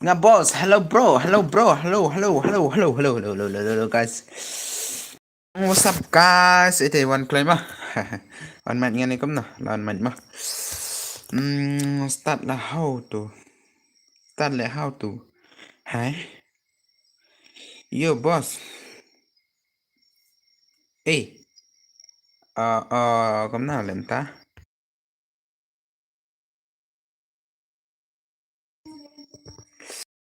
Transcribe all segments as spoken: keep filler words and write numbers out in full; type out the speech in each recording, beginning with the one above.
Nga boss, hello bro, hello bro, hello, hello, hello, hello, hello, hello, hello, hello, hello, guys. What's up, guys? Ite wan kloi ma. Wan mat ngan ikum na, wan mat ma. Hmm, start la how to. Start la how to. Hai. Yo, boss. Eh. Uh, uh, kumna lenta.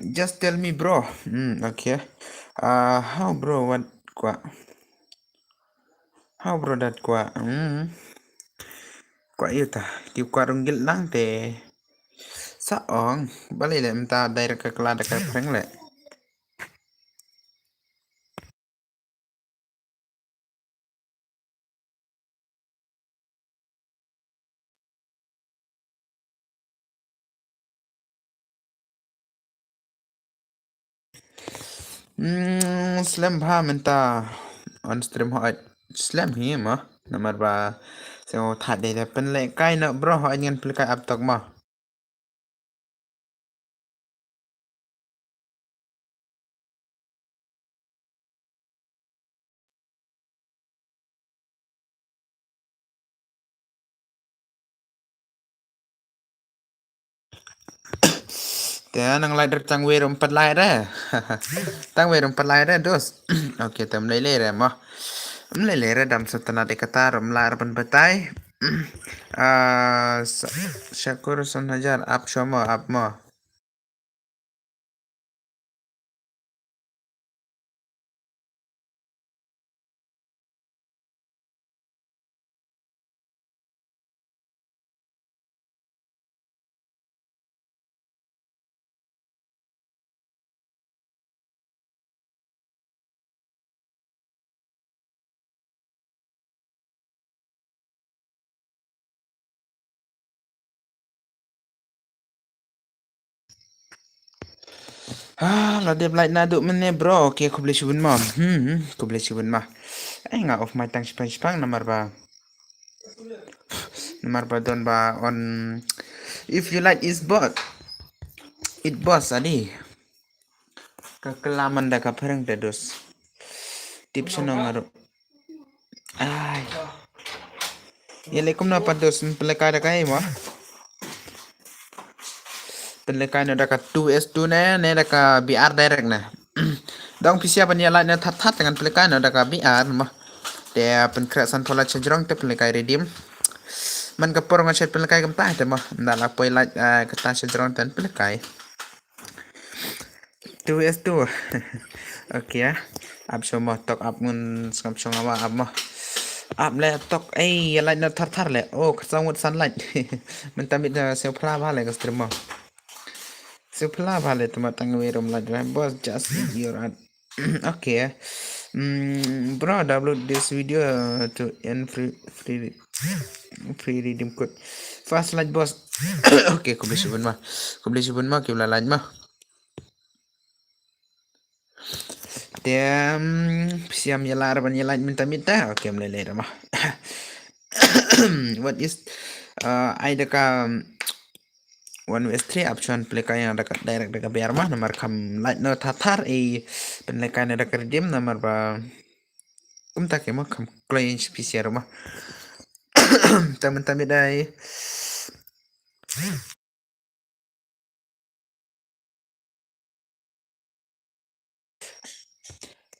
Just tell me, bro. Hmm, okay. Uh, how, bro, what kwa? How, bro, that kwa? Hmm. Kwa yu ta. Ki kwa rung gil lang te. Sa ong. Bali le mta direct ka kla da ka prank le. Hmm, slem bha mynta on stream hoi. Slem hi mo. Namar ba seo thad de pynleh kai no bro hoi ngan pynleh kai up tok mo. Te nang lai der tang wer um pat lai re. Tang wer um pat lai re dos. Okay, te mlei lei re mo. Mlei lei re dam satana de katar um lai re ban batai. Ah, sa- Shakur San Hajar up shomo up mo. Ah, la dep like na duk mene bro. Okay, khublei shibun ma. Hmm, hmm, khublei shibun ma. Ai nga off my tang shipang shipang namar ba. Namar ba don ba on. If you like is bot. It boss ali. Ka kelaman da ka phareng te dos. Tip sino ngaru. Ai. Ya le kumno pat dos pynleh kai da kai mo. Pynleh kai no da ka two S two ne ne da ka B R direct ne. Dong pisia ban ya lai ne that that dengan pynleh kai no da ka B R mo. Te pynkhret san phola chajrong te pynleh kai redeem. Man ka por nga chet pynleh kai kam tai te mo. Nda la poi lai ka ta chajrong te pynleh kai. Two S two. Okay, ah. Ap shomo tok ap ngun sngap shong awa ap mo. Ap le tok ei ya light no thar thar le. Oh, ka sangwut sunlight. Mynta mit na seo phla bha le ka stream mo. Seo phla bha le tuma tang wi rom light ra. Boss just your ad. Okay. Mm, bro, download this video to earn free free free redeem code. Fast light boss. Okay, khublei shibun ma. Khublei shibun ma, kibla light ma. Tem siam yala raban yala minta minta. Okay, mulai lai rama. What is uh, ai daka one way three option pynleh kai na daka direct daka biar ma namar kam light no thathar i pynleh kai na daka redeem namar ba kumta ke ma kam kloi P C R ma. Tam tam dai.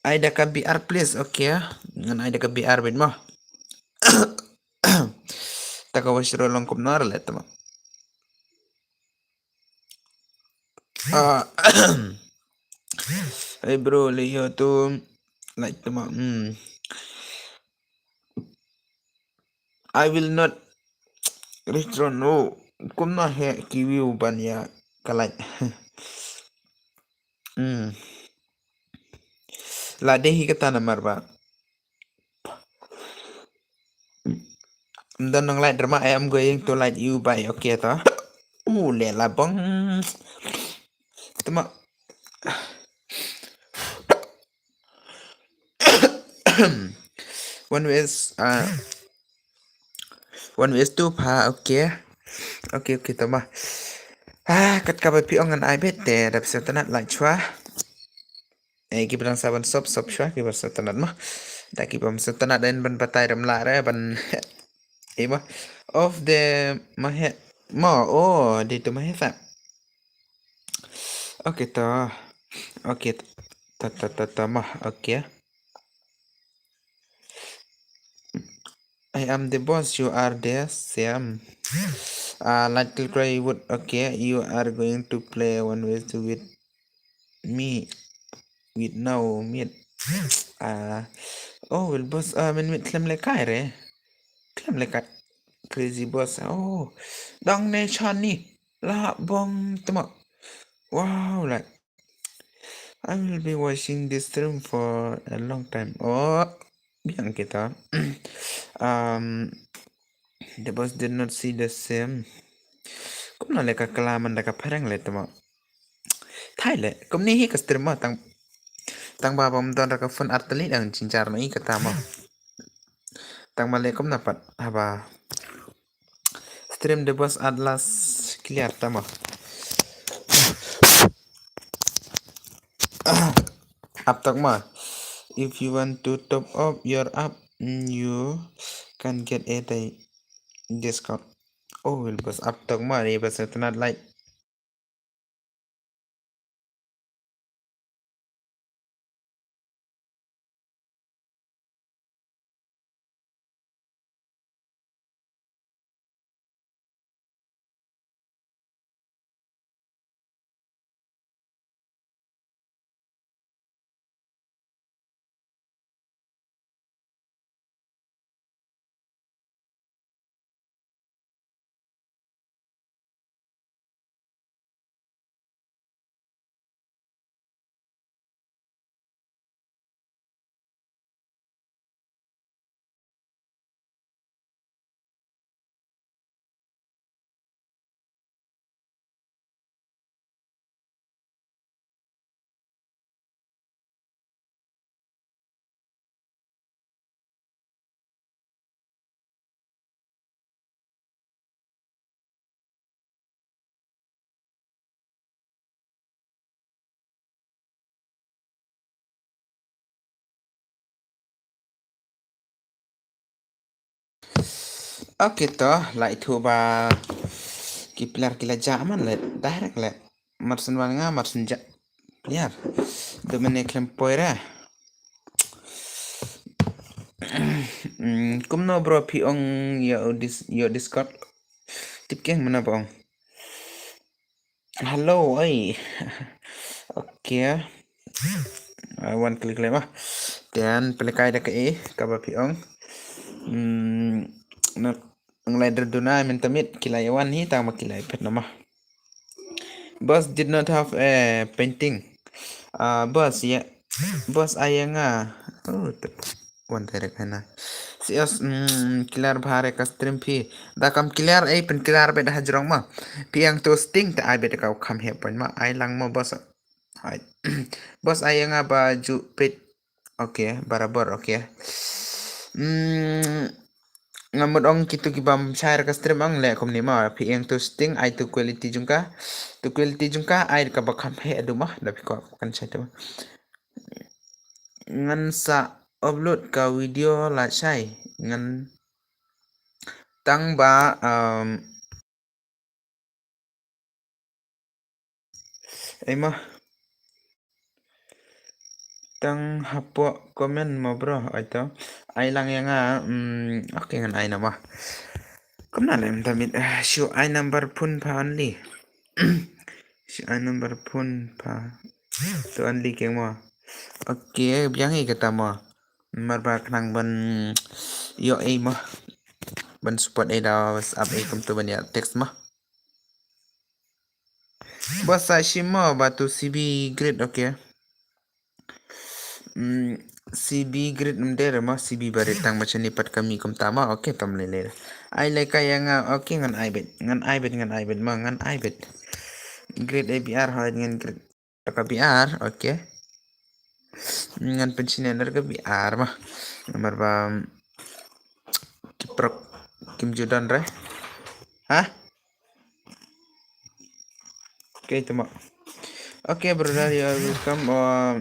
Ai da ka B R please, okay. Ngan ai da ka B R bit mo. Ta ka washroom long kumno re le tama. Ah, hey bro, le yo tu like tama. Hmm. I will not return. No, kumno he kiwi u ban ya kalai. Hmm. La dei hi kata namar ba. Mdan nang lai drama, I am going to light you by, okay to. U le la bang. Tama. One way is uh, one way is two pa, okay. Okay, okay, tama. Ah, kat kaba phi ong ngan ai beit te, da phi sngewtynnat like shuwa. Eh, kiba dang sa ban sop, sop shuwa, kiba sngewtynnat mo. Da kiba sngewtynnat dei ban batai ram lah re, ban, eh, mo. Of the mahe, mo, oh, di tu mahe sa. Okay, to. Okay, to, to, to, to, mo. Okay. I am the boss, you are the same. Uh, like Kilcray would, okay, you are going to play one way to with me with no meat. Uh, oh, well, boss, uh, min mit klem le kai re. Klem le kai. Crazy boss. Oh, dang ne chani. La bong tama. Wow, like, I will be watching this stream for a long time. Oh, biang kita. Um, the boss did not see the same. Kumno le ka kala man da ka phareng le tama. Thai le, kumni hi ka stream mo tang, tang ba bam don ra ka phone artali dang jinjar no i kata mo. Tang ma le kumna pat haba stream the boss at last clear tama. Up tak ma. If you want to top up your app, mm, you can get a day discount. Oh, well, boss, up tak ma, ni bas tonight like. Okay, to, lai thu ba ki player ki la ja man le, direct le. Marsen wan nga, marsen ja. Player. Do mene klem poira. Mm, kumno bro phi ong yo dis-, yo Discord. Tip keng mana ba ong. Hello, oi. Okay. Ah, wan klik le ma. Then pelekai da ka e, kaba phi ong. Hmm, na, nglai derduna minta mit kilai wan hi tang ma kilai pet nama. Boss did not have a painting. Ah, boss, ya. Boss, ayanga. Oh, tep. Wan direct hena. Sios, mm, clear bha re ka stream phi. Da kam clear, eh, pen clear be da hajrong ma. Phi ang to sting ta ai be da ka kam he point ma. Ai lang mo boss. Hai. Boss, ayanga ba ju pet. Okay, barabor, okay. Mm, nga mut ong kitu ki bam share ka stream ang le kumni ma. Phi ang to sting ai to quality jungka. To quality jungka ai ka ba kam he adu ma. Da phi ko kan share to. Ngan sa upload ka video la shai ngan tang ba, um, ai ma tang hapoh comment ma bro, ai to ai lang ya nga, um, okay ngan ai nama. Kumna lem tamit, ah, shu ai number phone pha only. Shu ai number phone pha. To only keng mo. Okay, biang i kata mo. Mar ba khnang ban yo ei mo. Ban support ei da WhatsApp ei kumtu ban ya text mo. Ba sa shi mo ba tu C B grade, okay. Mm, C B grade mder ma, C B barit tang ma chani pat kami kumta ma, okay, tam le le. Ai le ka ya nga, okay, ngan ai bet, ngan ai bet, ngan ai bet ma, ngan ai bet. Grade A B R ha ngan grade ka B R, okay. Ngan pension ner ka B R ma. Namar ba kiprok kim judan re. Ha? Okay, tama. Okay, brother, you are welcome. Uh,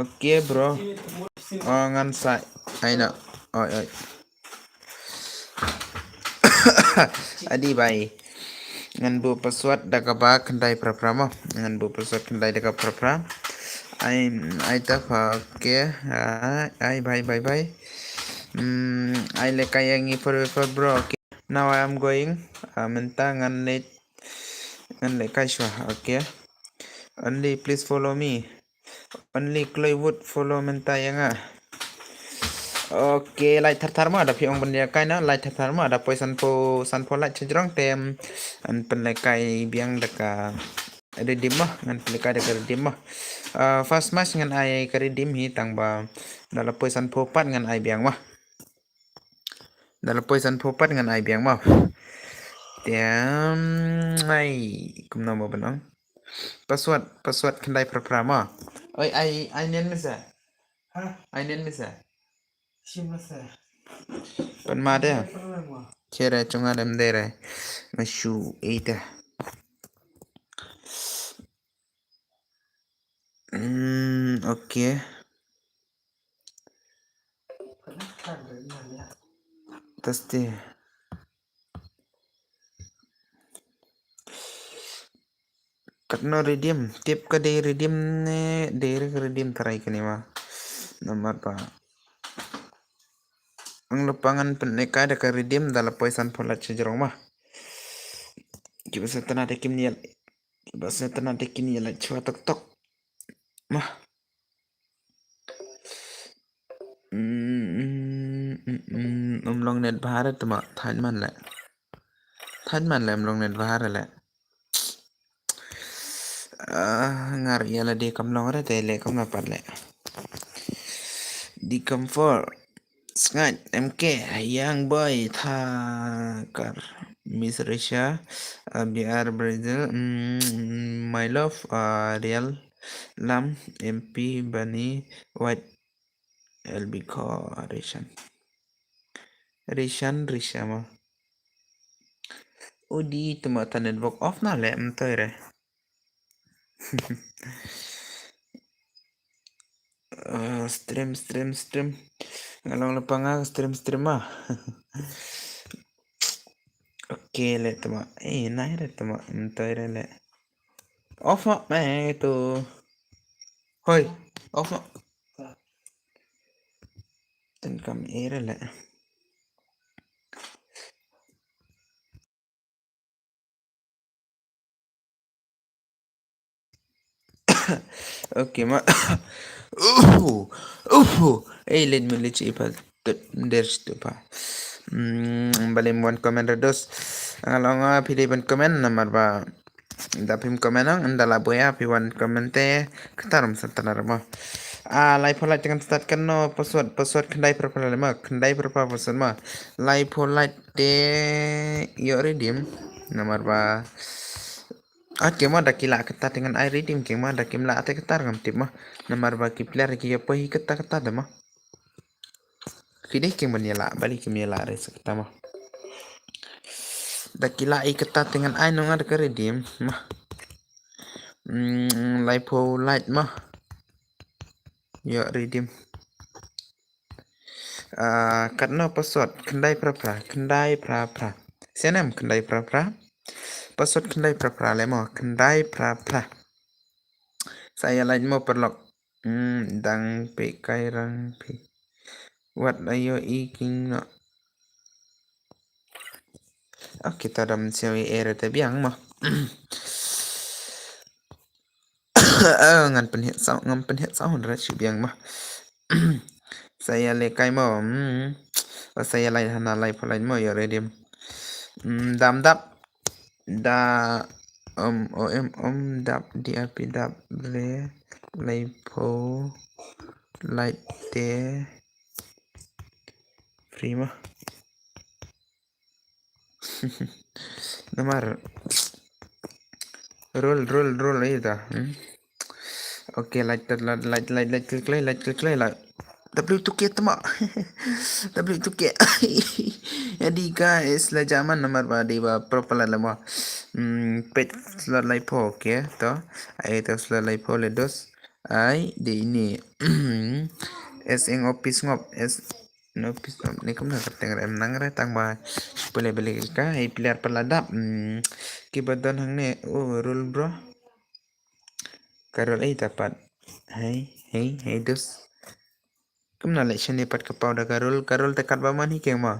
okay, bro. Uh, ngan sa. Ai na. Oi, oi. Adi bai. Ngan buh password da kaba khyndai phra phra mo. Ngan buh password khyndai da kaba phra phra. Ai, ai ta pha, okay. Ai, ai, bye, bye, bye. Hmm, ai lehkai ïa ngi forever, bro. Okay. Now I am going. Ah, mynta ngan leit, ngan lehkai shuwa. Okay. Only please follow me. Only Chloe Wood follow mynta ïa nga. Okay, like thar thar mo, da phi ong ban lehkai na, like thar thar mo, da poi sanphew, sanphew like sha jrong te, mm, ngan pynlehkai biang da ka redeem mo, ngan pynlehkai da ka redeem mo. Ah, first match ngan ai ka redeem hi, tang ba da la poi sanphew pat ngan ai biang mo. Da la poi sanphew pat ngan ai biang mo. Te, mm, ai, kumno mo ban ong. Password, password khyndai phra phra mo. Oi, ai, ai nen misa. Ha? Ai nen misa. Shim misa. Pan ma de. Chere chunga dem de re. Ma shu ita. Hmm, okay. Tasti. Katno redeem, tip ka dei redeem ne, dei re redeem tharai kane ma. Namar ba ang lypa ngan pynlehkai da ka redeem da la poi sanphew like sha jrong ma. Kiba sngewtynnat te kim ïa, kiba sngewtynnat te kin ïa like shuwa tok tok. Ma. Mm, mm, mm, mm, um long net bha re tama, thait man le. Thait man le um long net bha re le. Ah, ngar ïa la dei kam long re te le kam na pat le. Di kam for. Sngaid, M K, Young Boy, Thakar, Miss Risha, ah, B R Brazil, mm, My Love, ah, Real, Lam, M P, Bunny, White, L B Kho, Rishan. Rishan, Risha ma. Udi tama ta network off na le, mtoi re. Ah, stream, stream, stream. Nga long lypa nga stream, stream ma. Okay, le tama. Eh, nai re tama. Mtoi re le. Off ma, eh, tu. Hoi, off ma. Ten kam eh re le. Okay ma. Uhu, uhu. Eh, let me let you ipa. Tut, der stu pa. Hmm, balei ym wan comment re dos. Nga long, ah, phi dei ban comment namar ba da phim comment ong, ynda la buaid ïa phi wan comment te kata ruh ym sngewtynnat mo. Ah, laiphew like te ngan start katno password, password khyndai phra phra le mo, khyndai phra phra password mo. Laiphew like te ïoh redeem namar ba Ot ki mo da ki lah kata te ngan ai redeem ki mo da kim lah te kata ngam tip mo. Namar ba ki player ki ïa poi hi kata kata da mo. Ki dei kim ban ïa lah, balei kim ïa lah re sa kata mo. Da ki lah i kata te ngan ai nong ar ka redeem mo. Mm, laiphew like mo. Ïoh redeem. Ah, katno password, khyndai phra phra, khyndai phra phra. Snem khyndai phra phra. Password khyndai phra phra le mo, khyndai phra phra. Sa ïa like mo paralok. Hmm, dang peit kai rang phi. Wat ayo i king no. Okay, ta dam siaw i error te biang mo. Ah, ngan pynhiar sound, ngan pynhiar sound re shi biang mo. Sa ïa leh kai mo. Hmm. Sa ïa lai hana lai pholai mo ïa redim. Hmm, dam dap. Da um o em um dap di api dap re lai pho lai te free mo. Namar roll roll roll aja dah. Hmm? Okay, like that, like like like like click like like click like like. W two K tama. W two K. Ïa di ka is la jaman namar ba di ba proper la mo. Hmm, pet slot lai pho ke to. Ai to slot lai pho le dos. Ai di ini. Es eng office ngop es no office ngop ni kumna ka teng rem nang re tang ba. Pele bele ka ai player pala dap. Hmm, ki ba don hangne. Oh, rule bro. Karol ai tapat. Hai, hai, hai dos. Kumna le shani pat ka pau da karol, karol te kat ba man hi keng ma.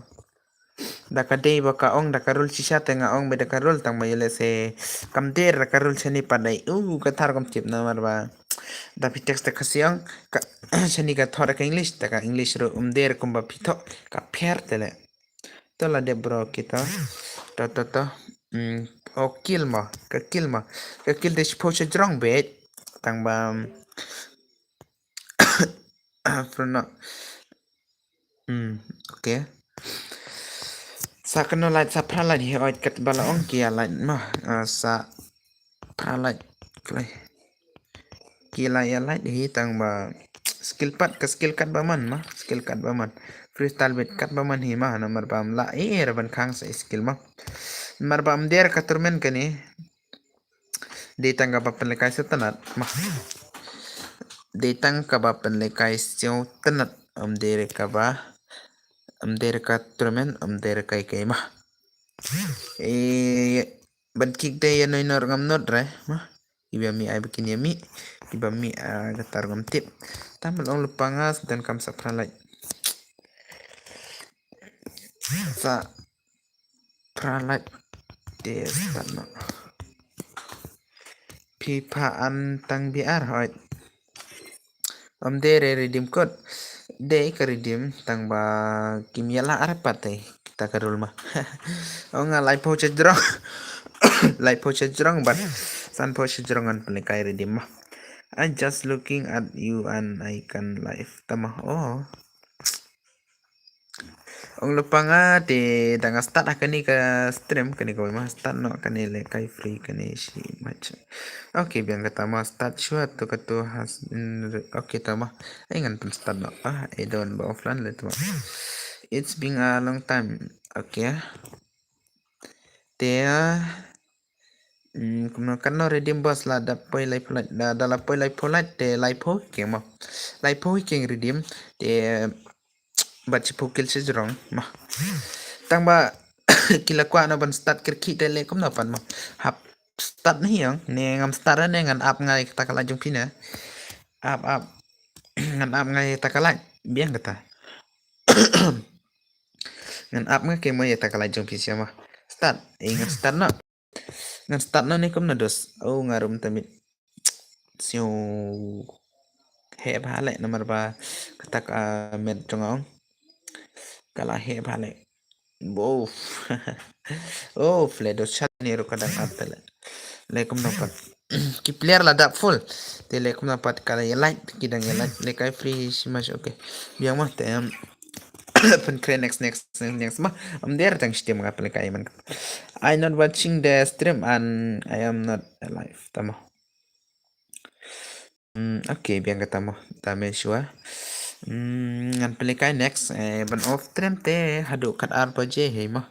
Da ka dei ba ka ong da karol shisha te nga ong be da karol tang ba yele se kam der da karol shani pat dai. Uh, ka thar kam tip namar ba. Da phi text da ka siang ka shani ka thor ka English da ka English ro um der kum ba phi tho ka pher te le. To la de bro kita. To to to. Hmm, oh kill ma, ka kill ma. Ka kill de shpo sha jrong be. Tang ba. Front no. Hmm, okay. Sa kano light sa pra light hi oi kat bala ong kia light ma. Ah, sa pra light klai. Ki light ya light hi tang ba skill pat ka skill kat ba man ma skill kat ba man freestyle bet kat ba man hi ma namar ba am la eh raban khang sa skill ma namar ba am der ka turmen kani. Dei tang kaba pynlekai siew tnat ma. Dei tang kaba pynlekai siew tnat. Ym dei re kaba ym dei re ka tremen ym dei re kai kai ma. E ban kik dei ya noi nor ngam not re ma. Iba mi ai bikin ya mi. Iba mi a gatar ngam tip. Tam long lupa ngas dan kam sa pranlai. Sa Pralait. Te start noh. Phi pha an tang B R hoi. Ym dei re redeem code. Dei ka redeem tang ba kim ïa lah arpat te kita ka rule ma. Ong nga lai phew sha jrong. Lai phew sha jrong bad san phew sha jrong ngan pynlehkai redeem ma. I just looking at you and I can live tama. Oh. Ong lypa nga te da nga start ha kane ka stream kane kawei ma start noh kane lehkai free kane shi match. Okay biang kata ma start shuwa to kato has been re- okay tama. Ai ngan pyn start noh ah I don't ba offline le tama. It's been a long time. Okay. Te ah, mm, kumno kano redeem boss la da poi lai pholat da da la poi lai pholat te lai pho keng ma. Lai pho keng redeem te bat chi pho kill chi jrong ma. Tang ba kila kwa no ban start kir ki te le kumno pan ma. Hap start ni yang ne ngam start ne ngan ap ngai ta kala jong pina. Ap ap ngan ap ngai ta kala biang kata. Ngan ap nga ke mo ya ta kala jong pina ma. Start eh ngan start no. Ngan start no ni kum na dos. Oh nga rum tamit. Siu. He ba le namar ba katak met jong ong. Kala he ba le. Bof. Oh fle dos chat ni ru kadang ap le. Le kum na pat. Ki player la dap full. Te le kum na pat kala ya light ki dang ya light le kai free si mas okay. Biang ma te. Pyn kre next next next next ma. Am der tang stem nga pele kai man. I not watching the stream and I am not alive. Tama. Hmm, okay biang kata ma. Tama shuwa. Hmm, ngan pele kai next eh ban off stream te hadu kat ar baje he ma.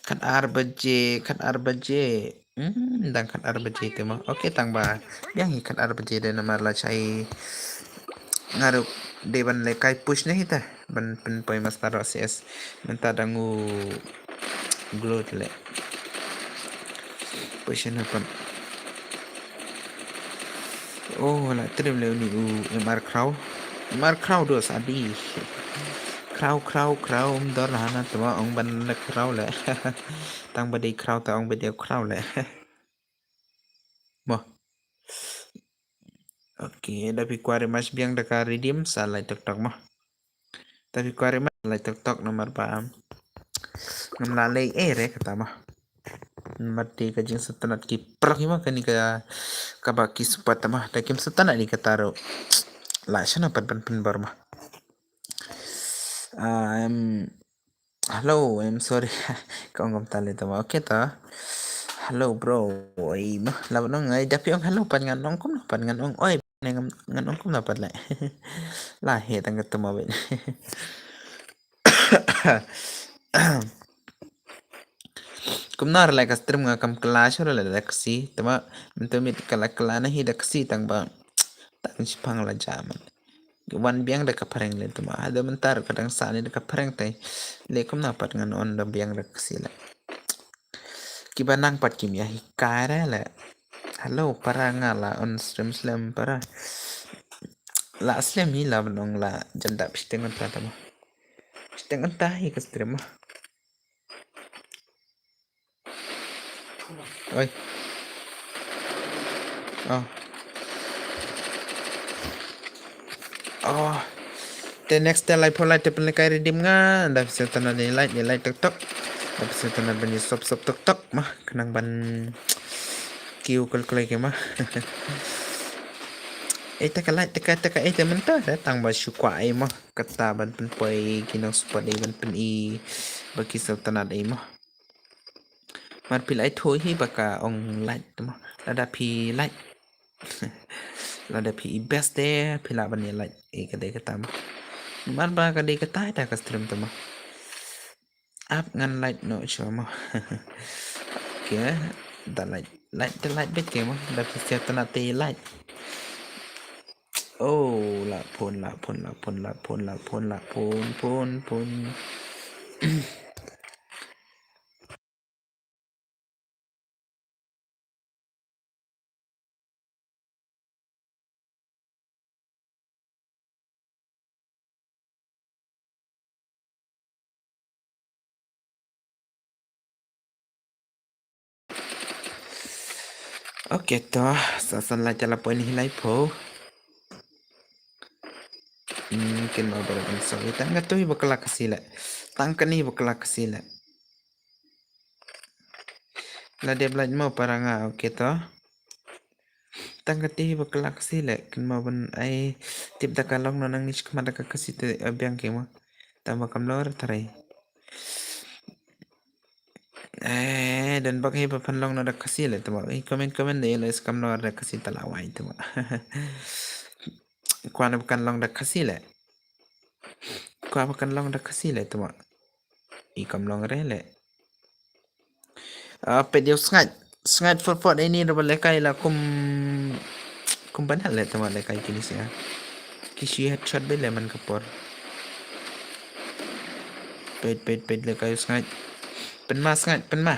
Kat ar baje kat ar baje. Hmm, dang kat ar baje te ma. Okay tang ba. Biang hi kat ar baje de namar la chai. Ngaruk de ban le kai push ne hita ban pyn poi master C S. Menta dangu glow tele. Push ne pan. Oh la trip le uni u M R crow. M R crow dos adi. Crow crow crow um dor hana tuma ong ban le crow le. Tang ba dei crow ta ong ba dei crow le. Mo. Okay, da phi kwari mas biang da ka redeem sa lai tok tok mo. Da phi kwari mas lai tok tok nomor ba am. Ngam la lei eh re kata mo. Mati ka jing setanat ki prak ma kani ka ka ba ki supat ma da kim setanat ni kata ro. La shana pat ban pynbar ma. Um, Hello, I'm sorry. Ka ong kam tale tama. Okay ta. Hello bro. Oi, ma, la nong ai dapi ong hello pan ngan ong kum pan ngan ong. Oi. Ngan, ngan ong kumno pat leh. La heh tang katto ma beit. Kumno ruh leh ka stream nga kam kylla shuh ruh leh da Khasi. Te ma mynta miet ka la kylla na hi da Khasi tang ba tang shipang la jam. Wan biang da ka phareng leh te ma. Haduh mynta ruh ka dang sah ne da ka phareng te. Leh kumno pat ngan ong da biang da Khasi leh. Kiba nang pat kim ïa hikai re leh. Hello para, nga la on stream slem para. La slem hi la ban ong la jan dap shiteng ynta te ma. Shiteng ynta hi ka stream ma. Oi. Oh. Oh. Te next te lai pho lai te pynlehkai redeem nga. Da pisa tana de like, de like tok tok. Da pisa tana ban ïa sub sub tok tok ma. Khnang ban kiew kal kal ke ma. Ei te ka like te ka te ka ei te mynta te tang ba shu kwah ei ma. Kata ban pynpoi ki nong support ei ban pyn-i ba ki sub tana ei ma. Mar phi la ithuh hi ba ka ong like te ma. Lada phi like. Lada phi i best te phi lah ban ïa like. Ei ka dei kata ma. Mar ba ka dei kata ita ka stream te ma. Ap ngan like noh shuwa ma. Okay. Da like, like te like beit ke ma. Da phi share tana te like. Oh, la phone, la phone, la phone, la phone, la phone, la phone, phone, phone. Okay to, sa san la jala point hi lai pho. Hmm, kin ma bala kan so. Tang ka tu hi bakla Khasi leh. Tang ka ni bakla Khasi leh. La dep lait mo para nga, okay to. Tang kati hi bakla Khasi leh, kin mo ban ai tip da ka long no nang ni shikmat da ka Khasi te, eh, biang ke mo. Tang ba kam lor tarai. Eh, dan bak hi ba phan long no da Khasi leh, tama. Eh, comment, comment de lo is kam lor da Khasi tala wai, tama. Kwan ba kan long da Khasi leh. Kwan ba kan long da Khasi leh, tama. I kam long re leh. Ah, peit ïa u Sngaid. Sngaid for for ini raba lehkai la kum, kum banat leh tama lehkai kini sia. Ki shi headshot beit leh man ka por. Peit, peit, peit lehkai u Sngaid. Pynma Sngaid, pynma.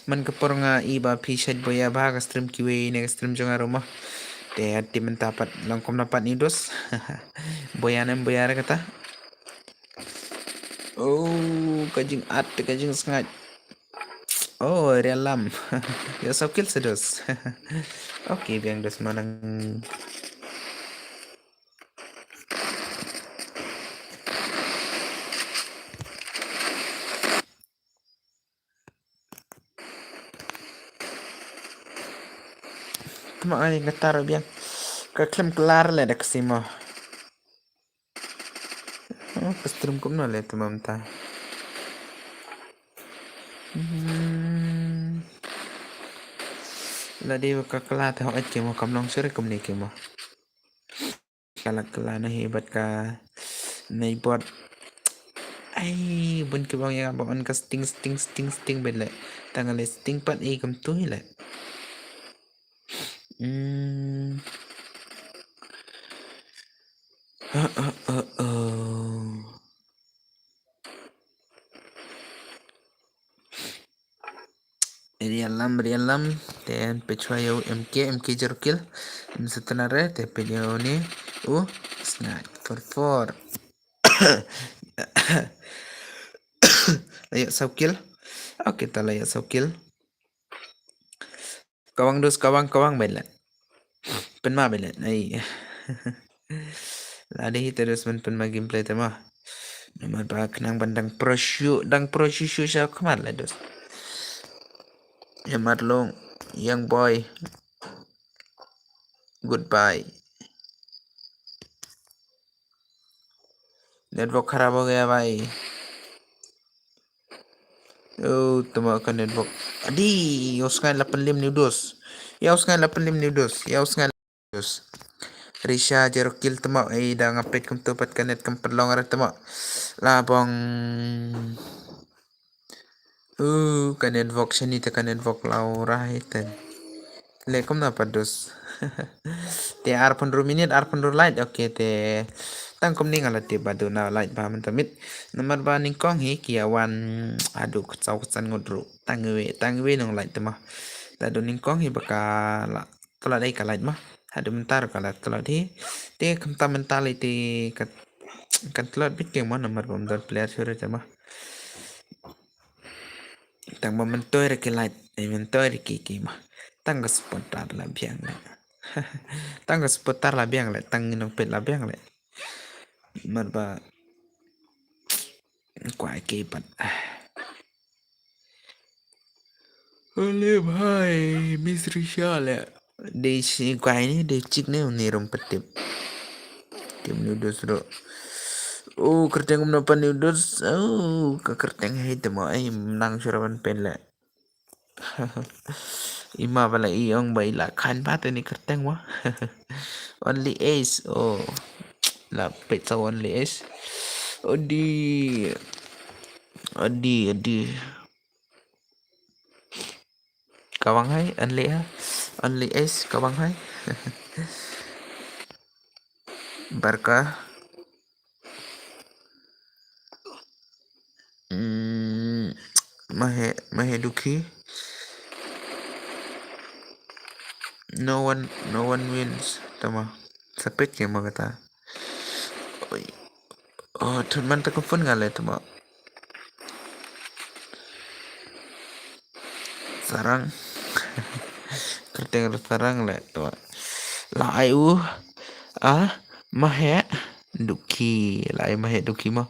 Man ka por nga i ba phi shait boya ba ka stream kiwei ne ka stream jong nga ruh mo. Te ati mynta pat long kumno pat ni dos. Boya ne em boya re kata. Oh, ka jingat, ka jingsngaid. Oh, rialam. Ïa saw kill sa dos. Okay, biang dos manang. Tama ai ngatar biang. Ka khlem klar leh da Khasi mo. Oh, ka stream kumno leh tama mynta. Hmm. La dei ba ka kla te hok ke mo kam long sure kumne ke mo. Ka la kla na hi bad ka nei bot. Ai, bun ki bang ïa ba on ka sting, sting, sting, sting bad leh. Tang leh sting pat i kam tu hi leh. Hmm. Uh, uh, uh, uh. Rialam, rialam. Ten pechwa yo M K, M K zero kill. Ni setana re, te pejo ni. U, Sngaid for for. La ïa saw kill. Okay, ta la ïa saw kill. Kawang dos, kawang, kawang beit leh. Pynma beit leh. Ai. La dei hi te dos man pynma gameplay te mo. Namar ba khnang ban dang pro shu, dang pro shu shu sha khmat leh dos. Ïa mat long, young boy. Goodbye. Network kharap ho gaya bhai. Oh, tama ka network. Adi, ïa u Sngaid la pynlim ni u dos. Ïa u Sngaid la pynlim ni u dos. Ïa u Sngaid. Risha zero kill tamo, ei da nga peit kumto pat ka net kam pat long re tamo. Labong. Uh, ka network shani te ka network la u ra hi te. Le kumno pat dus. Te arphew hynriew minit, arphew hynriew lait, okay te. Tang kumne nga la tip ba duna lait ba mynta miet. Namar ba nyngkong hi ki ïa wan haduh khatsaw khatsan ngut ruh. Tang iwei, tang iwei nong lait te mo. Te haduh nyngkong hi ba ka la tlot ei ka lait mo. Haduh mynta ruh ka la tlot hi. Te khamtam mynta lei te ka, kan tlot bit keiñ mo namar ba ym don player shuh re te mo. Tang ba myntoi re ki lait, ei myntoi re ki ki mo. Tang ka supporter la biang le. Tang ka supporter la biang le, tang ngi nong peit la biang le. Namar ba kwah ki pat. Ole bhai, Miss Risha le. Dei shi kwai ni, dei chik ni, uni rum patip. Tim Nudus ro. Oh, kyrteng um na pan Nudus. Oh, ka kyrteng hai te mo, ai, nang sura ban pen le. Ima bala i ong ba i la khan ba te ni kyrteng wa. Only Ace. Oh. La pet sa Only Ace. Odi. Odi, odi. Kawang hai, Only ha. Only Ace, kawang hai. Barka. Hmm, mahe, mahe dukhi. No one, no one wins. Tama. Sapit ke magata. Oi. Oh, thun man ta ka phone nga le tama. Sarang. Kyrteng ruh sarang le tama. La ai u. Ah, mahe dukhi. La ai mahe dukhi mo.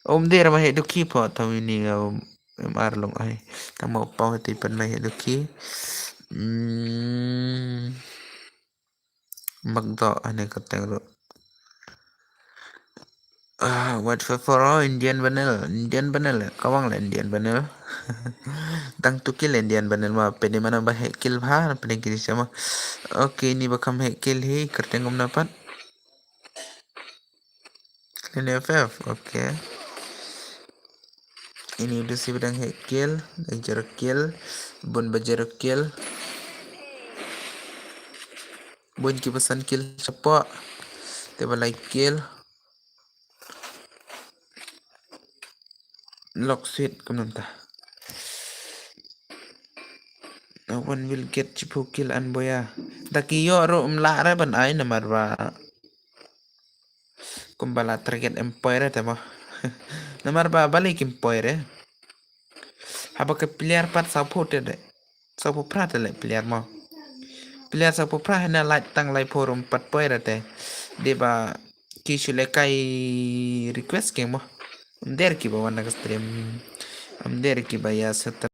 Om der mahe dukhi po tawini, um, em ar long ai. Tama pau hati pan mahe dukhi. Hmm. Magdo ane kyrteng ruh. Ah, what for, for, oh, Indian Banel, Indian Banel, kawang la Indian Banel. Tang tu kill Indian Banel ma, pede mana ba he kill bha, pede kiri sama. Okay, ni ba kam he kill hi, kyrteng um na pat. Clean F F, okay. Ini udah si bedang he kill, dan zero kill, bun ba zero kill. Bun ki pesan kill siapa? Te ba lai kill. Lock sweet kumnam ta. No one will get chipu kill an boya. Da ki yo ro mla re ban ai namar ba. Kumba la target em poi re te mo. Namar ba bali kim poi re. Haba ka player pat saw pho te de. Saw pho phra te le player mo. Player saw pho phra hena light tang lai pho rum pat poi re te. De ba ki shu le kai request ke mo. Ym der ki ba wan na ka stream. Ym der ki ba ya setra.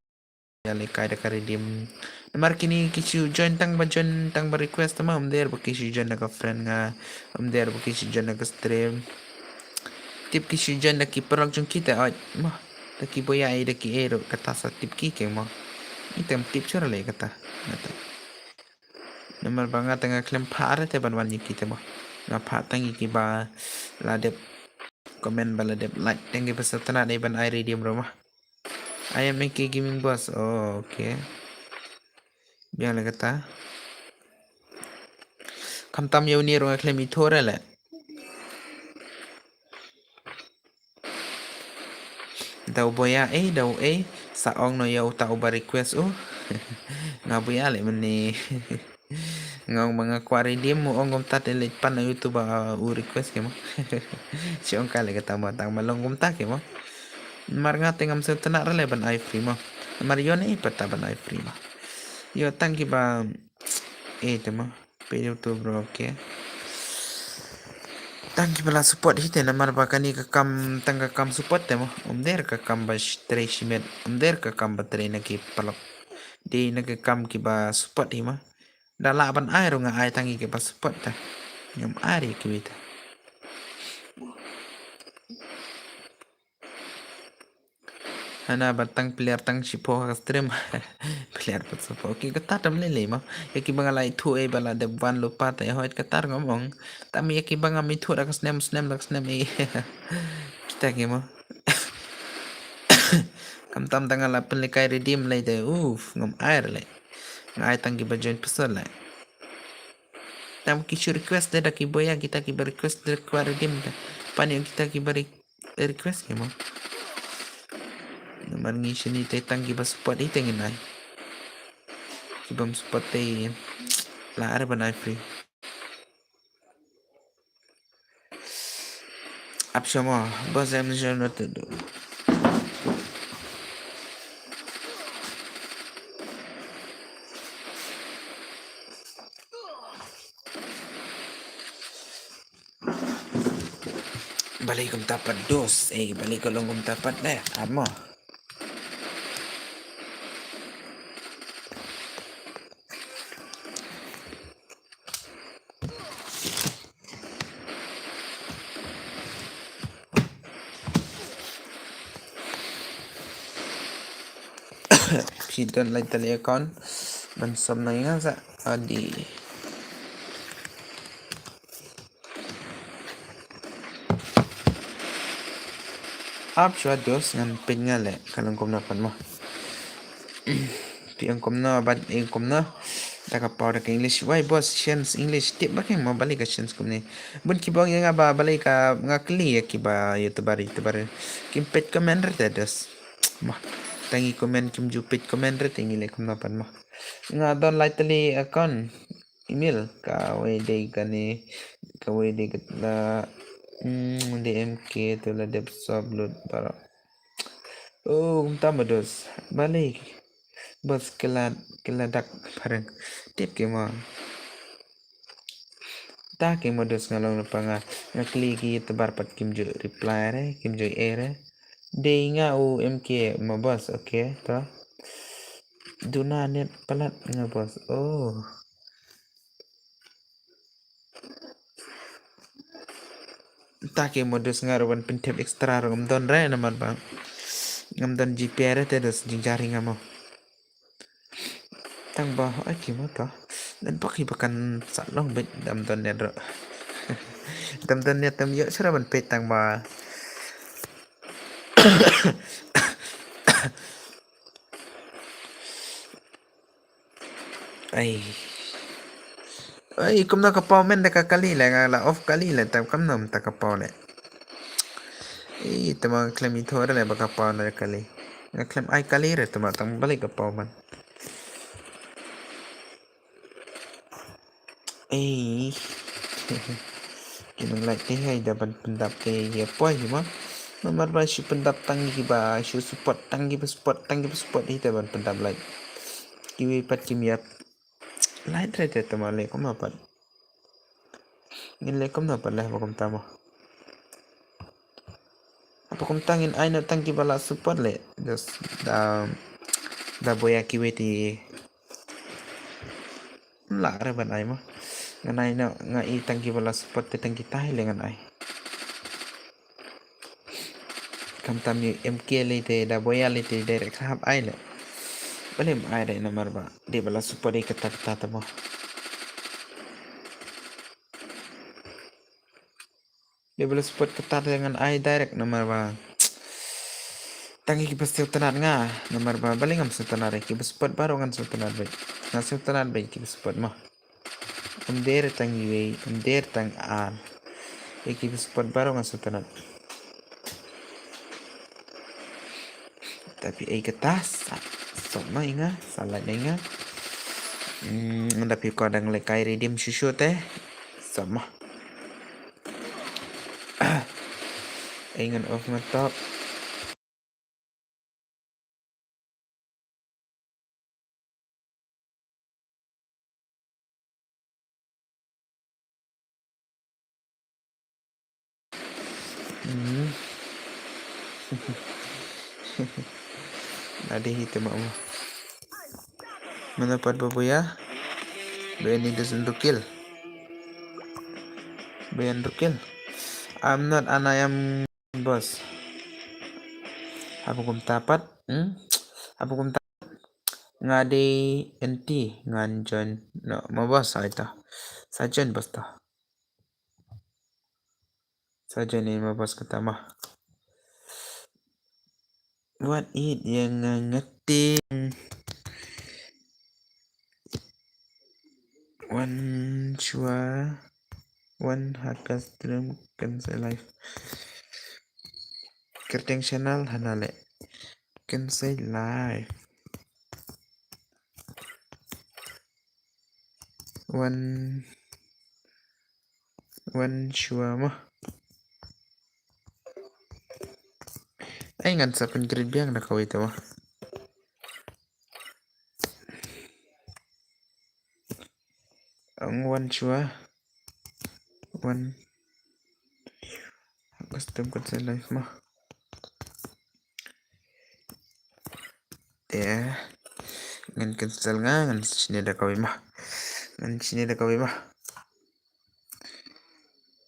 Ya le kai da ka redeem. Namar kini ki shu join tang ba join tang ba request tama, ym der ba ki shu join da ka friend nga, ym der ba ki shu join da ka stream. Tip ki shu join da ki paralok jong ki te oi. Mo, da ki boya ai da ki ero kata sa tip ki ke mo. Ite ym tip chura le kata. Ngata. Namar ba nga te nga khlem pha re te ban wan ïa ki te mo. Nga pha tang ïa ki ba la dep comment ba la dep like tang ki ba sa tana dei ban ai redeem ro mo. I am A K Gaming Boss. Oh, okay. Biang le kata. Khamtam ïa uni ruh nga khlem ithuh re le. Dau boya eh, dau eh. Sa ong no ïa uta uba request u. Nga boya le mene. Nga ong ba nga kwah redeem, u ong kumta te leit pan na YouTube ba u request ke mo. Shi ong ka le kata mo tang ba long kumta ke mo. Namar nga te ngam sngewtynnat re le ban ai free mo. Namar ïoh ne i pata ban ai free mo. Ïoh tang ki ba eh te mo. Pe YouTube bro, okay. Tang ki ba la support hi te namar ba kani ka kam tang ka kam support te mo. Ym der ka kam ba sh-, trei shimet. Ym der ka kam ba trei na ki paralok. Dei na ka kam ki ba support hi mo. Da lah ban ai ruh nga ai tang ïa ki ba support ta. Ngam ai ïa kiwei ta. Hana ba tang player tang shiphew ha ka stream. Player pat shiphew. Ki kata tam lei lei mo. Ïa kiba nga la ithuh, eh, ba la dep wan lypa te, hooid kata ngam ong. Tam ïa kiba ngam ithuh da ka snem snem da ka snem, eh. Kita ki mo. Kam tam tang nga la pynlehkai redeem lei te. Uf, ngam ai re lei. Nga ai tang kiba join person lei. Tam ki shu request te da ki boya, kita kiba request te kwah redeem te. Pan ïa kita kiba re-, request ki mo. Namar ngi shini te tang kiba support hi te ngin ai. Kibym support te la ar ban ai free. Ap shamo, bos em shano te do. Balei kumta pat dos, eh, balei ka long kumta pat deh, amo. Phi don lai tali account ban som na nga sa adi. Ap shwa dos ngan peit nga leh ka long kumno pat mo. Phi ong kumno bad ong kumno. Da ka paw da ka English. Wai bos, chance English tip ba keng mo balei ka chance kumne. Bun ki bong ïa nga ba balei ka nga kylli ïa kiba YouTuber YouTuber. Kim peit comment re te dos. Mo. Tang i comment kim ju peit comment re te ngi leh kumno pat mo. Nga don lai tali account. Email, kawei dei kane, kawei dei kata, mm, D M K to la dep sop lut baroh. Oh, kumta mo dos. Balei. Bos kela, kela dak pareng. Tip ki mo. Ta ki mo dos nga long lypa nga. Nga kylli ki tebar pat kim ju reply re, kim ju e re. Dei nga u M K mo bos, okay, to. Duna net palat nga bos. Oh. Ta ki mo dos nga ruh ban pynthep extra ruh ngam don re namar ba ngam don G P R re te dos jingjari nga mo. Tang ba ai ki mo to. Dan ba ki ba kan sat long beit dam don net ruh. Dam don net tam ïoh sera ban peit tang ba. Ai. Ai, kumno ka paw men da ka kali le, nga la off kali le, tam kumno ta ka paw le. Ai, tama khlem ithuh re le ba ka paw na kali. Nga khlem ai kali re tama tang balei ka paw man. Ei. Ki nang like te hai da ban pyndap te ïa poi hi ma. Namar ba shu pyndap tang kiba shu support, tang kiba support, tang kiba support hi da ban pyndap like. Kiwei pat kim ïa like re te tama le kumno pat. Ngin le kumno pat le ba kumta mo. Ba kumta ngin ai noh tang kiba la support le. Just da, da boya kiwei te. Lah re ban ai mo. Ngan ai noh, nga i tang kiba la support te tang kita hi le ngan ai. Khamtam ïa M K le te da boya le te direct hap ai le. Balei ym ai re namar ba dei ba la support dei kata kata te mo. Dei ba la support kata te ngan ai direct namar ba tang kiba sngewtynnat nga namar ba balei ngam sngewtynnat re kiba support baroh ngan sngewtynnat beit. Nga sngewtynnat beit kiba support mo. Ym dei re tang iwei, ym dei re tang ar. Ïa kiba support baroh ngan sngewtynnat. Tapi ai kata sa sop ma i nga sa like na i nga. Hmm, tapi ko dang le kai redeem shuh shuh te. Sop ma. Ai ngan off ngan top. Hmm. Ada hi tema mo. Mana pat ba boya? Bayan ni doesn't kill. Bayan kill. I'm not an I am boss. Apa kumta pat? Hmm? Apa kumta? Nga dei anti ngan join. No, ma boss ai ta. Sa join boss ta. Sa join ni ma boss kata ma. Wat it yang ngerti. Wan shuwa, wan ha ka stream kan sa live. Kyrteng channel hana le. Kan sa live. Wan, wan shuwa mo. Ai ngan sa pynkhreh biang da kawei te mo. Ang wan shuwa. Wan. Custom kan sa live mo. Te ngan cancel nga, ngan shne da kawei mo. Ngan shne da kawei mo.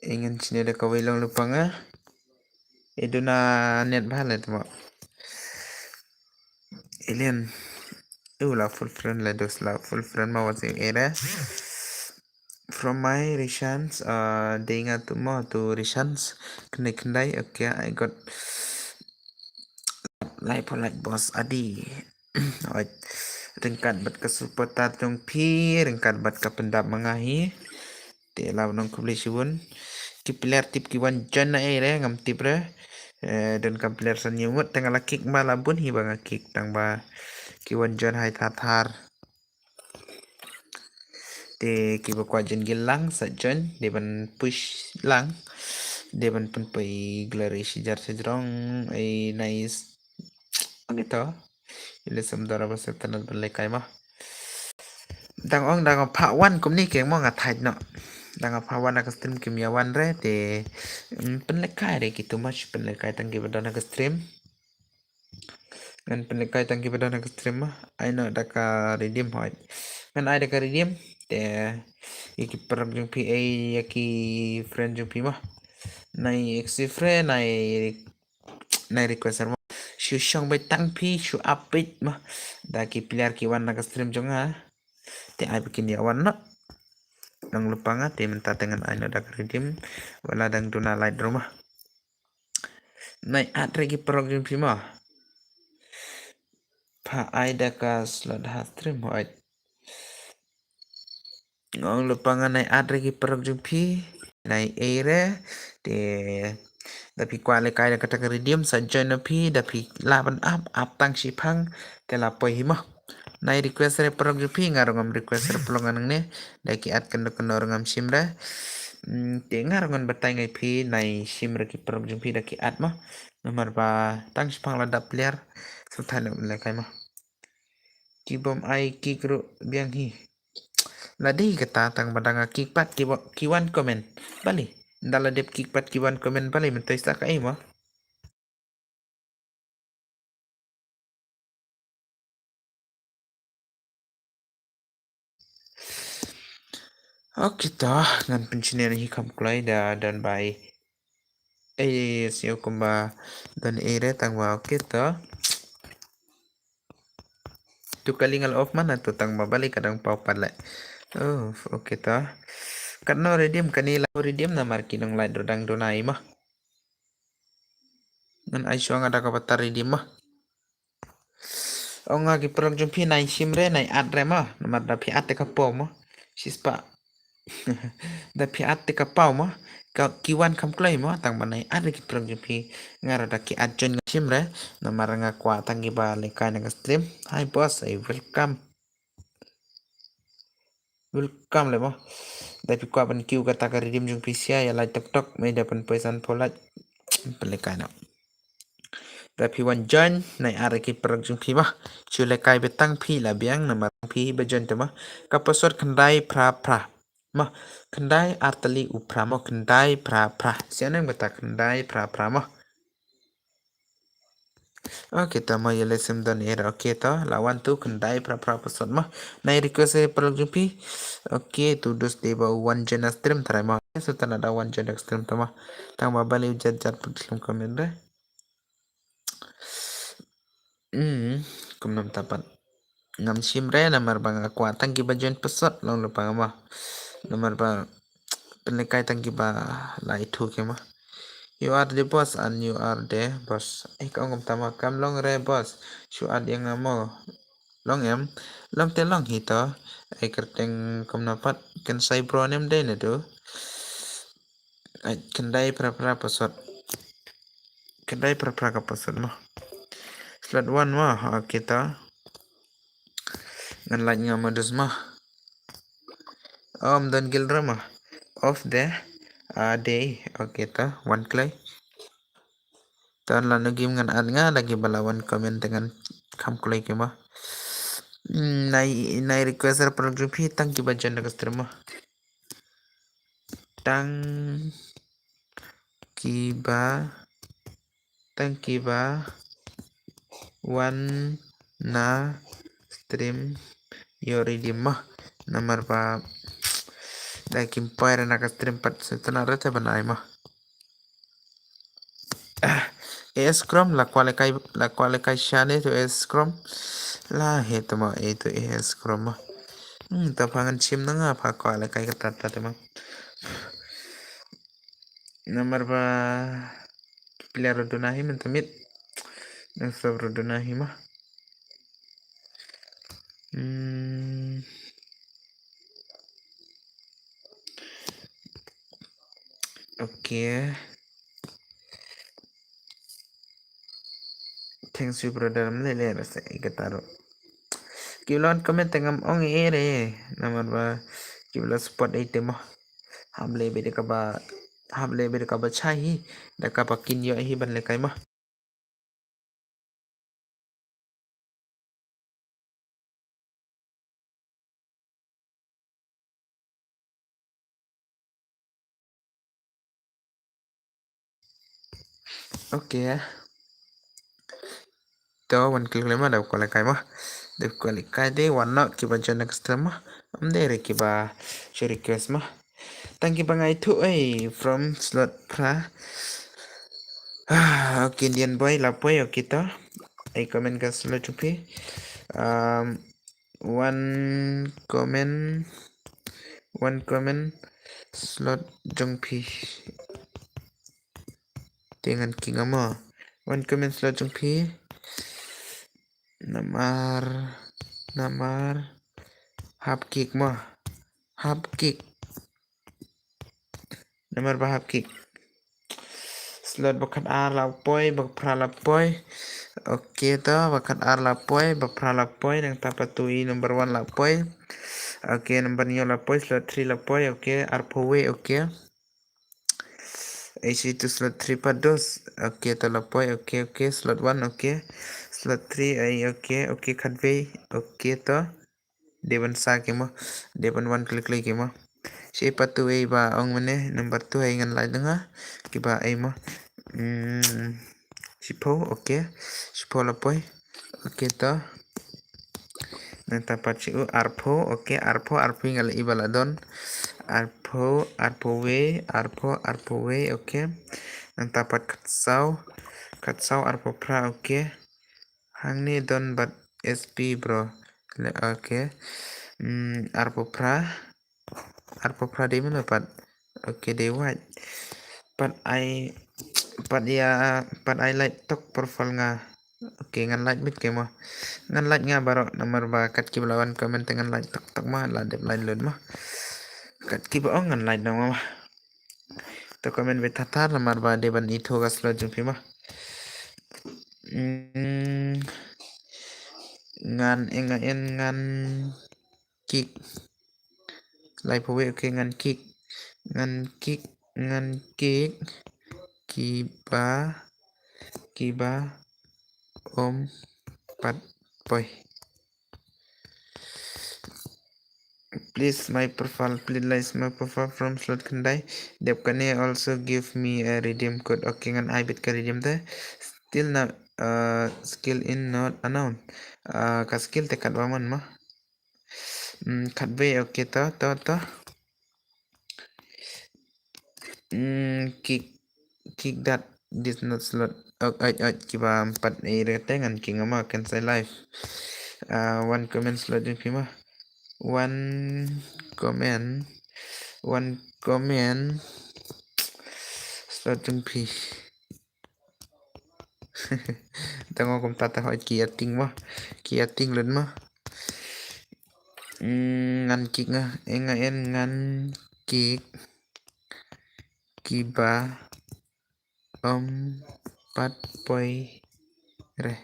Eh, ngan shne da kawei long lypa nga. Eh, duna net bha le te mo. Alien. U la full friend le dos la full friend ma watching area. From my Rishans, uh, dei nga tu mo tu Rishans. Khyndai khyndai, okay, I got like for like boss adi. Oi, ryngkat bad ka supporter jong phi, ryngkat bad ka pyndap ma nga hi. Te la nong khublei shibun. Ki player tip ki wan join na ei re, ngam tip re. Eh, don kam player san ïa mut tang la kick ma la bun hi ba nga kick tang ba ki wan join hai thar thar. Te ki ba kwah join ki lang sa join, de ban push lang. De ban pynpoi glory shijar shajrong, ai nice. Ang ito. Ile sem dora ba sep tanat ban lekai ma. Dang ong dang pha wan kumne ke mo nga thait no. Dang pha wan ka stream kim ïa wan re te, mm, pynlekai re ki too much pynlekai tang ki ba don ka stream. Ngan pynlekai tang ki ba don ka stream ma. Ai no da ka redeem hoi. Ngan ai da ka redeem te ïa ki paralok jong phi, ai ïa ki friend jong phi ma. Nai accept re, nai nai request mo. Shu shong bai tang phi, shu update mo. Da ki player ki wan na ka stream jong nga. Te ai ba kin ïa wan no. Nang lypa nga te mynta te ngan ai no da ka redeem. Wala dang duna light room mo. Nai add re ki paralok jong phi mo. Pha ai da ka slot ha stream hoi. Nong lypa nga nai add re ki paralok jong phi. Nai ei re. Te da phi kwah lekai da kata ka redeem sa join na phi, da phi lah ban ap, ap tang shiphang te la poi hi mo. Nai request re paralok jong phi, nga ruh ngam request re paralok nga nangne. Da ki add kano kano ruh ngam shim re. Mm, te nga ruh ngan batai ngai phi nai shim re ki paralok jong phi da ki add mo. Namar ba tang shiphang la dap player. Sa than lekai mo. Ki bym ai kick ruh biang hi. La dei kata tang ba dang kick pat ki wa-, ki wan comment. Balei? Nda la dep kick pat ki wan comment balei, mynta sa kaei mo. Okay to, ngan pynshne hi kham kloi da don bai. Eh, sio kumba don ei re tang ba okay to. Tu kali nga la off man to tang ba balei ka dang paw pat le. Oh, okay to. Katno redeem kane la redeem namar ki nong light ruh dang duna i mo. Ngan ai shuwa nga da ka bata redeem mo. Ong nga ki paralok jong phi nai shim re nai add re mo. Namar da phi add te ka paw mo. Shispah. Da phi add te ka paw mo. Ka ki wan kham kloi mo tang ba nai add re ki paralok jong phi. Nga ruh da ki add join nga shim re. Namar nga kwah tang ki ba lekai na ka stream. Hi boss, I welcome. Welcome le mo. Da phi kwah ban kiew kata ka redeem jong phi sia ïa light tok tok, me da pynpoi san phew light. Pynlekai no. Da phi wan join nai add re ki paralok jong phi mo. Shu lekai beit tang phi la biang namar phi ba join te mo. Ka password khyndai phra phra. Mo, khyndai ar tylli u phra mo, khyndai phra phra. Sia nang bata khyndai phra phra mo. Okay to mo, ïa le sim don ei re. Okay to, la wan tu khyndai phra phra password mo. Nai request re paralok jong phi. Okay, tu dus dei ba u wan join na stream tharai mo. Sa tana da wan join na stream to mo. Tang ba balei u jat jat pynslem comment re. Hmm, kumno mynta pat. Ngam shim re namar ba nga kwah tang kiba join pyrshot long lypa nga mo. Namar ba pynlehkai tang kiba la ithuh ki mo. You are the boss and you are the boss. Eh, ka ong kumta mo, kam long re boss. Shu add ïa nga mo. Long em, long te long hi to. Ai kyrteng kumno pat, kan sai bro nem dei na du. Ai, khyndai phra phra password. Khyndai phra phra ka password mo. Slot one mo, okay to. Ngan like nga mo dus mo. Om don gilra mo. Of the, ah, day, okay to, one kloi. Ton la nu gim ngan add nga, lagi ba la wan comment te ngan kham kloi ki mo. Hmm, nai, nai request ra para group hi tang kiba join da ka stream mo. Tang kiba, tang kiba wan na stream ïoh redeem mo. Namar ba da kim poi ra na ka stream pat, sngewtynnat re te ban ai mo. Ah, A S Chrome la kwah lehkai, la kwah lehkai shane to A S Chrome. La he to mo, e to A S Chrome mo. Hmm, ta pha ngan shim na nga pha kwah lehkai kata ta te mo. Namar ba phi la ruh duna hi mynta miet. Nang sop ruh duna hi mo. Hmm. Okay. Thanks you brother, mle le rasa ikataro. Ki lon comment te ngam ong e re, namar ba ki la support e te mo. Hap le be de kaba, hap le be de kaba chai hi, da kaba kin ïoh hi ban lehkai mo. Okay. To wan click le mo, da kwah lehkai mo. Da kwah lehkai de wan noh kiba join next time mo. Am de re kiba shu request mo. Tang kiba ngai thu ei from slot phra. Ah, okay, Indian boy la poi, okay to. Ai comment ka slot jong phi. Um, one comment, one comment slot jong phi. Te ngan ki nga mo. One comment slot jong phi. Namar, namar hap kick mo. Hap kick. Namar ba hap kick. Slot ba khat ar la poi, ba phra la poi. Okay to, ba khat ar la poi, ba phra la poi, nangta patu i number one la poi. Okay, number nyo la poi, slot three la poi, okay, arphew wei, okay. Ai shi tu slot three pat dos. Okay to la poi, okay, okay, slot one, okay. Slot three, ai, okay, okay, khatwei, okay to. Dei ban sa ki mo, dei ban wan klik klik ki mo. Shi patu ei ba ong mane number two ei ngan lai dang ha. Kiba ei mo. Hmm. Shiphew, okay. Shiphew la poi. Okay to. Nangta pat shi u arphew, okay, arphew, arphew nga la i ba la don. Arphew, arphew wei, arphew, arphew wei, okay. Nangta pat khatsaw, khatsaw arphew phra, okay. Hangne don bad S P bro. Le, okay. Hmm, arphew phra. Arphew phra dei mano pat. Okay, dei wait. Pat ai, pat ïa, pat ai like tok profile nga. Okay, ngan like bit ke mo. Ngan like nga baroh namar ba kat kiba la wan comment te ngan like tok tok mo, la dep like lut mo. Kat kiba ong ngan like dong mo. To comment beit thar thar namar ba dei ban ithuh ka slot jong phi mo. Hmm. Ngan eng ngan kick. Laiphew wei, okay, ngan kick. Ngan kick, ngan kick. Kiba, kiba ym pat poi. Please my profile, please like my profile from slot khyndai. Dep kane also give me a redeem code. Okay, ngan ai beit ka redeem te. Still na, uh, skill in not unknown. Uh, ka skill te katba man mo. Hmm, khatwei, okay, to, to, to. Hmm, kick, kick that. This not slot. Ok, ok, ok, kiba empat ei re te ngan kick nga ma, cancel live. Ah, one comment slot jong phi ma. One comment. One comment slot jong phi. Tang kumta ta hoi ki ating ma. Ki ating lut ma. Mm, ngan kick nga. Eh, nga en ngan kick. Kiba empat poi re.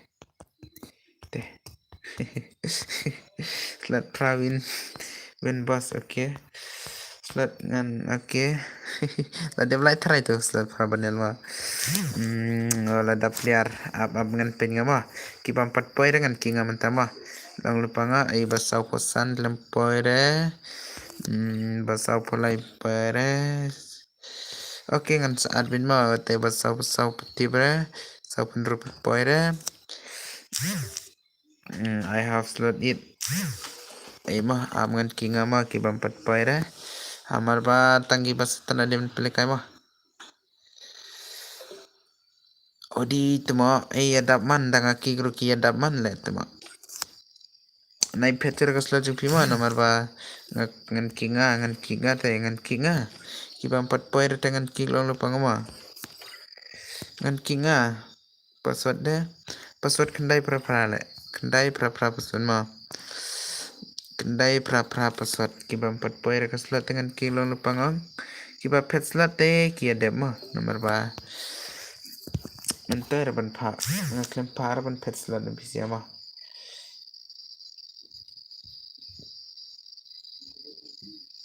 Te. Slot phra win. Win boss, okay. Slot ngan, okay. La dep lai try tu slot phra banel ma. Hmm, la dap player ap ap ngan pyn nga ma. Kiba empat poi re ngan kick nga mynta ma. Long lypa nga, ei ba saw phew san lem poi re. Hmm, ba saw phew lai poi re. Okay, ngan sa add beit ma, te ba saw, saw phew tip re, saw phew hynriew poi re. Hmm, I have slot it. Ei ma, ap ngan kick nga ma, kiba empat poi re. Hamar ba tang kiba sa tang da dei ban pynlehkai ma. Odi tma, ei ïa dap man, dang nga kick ruh ki ïa dap man leh tma. Nai phet ka slot jong phi ma, namar ba nga, ngan kick nga, ngan kick nga te, ngan kick nga. Kiba empat poi re te ngan kick long lypa nga ma. Ngan kick nga. Password de. Password khyndai phra phra leh. Khyndai phra phra password ma. Khyndai phra phra password. Kiba empat poi re ka slot te ngan kick long lypa nga. Kiba phet slot te ki ïa dep ma. Namar ba. Mynta re ban pha. Nga khlem pha re ban phet slot na phi sia ma.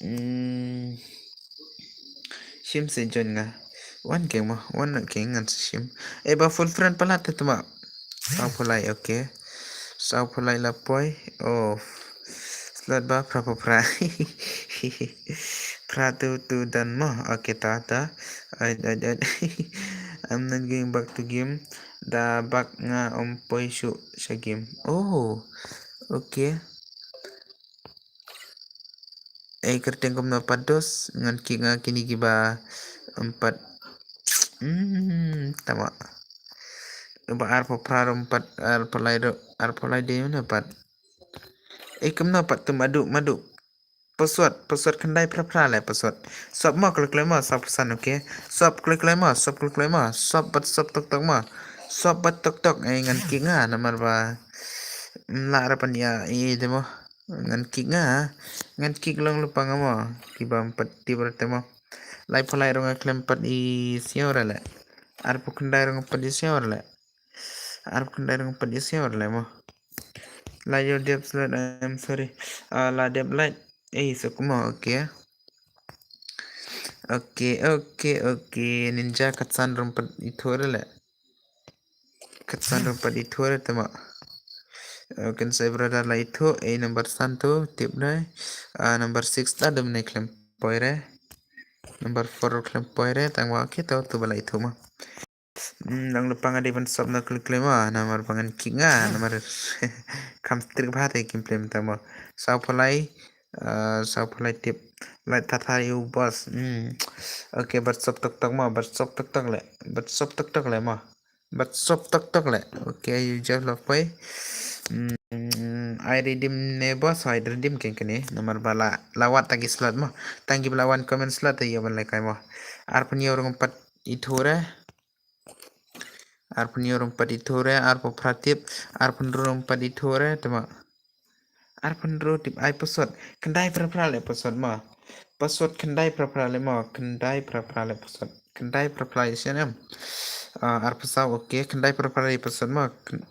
Hmm. Shim se join nga. Wan keng ma, wan na keng ngan sa shim. Eh, ba full friend palat te tma. Saw phew lai, okay. Saw phew lai la poi. Oh. Slot ba phra phra phra. Phra tu tu dan ma. Okay, ta ta. Ai ai ai. I'm not going back to game. Da back nga ym poi shuh sha game. Oh. Okay. Ei kyrteng kumno pat dos, ngan kick nga kine kiba empat. Hmm, tama. Ba arphew phra ruh empat, arphew lai ruh, arphew lai dei mano pat. Ei kumno pat tu madu, madu. Password, password khyndai phra phra leh password. Sop mo kloi kloi mo, sop phew san, okay. Sop kloi kloi mo, sop kloi kloi mo, sop bad sop tok tok mo. Sop bad tok tok, ei ngan kick nga namar ba. Mla ra pan ïa, ei de mo. Ngan kick nga, ngan kick long lypa nga mo. Kiba empat tip re te mo. Laiphew lai ruh nga khlem pat i siew re leh. Arphew khyndai ruh nga pat i siew re leh. Arphew khyndai ruh nga pat i siew re leh mo. La ïoh dep slot, I'm sorry. Ah, la dep light. Eh, so kuma, okay. Okay, okay, okay. Ninja khatsan ruh nga pat ithuh re leh. Khatsan ruh nga pat ithuh re tama. Okay, sa brother la ithuh, eh, number san tu, tip dai. Ah, number six ta dum ne khlem poi re. Number four khlem poi re, tang ba, okay, to, tu ba la ithuh ma. Hmm, dang lypa nga dei ban sop na kloi kloi ma, namar ba ngan kick nga, namar kham strik bha te kim play mynta ma. Saw phew lai, ah, saw phew lai tip. Lai thathar ïa u boss. Hmm. Okay, bad sop tok tok ma, bad sop tok tok leh. Bad sop tok tok leh ma. Bad sop tok tok leh. Okay, ïa u Jeff la poi. Hmm, ai redeem ne boss, ai redeem keng kane. Namar ba la, la wad tang ki slot ma. Tang kiba la wan comment slot te ïa ban lehkai ma. Arphew hynñiew ruh nga pat ithuh re. Arphew hynñiew ruh nga pat ithuh re, arphew phra tip, arphew hynriew ruh nga pat ithuh re, tama. Arphew hynriew tip, ai password. Khyndai phra phra leh password ma. Password khyndai phra phra leh ma, khyndai phra phra leh password. Khyndai phra phra ïa sien em. Ah, arphew saw, okay, khyndai phra phra leh password ma. Khyn-,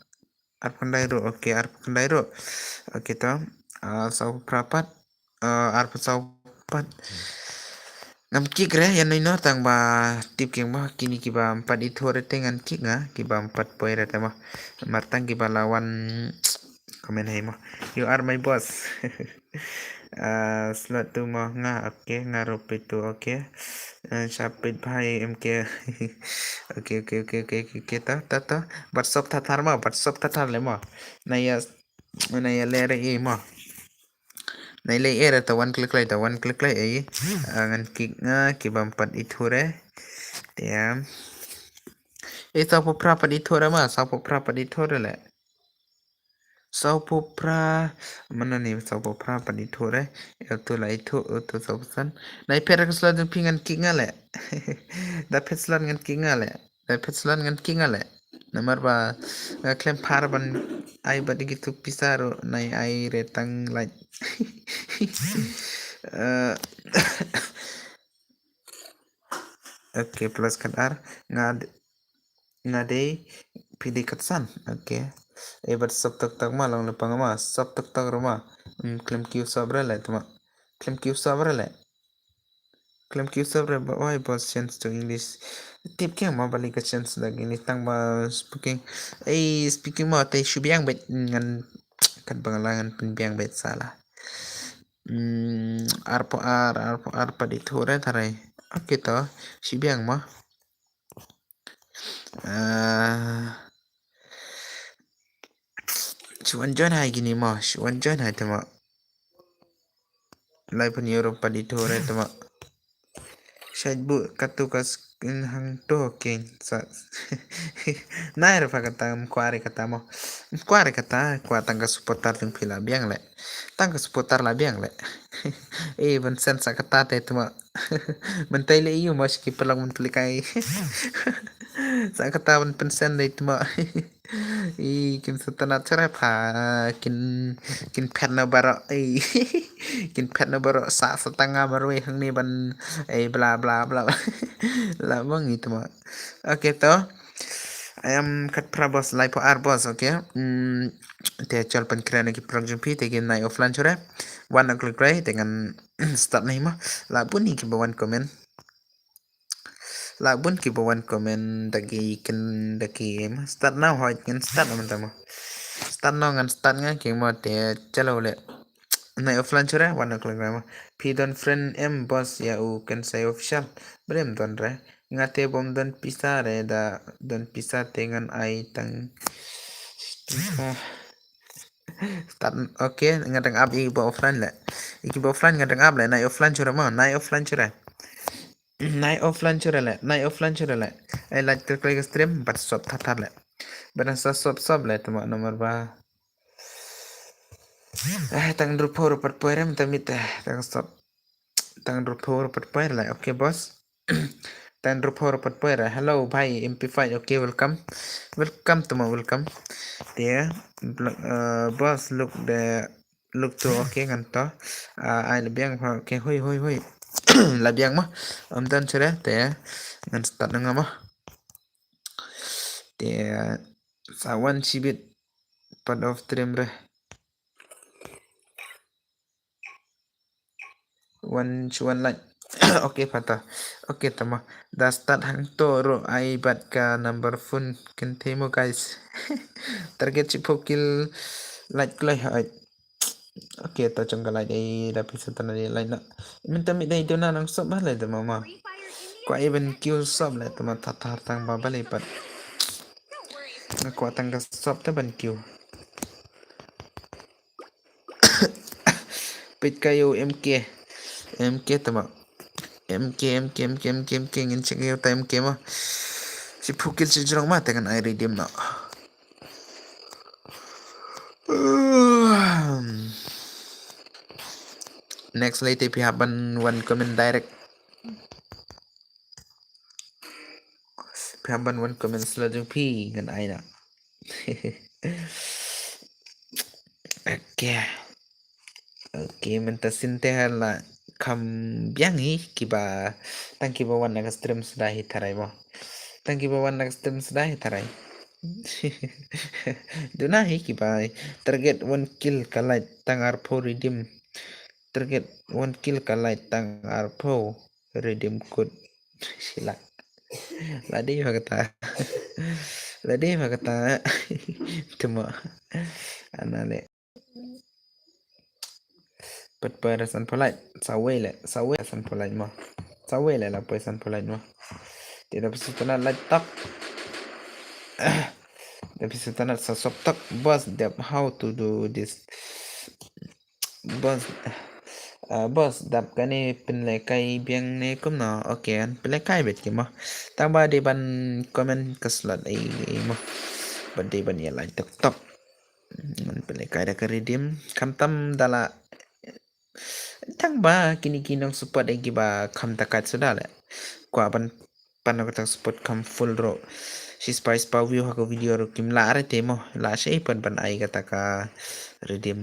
arphew khyndai ruh, okay, arphew khyndai ruh. Okay, to. Ah, saw phra pat. Ah, arphew saw pat. Ngam kick re, ïa noi noh tang ba tip keng ba, kine kiba empat ithuh re te ngan kick nga, kiba empat poi re te ma. Mar tang kiba la wan comment hei ma. You are my boss. Ah, slot tu ma nga, okay, nga ruh peit tu, okay. Ah, sha peit bha ïa M K. Okay, okay, okay, okay, okay, okay, ta, ta, ta. Bad sop thathar ma, bad sop thathar leh ma. Na ïa, na ïa leh re i ma. Na ïa leh re ta wan klik leh, ta wan klik leh, eh. Ah, ngan kick nga, kiba empat ithuh re. Te ïa. Eh, saw phew phra pat ithuh re ma, saw phew phra pat ithuh re leh. Saw phew phra, mano ni saw phew phra pat ithuh re. Ithuh la ithuh, ithuh saw phew san. Nai phet ra ka slot jong phi ngan kick nga leh. Da phet slot ngan kick nga leh. Da phet slot ngan kick nga leh. Namar ba nga khlem phar ban ai bad ïa kitu pisa ruh nai ai re tang like. Eh, okay, plus khat ar. Nga d-, nga dei phi dei khat san. Okay. Eh, bad sop tok tok ma, long le pang ma, sop tok tok ruh ma. Hmm, khlem kiew sop re leh tuma. Khlem kiew sop re leh. Khlem kiew sop re ba, why boss change to English? Tip kiang ma ba lei ka change da English tang ba speaking. Eh, speaking ma te shu biang bad ngan kat Bangla ngan pynbiang bad sa la. Hmm, ar phew ar, ar phew ar pat ithuh re tharai. Okay to, shu biang ma. Ah, shu wan join ha kine ma, shu wan join ha te ma. Lai phew hynñiew ruh pat ithuh re te ma. Shait buh katu ka skin hangto ken sa. Nai ruh pha kata, ym kwah re kata mo. Ym kwah re kata, kwah tang ka supporter jong phi la biang leh. Tang ka supporter la biang leh. Eh, ban send sa kata te tuma. Mynta leh ïu mo shi ki paralok mynta leh kai. Sa kata ban pynsend dei tuma. Ih, kin sngewtynnat shuh re pha, kin, kin phet na baroh, ih. Kin phet na baroh, sa, sa tang nga marwei hangne ban, eh, bla, bla, bla. La bang ito ma. Okay, to. Ai am khat phra boss, lai phew ar boss, okay. Hmm, te chol pynkren ki paralok jong phi, te ki nai offline shuh re. One o'clock re, te ngan start nai ma. La bun hi kiba wan comment. La bun kiba wan comment da ki kin da ki em. Start now hoi ngan start na mynta mo. Start now ngan start nga ki mo te chalo leh. Nai offline shuh re, one o'clock re mo. Phi don friend em boss ïa u Kensai Official. Balei ym don re. Nga te bym don pisa re, da don pisa te ngan ai tang. Start, okay, nga dang ap ïa kiba offline leh. Ïa kiba offline nga dang ap leh, nai offline shuh re mo, nai offline shuh re. Nai offline shuh re leh, nai offline shuh re leh. Ai like klik like stream, bad sop thar thar leh. Bad sa sop sop leh, tuma namar ba. Ai, tang hynriew phew ruh pat poi re mynta miet, eh, tang sop. Tang hynriew phew ruh pat poi re leh, okay, boss. Tang hynriew phew ruh pat poi re. Hello, bhai, M P five, okay, welcome. Welcome tuma, welcome. Te, bl-, eh, boss, look the Look to, okay, ngan to. Ah, ai la biang pha, okay, hoi, hoi, hoi. La biang mo. Ym don shuh re, te ngan start na nga mo. Te sa wan shibit part of stream re. Wan shu wan like. Okay, pha to. Okay, tama. Da start hangto ruh ai bad ka number phone kynthei mo, guys. Target shiphew kill like kloi ha. Okay, to jong ka light, eh, da pisa tana di light na. Mynta mi dei duna nang sop ba le da mama. Kwah even kill sop le tama, tata tang ba ba le pat. Nga kwah tang ka sop ta ban kill. Pit ka yo M K. M K tama. M K, M K, M K, M K, M K, ngin check yo ta M K ma. Shiphew kill shi jrong ma, te ngan ai redeem na. Next lei te phi hap ban wan comment direct. Phi hap ban wan comment slot jong phi ngan ai na. Okay. Okay, mynta sien te ha la kham biang hi kiba, tang kiba wan na ka stream sdang hi tharai mo. Tang kiba wan na ka stream sdang hi tharai. Duna hi kiba target one kill ka light tang arphew redeem. Target one kill ka light tang arphew redeem code. Shilak. La dei ba kata. La dei ba kata. Tuma. Ana le. Pat poi ra sanphew light. Sawei le. Sawei sanphew light mo. Sawei le la poi sanphew light mo. Te da pisa tana light tak. Da pisa tana sa sop tak. Boss, dep how to do this. Boss, Ah, boss, dap kane pynlehkai biang ne kumno? Okay, ngan pynlehkai beit ki mo. Tang ba dei ban comment ka slot ei ei mo. Ba dei ban ïa like tok tok. Ngan pynlehkai da ka redeem. Khamtam da la. Tang ba kine ki nong support ei kiba kham takat suda le. Kwah ban pan kata support kham full ruh. Shi spah spah view ha ka video ruh kim lah re te mo. Lah shi pat ban ai kata ka redeem.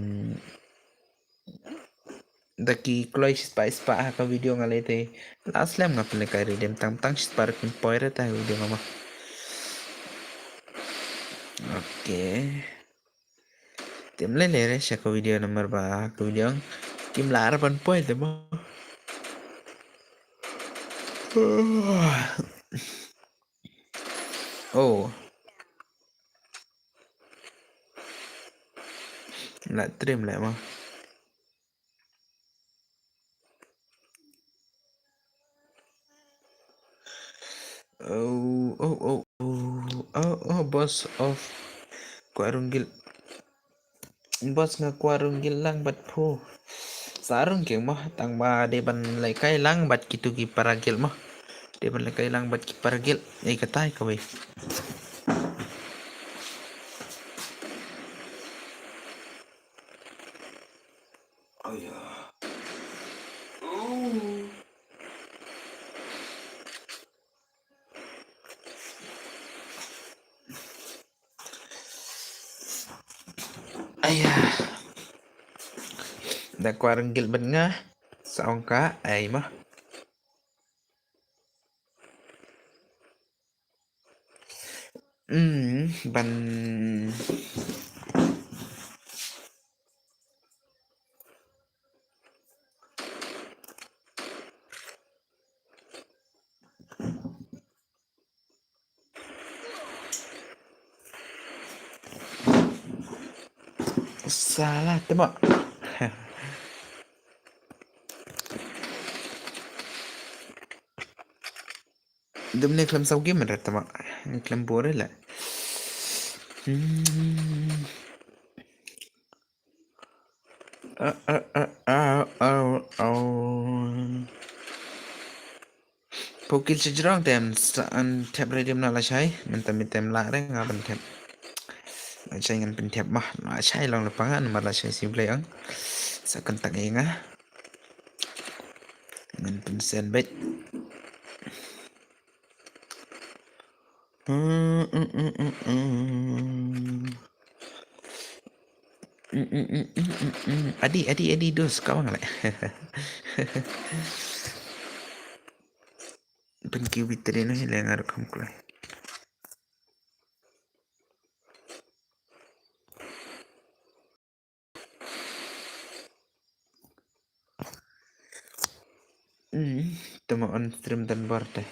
Da ki kloi shi spah spah ha ka video nga leh te. Lah slem nga pynlehkai redeem tang tang shi spah ruh kim poi re te ha ka video nga mo. Okay. Te ym lei lei re sha ka video namar ba ka video kim lah re ban poi te mo. Oh. Lah trim leh mo. Oh, oh, oh, oh, oh, oh, boss of Kwah Rung Guild. Boss nga kwah rung guild lang bad phu. Sa rung king mo, tang ba dei ban lehkai lang bad kitu ki para guild mo. Dei ban lehkai lang bad ki para guild. Eh, katai kawei. Oh ya. Oh. Aya. Da kwah rung guild bad nga. Sa ong ka, ai mo. Hmm, ban Salah tembak. Dum ne klem saw game rat tembak. Klem bore la. Hmm. Au, au, au, au, au, au. Pokil sejrong tem sa an tep redim na lashai. Mentem mentem la re nga ban tep. Lashai ngan pen tep mah. Lashai long lepangan mar lashai si blei ang. Sa kentak e nga. Ngan pen sen bet. Adi, adi, adi, dos, kawang le. Pynki witri no hi lengar kham kulai. Hmm, tama on stream dan bar te.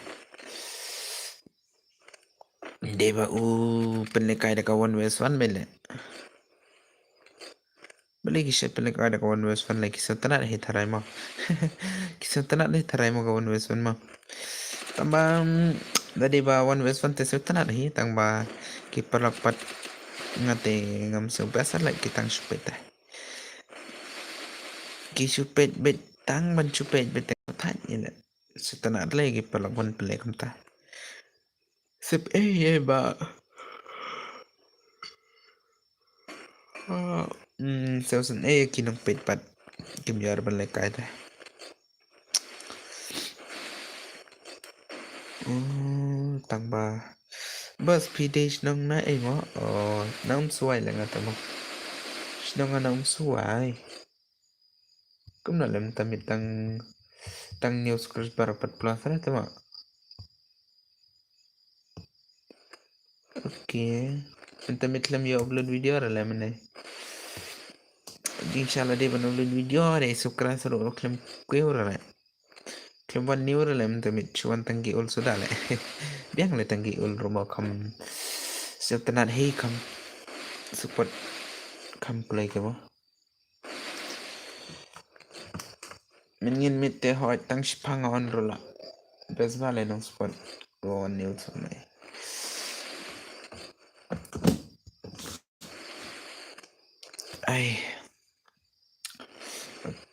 Deba u pynlekai da ka one versus one mele. Bale ki shet pynlekai da ka one versus one le ki sngewtynnat hi tharai mo. Ki sngewtynnat hi tharai mo ka one versus one mo. Tang ba, mm, da deba one versus one te sngewtynnat hi tang ba ki paralok pat nga te ngam sngewbha sa le ki tang shu peit te. Ki shu peit beit tang ban shu peit beit tang thait ïa le. Sngewtynnat le ki paralok ban pynleh kumta. Sep ei ei ba. Ah, mm, sep sep ei ki nongpeit pat. Kim ïoh ban lehkai te. Hmm, tang ba. Bas phi dei shnong na ei mo? Oh, na Umswai le nga te mo. Shnong na Umswai. Kumno lem tamit tang, tang new subscriber pat plus re te mo. Okay. Mynta mit khlem ïa upload video ra lem ne. Inshallah dei ban upload video re subscribe sa ruh khlem kiew ra le. Khlem wan new ra le mynta mit shu wan tang ki ul suda le. Biang le tang ki ul ruh mo kham. Sngewtynnat hi kham. Support kham kloi ke mo. Mynngin mit te hoi tang shipang on rula. Best ba le nong support. Go on new to me. Ai.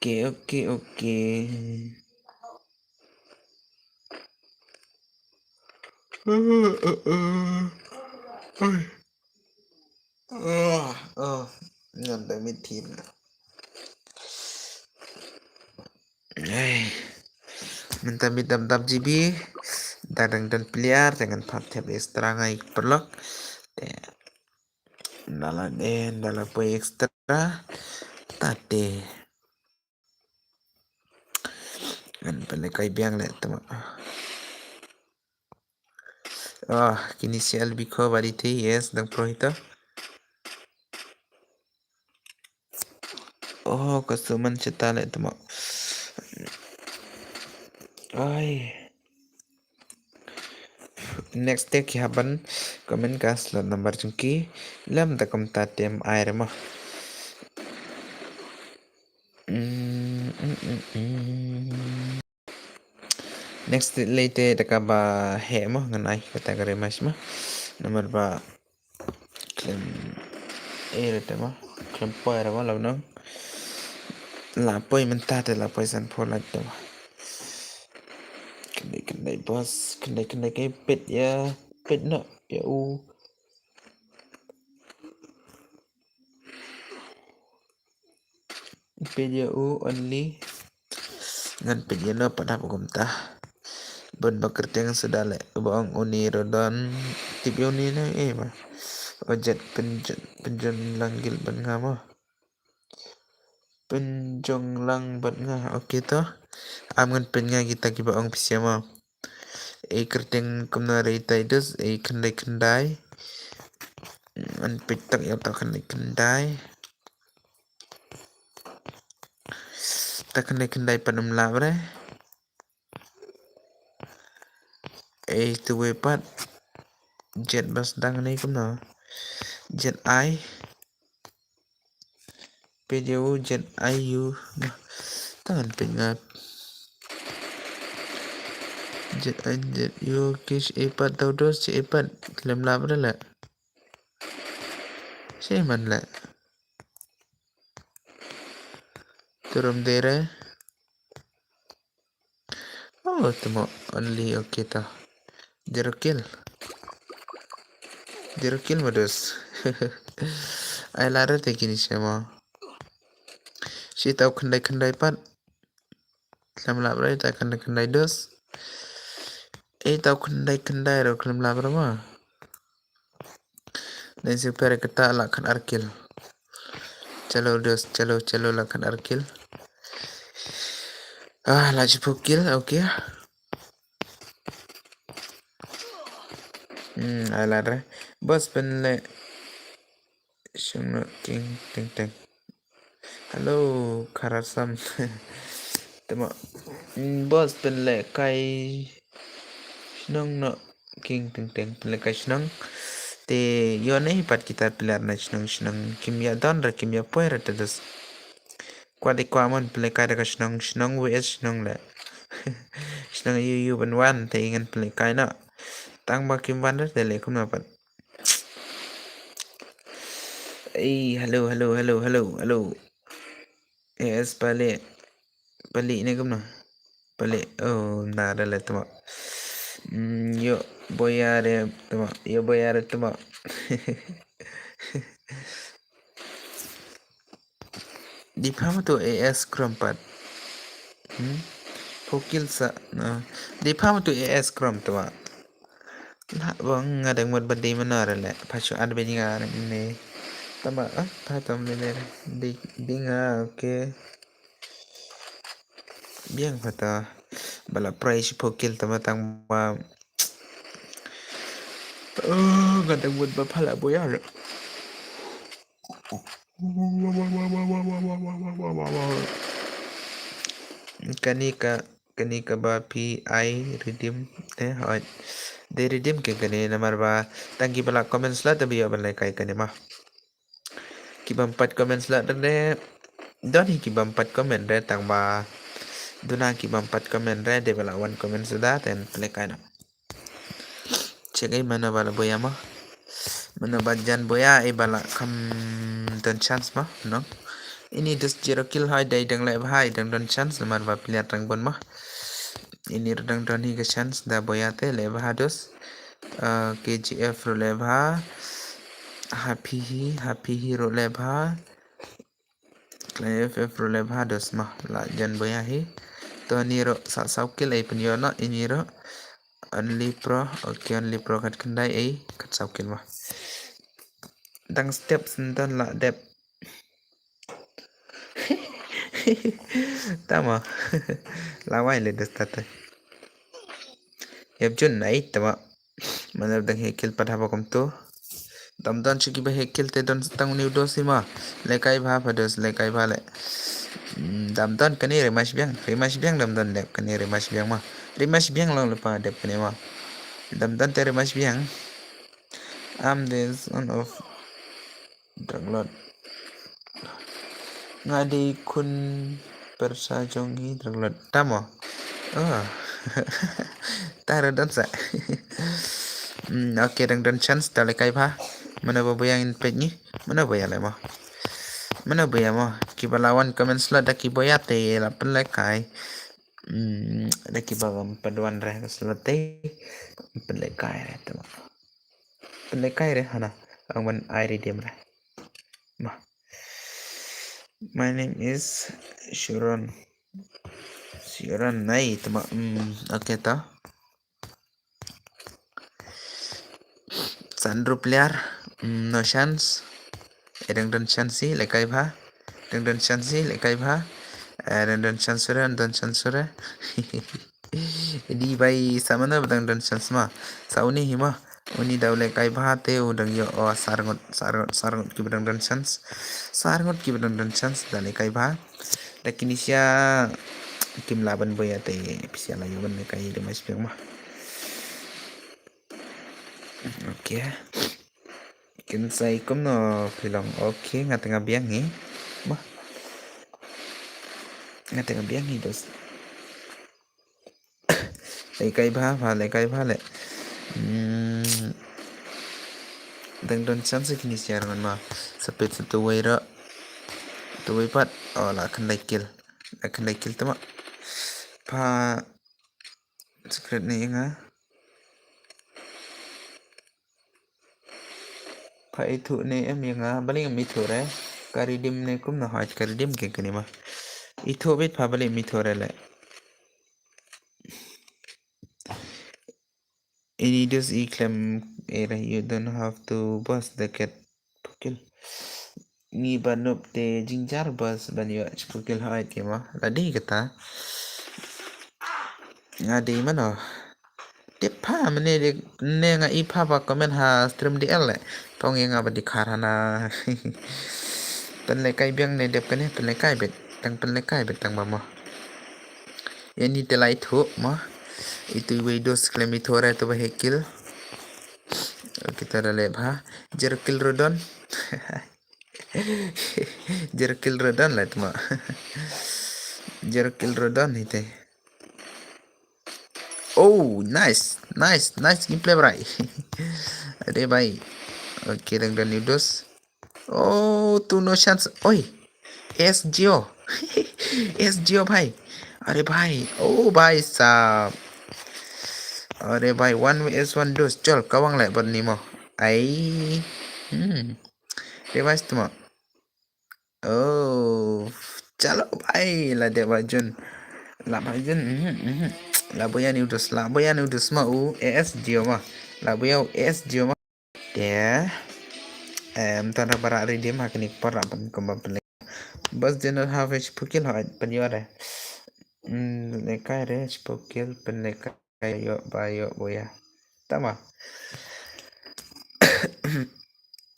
Okay, okay, okay. Oh, oh. Ngan da mit team. Ai. Mynta mit dap dap G B. Da dang don player, te ngan pap thep extra ngai paralok. Te. Dala de, dala poi extra. Tate. Ngan pynlehkai biang leh tama. Ah, kini si L B ko bari te, yes, dang pro hito. Oh, ka suman chita leh tama. Ai. Next te ki hap ban comment ka slot number jong ki. Lem da kumta te em ai re mo. Mm, mm, mm, mm. Next te lei te da kaba heh mo ngan ai kata ka rematch mo. Namar ba khlem, eh, re te mo. Khlem poi re mo la u nong. La poi mynta te la poi san pho la te mo. Khyndai khyndai boss, khyndai khyndai, ka peit ïa, peit noh ïa u. Peit ïa u only. Ngan peit ïa no pat hap kumta. Ban ba kyrteng suda leh, ba ong uni Rodon. Tip ïa uni ne, eh, ba. O Jet, pynjot, pynjot lang gil ban nga mo. Pynjot lang bad nga. Okay to. Am ngan peit nga kita kiba ong pisa mo. Ei kyrteng kumno re Titus, ei khyndai khyndai. Ngan peit tak ïa ta khyndai khyndai. Ta khyndai khyndai pat ym lah re. Ei tu wei pat. Jet bas dang ne kumno. Jet ai. Peit ïa u Jet ai u. Tangan peit nga. Jet ai Jet u kish ei pat tau dos che ei pat. Lem lap re leh. Che man leh. Turum dere. Oh, tamo only okay ta. Zero kill. Zero kill modus. Ai lare te kini sema. Si tau khyndai khyndai pat. Khlem lap re ta khyndai khyndai dos. Eh tau khyndai khyndai ro khlem lap re ma. Nai super kata la khan ar kill. Chalo dos, chalo, chalo la khan ar kill. Ah, la chipu kill, okay. Hmm, ai la re. Boss pen le. Shung no king ting ting. Hello, Kharasam. Tama. Mm, boss pen le kai shnong no king ting ting pen le kai shnong. Te yo ne pat kita pilar na shnong shnong kim ya don ra kim ya poi ra terus. Kwa de kwa mon pen le kai da ka shnong shnong V S shnong le. Shnong yu yu ban wan te ingen pen le kai no. Tang ba kim wan ra te le kum na pat. Ei, hello, hello, hello, hello, hello. Yes, pale. Pale ne kumno? Pale. Oh, na da le tama. Mm, yo, boyare tama. Yo, boyare tama. Di pha ma tu A S Chrome pat. Hmm? Pokil sa. No. Di pha ma tu A S Chrome tama. La bang nga dang mut ba dei mana re le. Pha shu add bini nga ne. Tama ah pha tam bini re. Dei dei nga okay. Biang pha ta. Bala price pokil tama tang ba. Oh, nga dang mut ba pha la boya re. Kani ka kani ka ba P I redeem te hoi. De redeem ke kani namar ba tang ki bala comment slot te bio ban le kai kani ma. Ki bam pat comment slot de don hi ki bam pat comment de tang ba duna ki bam pat comment de de bala one comment suda ten le kai na. Check ai mana bala boya ma. Mana ba jan boya ai bala kam don chance ma no. Ini dus zero kill hai dei dang leh bha, dang don chance namar ba player dang bun ma. Ini dang don hi ka chance da boya te leh bha dus. Uh, K G F ro leh bha. Happy hi, happy hi ro leh bha. F F ro leh bha dus ma la jan boya hi. To ni ro sa saw kill ai pynyo na ini ro. Only pro, okay, only pro kat kendai ai kat saw kill ma. Dang step sentan la dep. Tama. Lawai le dus tata. Yap jun ai tama. Mana dang he kill pat haba kumto. Dam don chiki ba he kill te don tang ni dos ma. Lekai bha pa dos lekai bha le. Dam don kani rematch biang, rematch biang dam don dep kani rematch biang ma. Rematch biang long lepa dep kani ma. Dam don te rematch biang. Am this one of Drug Lord. Nga dei khun pyrsa jong hi Drug Lord. Tamo. Oh. Tara don sa. Hmm, okay, dang don chance da lekai bha. Mana ba boya in pet ni. Mana boya le mo. Mana boya mo. Kiba lawan comment slot da ki boya te la pynlekai. Hmm, da kiba bam paduan re slot te. Pynlekai re tamo. Pynlekai re hana ang ban ai re dem re. Ma. My name is Sharon. Sharon nai tama. Hmm, okay ta. Sandro player. Hmm, no chance. Edang don chance lekai bha. Dang don chance lekai bha. Edang don chance re, don chance re. Di bai samana ba dang don chance ma. Sa uni hi ma. Uni da u lekai bha te u dang yo o sarngot sarngot sarngot ki ba dang don chance. Sarngot ki ba dang don chance da lekai bha. Da kini sia kim la ban boya te pisia la yo ban lekai de mas piang ma. Okay. Kin sai kumno pilong. Okay, nga tengah biang ni. Bah. Nga tengah biang ni dos. Lekai bha, bha, lekai bha le. Hmm. Dang don chance kini siar ngan ma. Sapit satu wai ra. Tu wai pat. Oh, la khandai kill. La khandai kill tama. Pa secret ni nga. Pa ithu ne em ïa nga, bali ngam ithu re. Ka redeem ne kumno haj ka redeem ke kani ma. Ithu bit pa bali ngam ithu re le. Ini dus i khlem era, you don't have to boss the cat pukil. Ngi ba nup te jingjar bas ban ïoh chipukil ha ai kima. Ladi kata. Nga dei mano. Dep pha mane de ne nga i pha ba comment ha stream D L le. Tong ïa nga ba dei khar hana. Pynlekai biang ne dep kane pynlekai bet. Tang pynlekai bet tang ba mo. Ïa ni te lai thu mo. Itu iwei dos khlem ithu re tu ba he kill. Kita da le bha. Jer kill rodon. Jer kill rodon la tma. Jer kill rodon hite. Oh, nice. Nice, nice gameplay brai. Ade bhai. Okay, dang dan ni dos. Oh, tu no chance. Oi. S G O. S G O bhai. Are bhai. Oh bhai sahab. Are bhai, one vs one dos. Chal kawang le bad ni mo. Ai. Hmm. Device tu mo. Oh, chalo bhai, la dep ba jun. La ba jun. Mhm, mhm. La boya ni dos, la boya ni dos ma u S G O ma. La boya u S G O ma. Te em tan ra bara redeem ha kini para pan kumba pele. Bas dinner ha ve chipukil ha pan yore. Hmm, lekai re chipukil pan lekai. Ayo ba yo boya. Tama.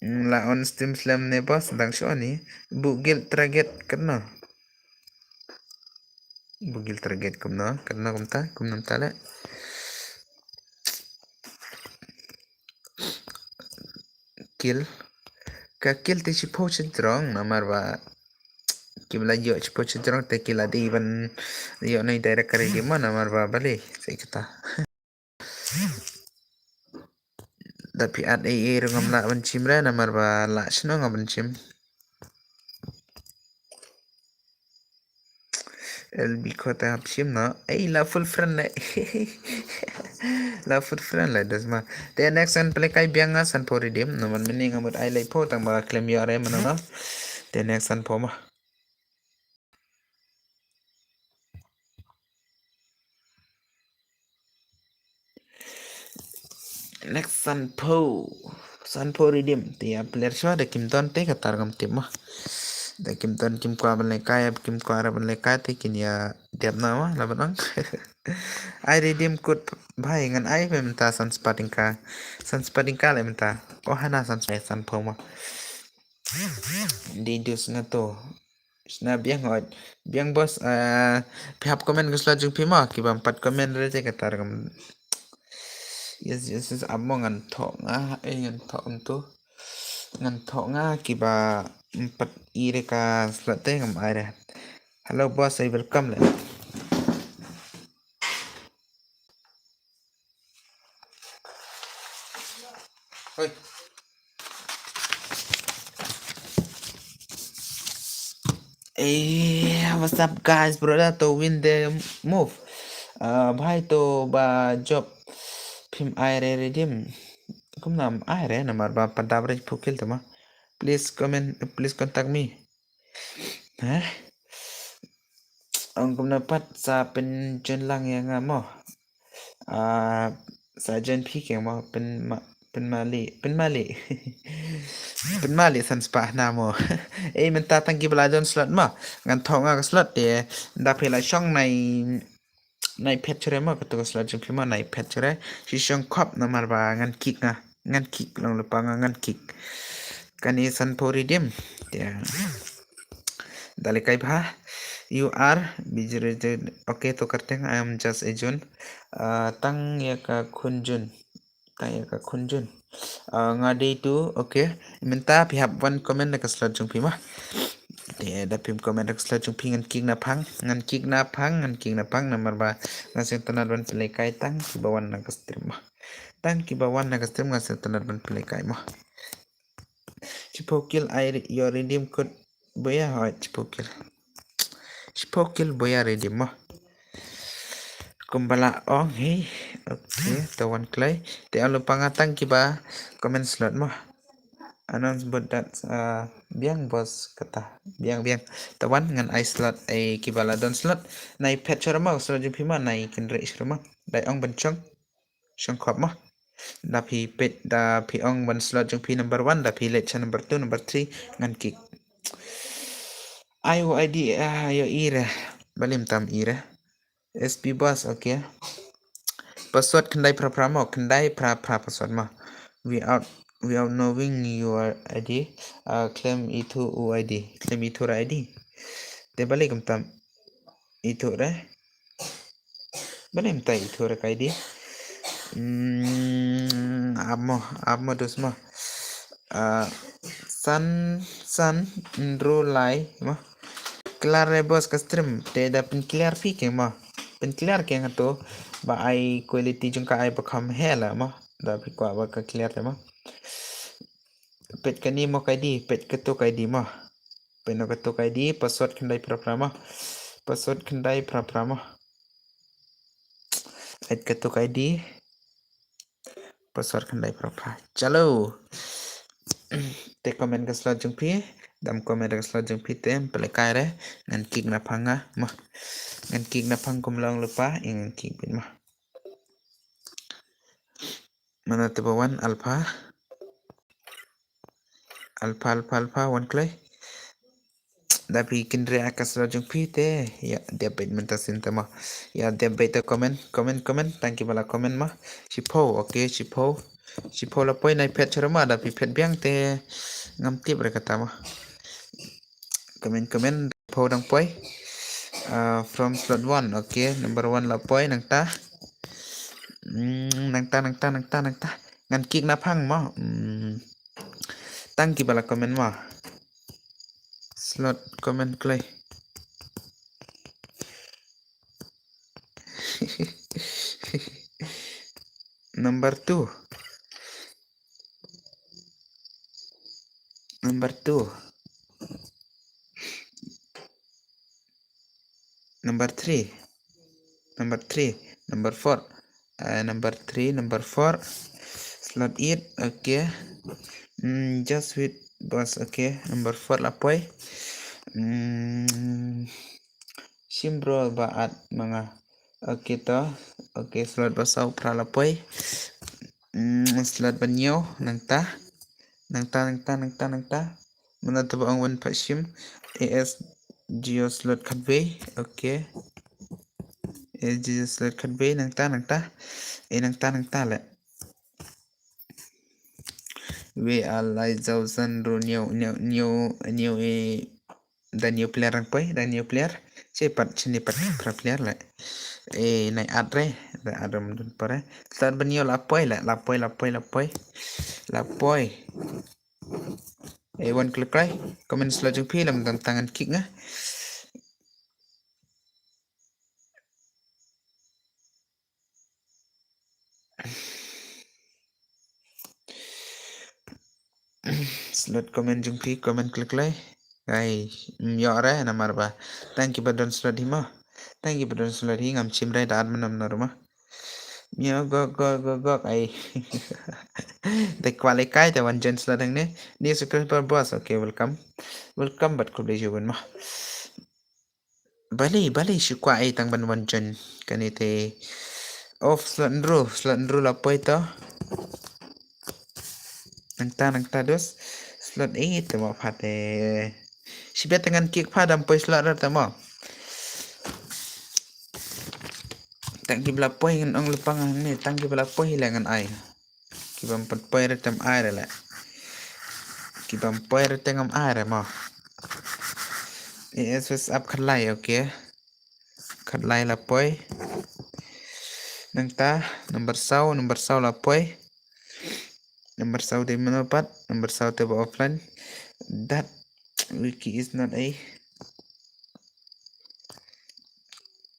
La on stream slam ne bas dang sho ni. Bugil target kena. Bugil target kumno, kena kumta, kumno ta le. Kill. Ka kill te chipo chidrong namar ba. Kim la yo chipo chidrong te kill adi ban yo nai direct kare di ma namar ba bale. Sai kata. Da pi at ei ei rung am la ban chim re namar ba la chno nga ban chim. L B ko ta hap shim no. Ei, la full friend le. La full friend le, das ma. Te next san pele kai biang nga san pho redeem. No man mini nga mut ai lai pho tang ba claim yo re mano no. Te next san pho ma. Next san pho. San pho redeem. Te ya player shwa da kim don te katar kam tip ma. Da kim don kim kwa ban le kai, kim kwa ra ban le kai te kin ya dep na ma, la ban ang. Ai redeem kut bhai ngan ai pe mynta san spadingka. San spadingka le mynta. Oh hana san spadingka san pho ma. Di dus nga to. Sna biang hoi. Biang boss, eh, phi hap comment ka slot jong phi ma, ki bam pat comment re te katar kam. Yes, yes, yes, amo ngan thok nga, eh, ngan thok em tu. Ngan thok nga ki ba empat i re ka slot te ngam ai re. Hello boss, I welcome le. Hoi. Eh, what's up guys, brother? To win the move. Ah, bhai to ba job phim ai re redeem. Kum nam ai re namar ba padap re phukil to ma. Please comment, please contact me. Hah? Ong kumno pat sa pynjun lang ïa nga mo. Ah, sa jun phi keng mo pynma pynmali pynmali. Pynmali san spah na mo. Ei mynta tang ki ba la don slot mo. Ngan thok nga ka slot te da phi la shong nai nai phet chre mo ka tu ka slot jong phi mo nai phet chre. Shi shong khop namar ba ngan kick nga. Ngan kick long lepa nga ngan kick. Kani san pho redeem. Ya. Dale kai bha. You are busy. Okay to karteng, I am just a Jun. Ah, tang ïa ka khun Jun. Tang ïa ka khun Jun. Ah, nga dei tu, okay. Mynta phi hap wan comment da ka slot jong phi ma. Te da phim comment da ka slot jong phi ngan kick na phang, ngan kick na phang, ngan kick na phang namar ba nga sngewtynnat ban pynlehkai tang ki ba wan na ka stream ma. Tang ki ba wan na ka stream nga sngewtynnat ban pynlehkai mo. Shiphew kill ai re-, your redeem code boya hoi shiphew kill. Shiphew kill boya redeem mo. Kumba la ong hi. Okay, to wan kloi. Te ong lypa nga tang ki ba comment slot mo. Announce bot dat, ah, biang boss kata. Biang biang. To wan ngan ai slot ai ki ba la don slot. Nai phet shrama slot jong phi ma nai kin re shrama. Dai ong ban chong. Shong khop mo. Da phi pet, da phi ong ban slot jong phi number one, da phi let cha number two, number three, ngan kick. Ai u I D, ah, yo i re. Balim tam i re. S P boss, okay. Password khyndai phra phra mo, khyndai phra phra password mo. Without, without knowing your I D, ah, claim itu u I D, claim itu ra I D. Te balik kem tam. Itu re. Bane mynta itu re ka I D. Hmm, amo, amo dus mo. Ah, san, san, ndru lai mo. Klar re boss ka stream. Te da pyn clear phi ke mo. Pyn clear ke nga to. Ba ai quality jong ka ai ba kham hela mo. Da phi kwa ba ka clear re mo. Pet kani mo ka I D, pet katu ka I D mo. Pet no katu ka I D, password khyndai phra phra mo. Password khyndai phra phra mo. Pet katu ka I D. Password khyndai phra phra. Chalo. Te comment ka slot jong phi. Dam comment ka slot jong phi te. Pele kai re. Ngan kick na phang nga. Mo. Ngan kick na phang kum long lupa. Ngan kick bit mo. Mana te ba wan alpha. Alpha, alpha, alpha, wan kloi. Da phi kin re ka slot jong phi te. Ya, debate mynta sin te ma. Ya, debate te comment, comment, comment. Tang ki ba la comment ma. Shiphew, okay, shiphew. Shiphew la poi nai phet shrama da phi phet biang te. Ngam tip re kata ma. Comment, comment. Phew dang poi. Ah, from slot one. Okay, number one la poi nangta. Hmm, nangta, nangta, nangta, nangta. Ngan kick na phang mo. Hmm. Tang ki ba la comment mo. Slot comment kloi. Number two. Number two. Number three. Number three. Number four. Uh, number three, number four. Slot eight. Okay. Mm, just wait, boss. Okay. Number four la poi. Mm, shim bro ba at manga. Okay to. Okay, slot ba saw phra la poi. Mm, slot ba hynñiew nangta. Nangta, nangta, nangta, nangta. Mano te ba ong wan pat shim. A S Geo slot khatwei. Okay. A S Geo slot khatwei nangta, nangta. Eh, nangta, nangta le. We are lai zau san ru hynñiew, hynñiew, hynñiew, hynñiew, eh, da hynñiew player rang poi, da hynñiew player. Che pat, chini pat phra player le. Eh, nai at re, da at re mdun pare. Slot ba hynñiew la poi le, la poi, la poi, la poi. La poi. Eh, wan klik lai. Comment slot jong phi lam dang tangan kick nga. Slot comment jong phi, comment klik lai. Ai, mm, yo re namar ba. Tang ki ba don slot hi mo. Tang ki ba don slot hi ngam shim re da at mynno mynno ruh mo. Yo gok gok gok gok ai. Te kwah lehkai te wan join slot hangne. New subscriber boss. Okay, welcome. Welcome bad khublei shibun mo. Balei, balei shu kwah ei tang ban wan join kane te. Off slot hynriew, slot hynriew la poi to. Nangta, nangta dos. Slot eight te mo pha te. Shibit te ngan kick pha dam poi slot ra te mo. Tang ki ba la poi ngan ong lypa ngan ne, tang ki ba la poi hi la ngan ai. Ki bym pat poi re te ym ai re le. Ki bym poi re te ngam ai re mo. A S what's up khatlai, okay. Khatlai la poi. Nangta, number saw, number saw la poi. Number saw te mano pat, number saw te ba offline. That wiki is not a.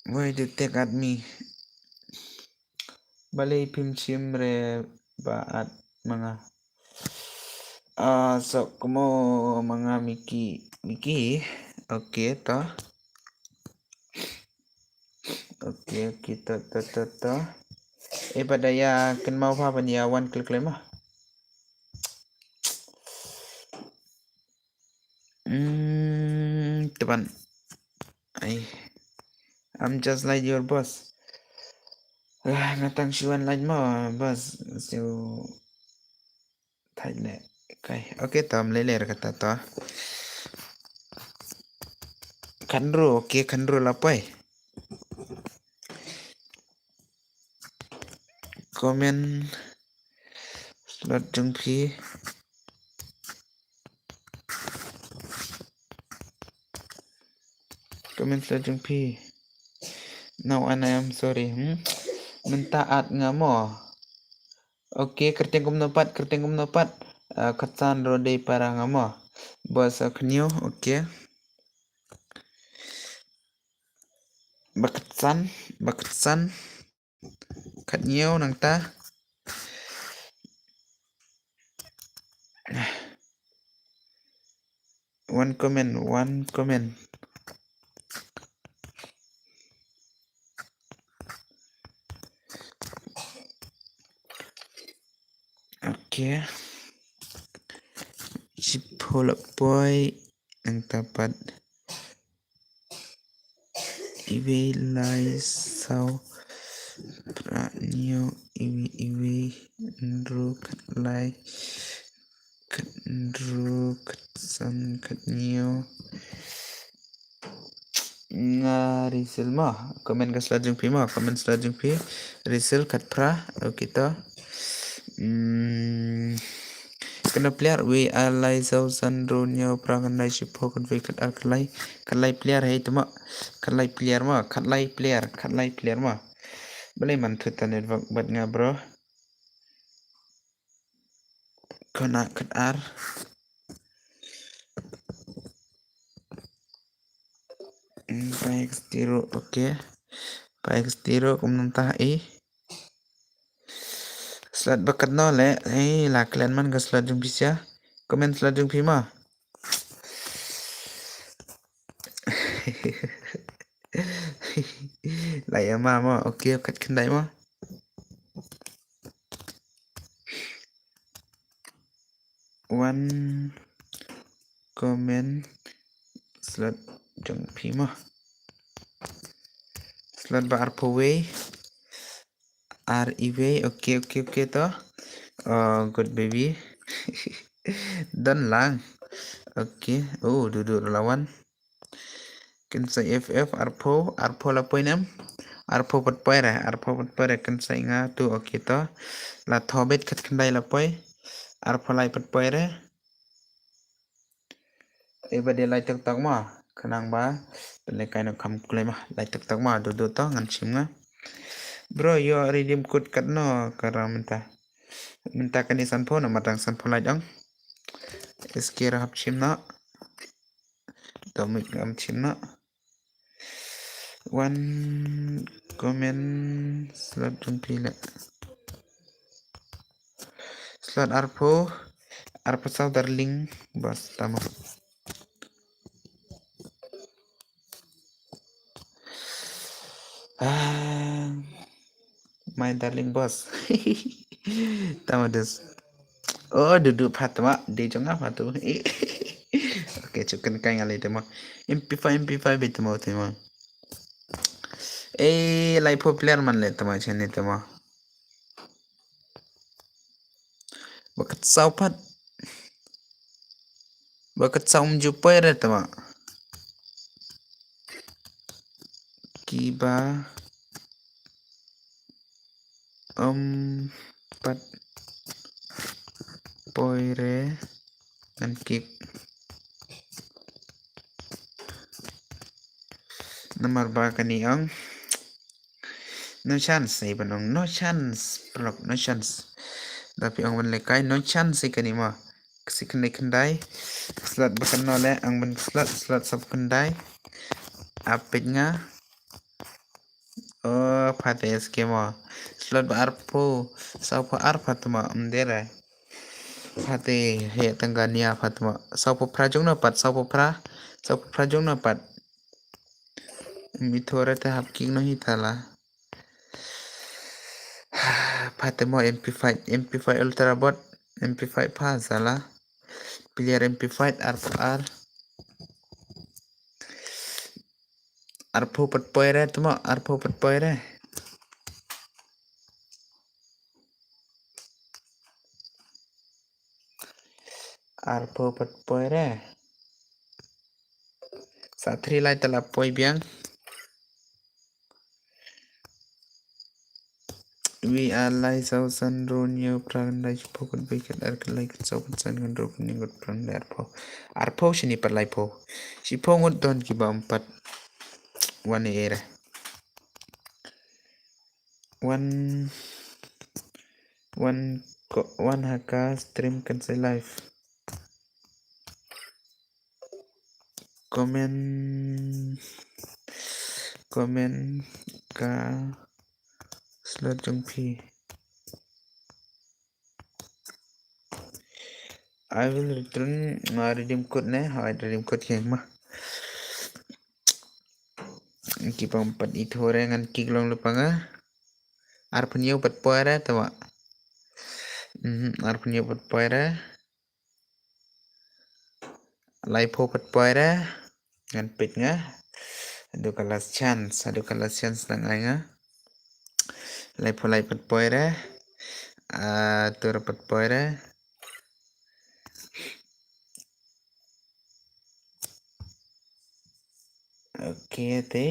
Why do you take at me? Balei phim shim re ba at manga. Ah, so kmo manga Miki, Miki. Okay, to. Okay, okay, to, to, to, to. Eh, ba da ïa kynmaw pha ban ïa wan klik lei ma. Hmm, teban. Ai. I'm just like your boss. Ah, nga tang shu wan like mo, boss. So, thait le. Okay, okay, tam le le kata to. Khandru, okay, khandru la poi. Comment slot jong phi. Comment slot jong phi. No, and I am sorry. Hmm? Mynta at nga mo. Okay, kyrteng kumno pat, kyrteng kumno pat. Ah, khatsan ro dei para nga mo. Boss, ah, khynñiew, okay. Ba khatsan, ba khatsan. Khathynñiew nangta. One comment, one comment. Okay. Shiphew la poi nangta pat. Iwei lai saw phra hynñiew iwei iwei hynriew khatlai khathynriew khatsan khathynñiew. Nga resell mo. Comment ka slot jong phi mo. Comment slot jong phi. Resell khatphra. Okay to. Hmm. Kano player? We are lai saw san hynriew hynñiew phra khyndai shiphew khathynriew khatar khatlai. Khatlai player hei to mo. Khatlai player mo. Khatlai player. Khatlai player mo. Balei man thut ta network bad nga bro. Kona khatar. Hmm, paix tiro, okay. Paix tiro, kumno ta i. Slot ba katno le, eh, la klet man ka slot jong phi sha. Comment slot jong phi ma. Ai ama mo, okay, kat khyndai mo. Wan comment slot jong phi mo. Slot ba arphew wei. Ar iwei, okay, okay, okay to. Oh, good baby. Don lang. Okay, oh, dudu lawan. Kynsai F F, arphew, arphew la poi nem. Arphew pat poi re, arphew pat poi re, kynsai nga tu, okay to. La thobet kat khyndai la poi. Arphew lai pat poi re. Eba de lai tok tok ma, khnang ba pynlehkai noh kham kloi ma, lai tok tok ma, dudu to ngan shim nga. Bro, yo redeem code katno ka rang mynta. Mynta kane sanphew na matang sanphew lai dong. S K ra hap shim na. Domik ngam shim na. Wan comment slot jong phi le. Slot arphew, arphew saw darling, bas tama. Ah, my darling boss. Tama dus. Oh, dudu Fatma, de jong nga Fatma. Okay, chukan kai ngali tama. M P five, M P five be tama tama. Eh, lai popular man le tama chani tama. Bakat saw pat. Bakat saw mju poi re tama. Kiba um pat poi re ngan kick. Namar ba kani ang. No chance, eh, ban ong no chance, prok, no chance. Da phi ong ban lehkai, no chance, eh, kani ma. Kasi khyndai khyndai. Slot ba kan no le, ang ban slot, slot sap khyndai. Apit nga. Oh, pate S K mo. Slot ba arphew, saw phew ar phat ma, um dere. Pate he tangga nia phat ma. Saw phew phra jong no pat, saw phew phra. Saw phew phra jong no pat. Mi thore te hap king no hi thala. Pate mo M P five, M P five Ultra Bot, M P five pha sala. Player M P five R R. Arphew pat poi re tmo, arphew pat poi re. Arphew pat poi re. Sa three lai tala poi biang. We are lai saw san ro nyo pran lai shiphew kut bai kut ar kut lai kut saw kut san kut ro kut nyo kut pran lai arphew. Arphew shini pat lai phew. Shiphew ngut don kiba um pat. Wan e re. Wan, wan ko, wan haka stream kan sai live. Comment, comment ka slot jong phi. I will return my redeem code ne, ha redeem code ke ma. Ki pang pat i thore ngan ki glong le panga. Arphew hynñiew pat poi re tama. Mhm, arphew hynñiew pat poi re. Laiphew pat poi re. Ngan peit nga. Haduh ka last chance, haduh ka last chance nang ai nga. Laiphew lai pat poi re. Ah, tur pat poi re. Okay, te.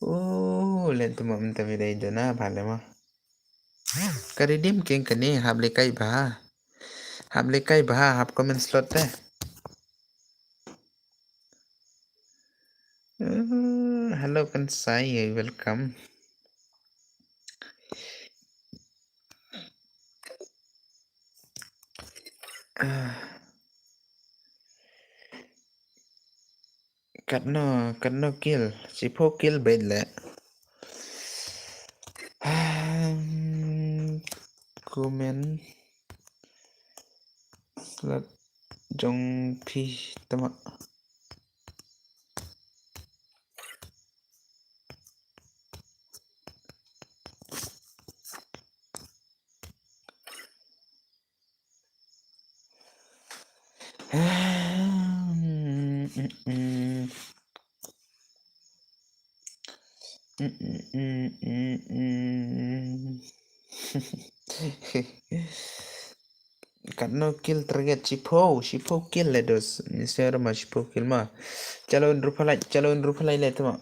Oh, len tu ma mynta mi dei dona bha le ma. Ka redeem keng kane hap le kai bha. Hap le kai bha, hap comment slot te. Uh, hello, Kansai, welcome. Uh, katno, katno kill, shiphew kill beit le. Um, comment slot jong phi tama. Mm, mm, mm. Mm, mm, mm, mm, mm. Katno kill target? Shiphew, shiphew kill le dos. Mister ma shiphew kill ma. Chalo hynriew phew lai, chalo hynriew phew lai le tama.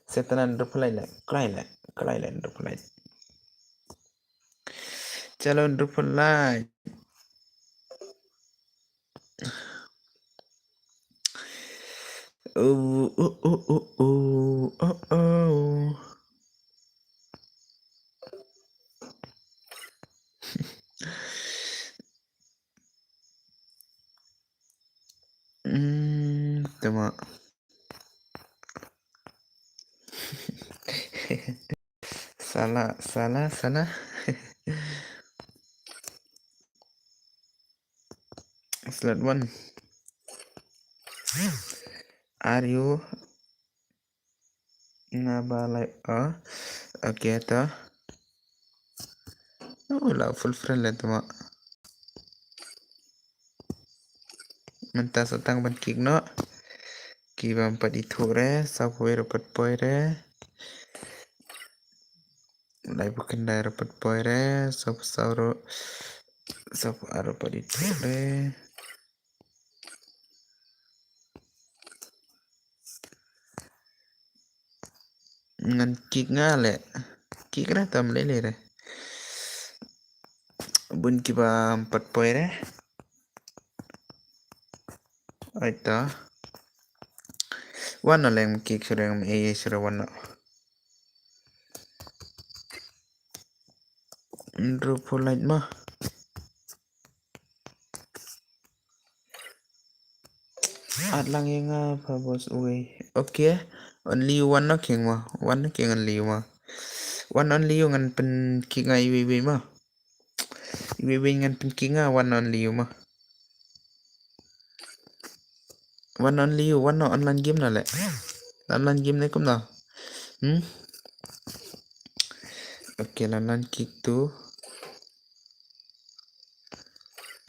Setan hynriew phew lai le. Klai le, klai le hynriew phew lai. Chalo hynriew phew lai. Oh, oh, oh, oh, oh, oh, oh. Hmm, tama. Salah, salah, salah. Slot one. Are you? Nga ba lai, oh. Okay, to. Oh, la full friend le tama. Mynta sa tang ban kick noh. Ki bym pat ithuh re, saw phew wei ruh pat poi re. Laiphew khyndai ruh pat poi re, saw phew saw ruh, saw phew ar ruh pat ithuh re. Ngan kick nga le. Kick re tam lei lei re. Bun ki bym pat poi re. Aita. Wan noh leng kick shuh re, ngam ei shuh re, wan noh. Hynriew phew lai ma. At lang ïa nga pha boss uwei. Okay. Only you, wan noh khing ma. Wan noh khing, only you ma. Wan, only you, ngan pyn kick nga iwei iwei ma. Iwei iwei ngan pyn kick nga, wan, only you ma. Wan, only you, wan noh online game noh le. Online game ne kumno? Hmm? Okay, la online kick tu.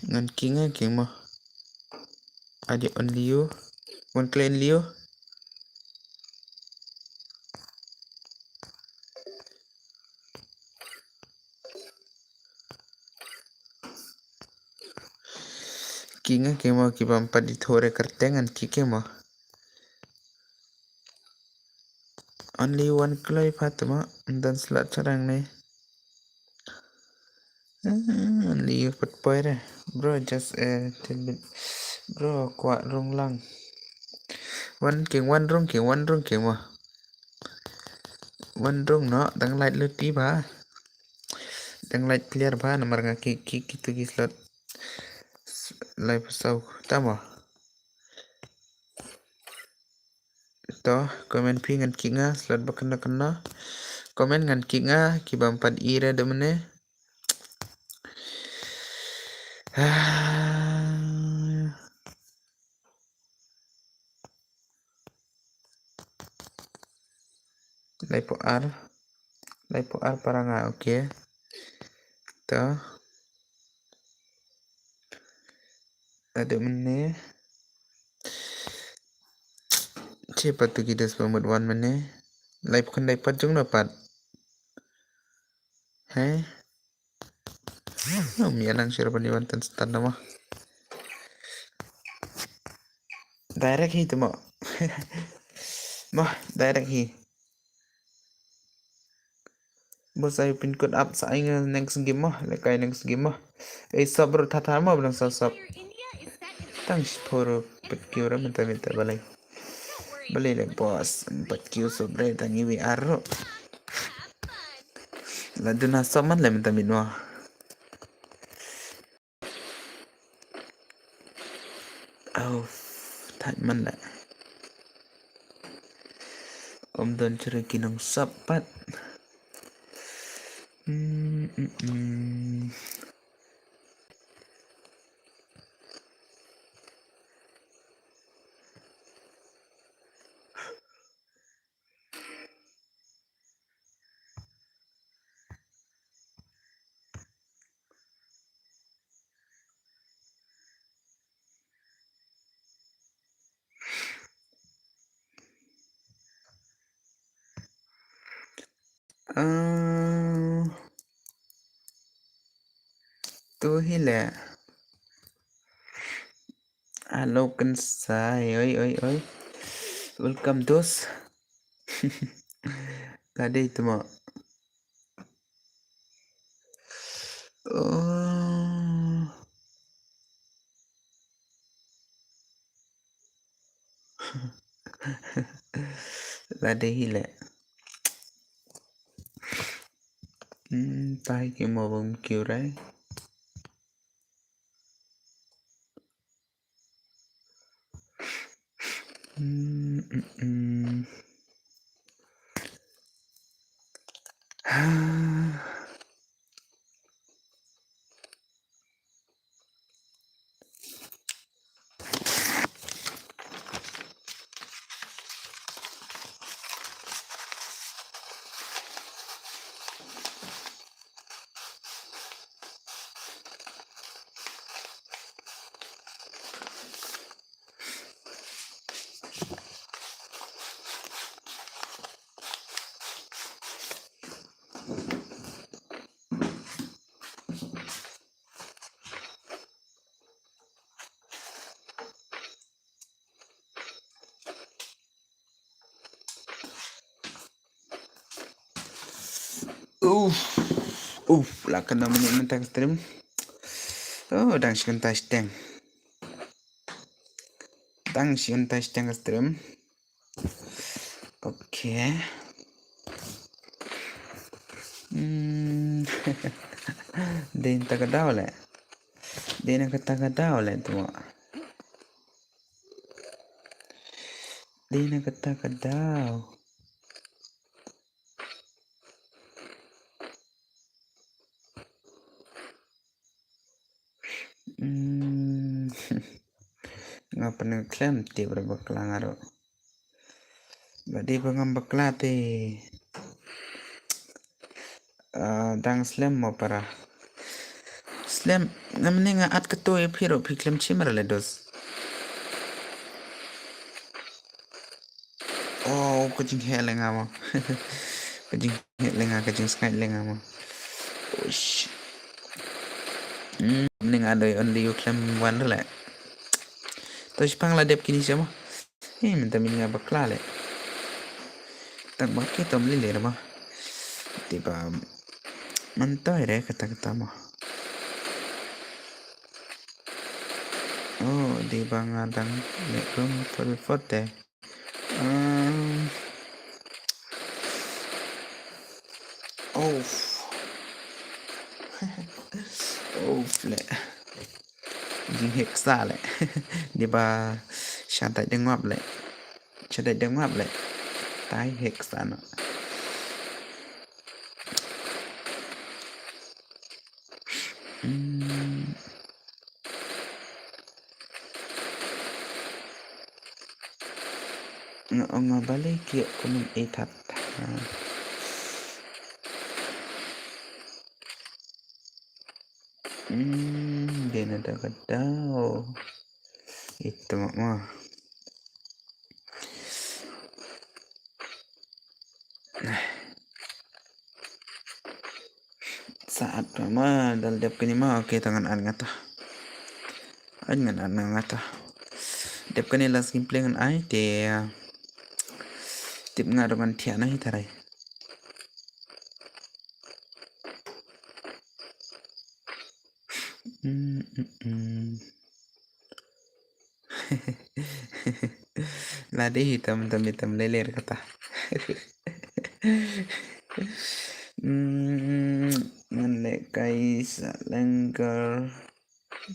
Ngan kick nga khing ma. Adi, only you. Wan kloi, only you. Kick nga khing ma, ki bym pat ithuh re kyrteng, ngan kick khing ma. Only one kloi pat ma, ym don slot sharang ne. Ah, only you pat poi re. Bro, just a little bit. Bro, kwah rung lang. Wan khing, wan rung khing, wan rung khing ma. Wan rung noh, dang lait lut ti bha. Dang lait clear bha, namar nga kick, kick kitu ki slot. Laiphew saw, tama. To, comment phi ngan kick nga, slot ba kynda kynda. Comment ngan kick nga, ki bym pat i re da mynne. Ah. Laiphew ar. Laiphew ar para nga, okay. To. Ade mynne. Che pat tu ki des ba mut wan mynne. Laiphew khyndai pat jong na pat. He? Oh, mi alang sir ban iwan tan stan nama. Direct hi tu mo. Mo, direct hi. Bos ayu pin kut ap sa ai nga next game mo, le kai next game mo. Eh, sub bro, tha tha mo, blang sub sub. Tang shi poro pet kiu ra mynta mynta balai. Balai le bos, pet kiu so bre tang iwi aro. La duna sub man le mynta mynta mo. Au, thait man la. Ym don chire ki nong sap pat. Hmm, hmm, hmm. Ah, to hi le. Hello, Kansai. Oi, oi, oi. Welcome, dos. Tadi itu mo. Oh. Lade hi le. Hmm, tai ki mo bang kiu rai. Hmm, hmm, hmm. Uf, uf, la kane minit mynta ka stream. Oh, dang shi kynta shiteng. Dang shi kynta shiteng ka stream. Okay. Hmm. Dei na kata ka daw le. Dei na kata ka daw le tu. Dei na kata ka daw. Hmm. Nga pynlong khlem tip re bakla nga ruh. Ba dei ba ngam bakla te. Ah, dang slem mo para. Slem, nga mne nga at kato ïa phi ruh phi khlem shim re le dos. Oh, ka jingheh le nga mo. Ka jingheh le nga, ka jingsngaid le nga mo. Uish. Hmm, mne nga doi only you khlem wan re le. To shipang la dep kine sha mo. Hei, mynta mynne nga bakla le. Tang ba ki tom lili re mo. Te ba mynta re kata kata mo. Oh, dei ba nga dang le room forty-four te. Um, oh. Oh, le. Jingheh ksa le. Dei ba shatai dengwap le. Shatai dengwap le. Tai heh ksa no. Hmm. Nga ong nga balei ki ïoh kumne i that. Hmm, dei na da ka daw. Ito ma. Sa at pa ma dal dep kane ma, okay, to ngan at nga ta. Ai ngan at nga ta. Dep kane last gameplay ngan ai te. Tip nga ruh ngan thiah na hi tharai. Mm, mm, mm. Lade hi tam tam tam leler kata. Mm, ngan lehkai sa lengkar.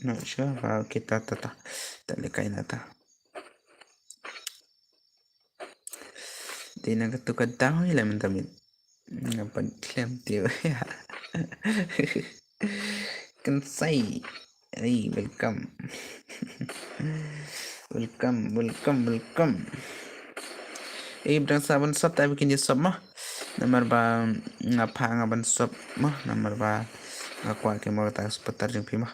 Not sure ba kita ta ta. Ta lehkai na ta. Dei na katu ka daw hi la mynta mit. Nga pat khlem tip. Kan sai. Hey, welcome. Welcome, welcome, welcome. Ei, bdang sa ban sop ta bikin je sop ma. Namar ba nga pha nga ban sop ma. Namar ba nga kwah ki mo ta supporter jong phi ma.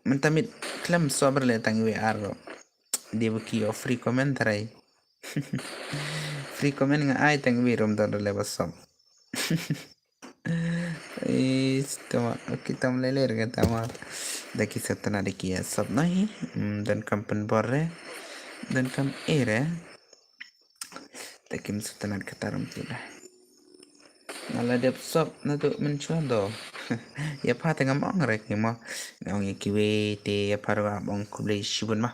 Mynta mit khlem sop re le tang iwei ar ro. Dei ba ki ïoh free comment trai. Free comment nga ai tang iwei rom don re le ba sop. Ih, tama, okay, tam lele re tama. Da ki satana da ki sop na hi. Hmm, don kam pynbor re. Don kam e re. Da kim satana ka taram tu da. Nga la dep sop na tu mynchwa do. Ïa pha te ngam ong re ki mo. Nga ong ïa kiwei te ïa pha ruh ap ong khublei shibun ma.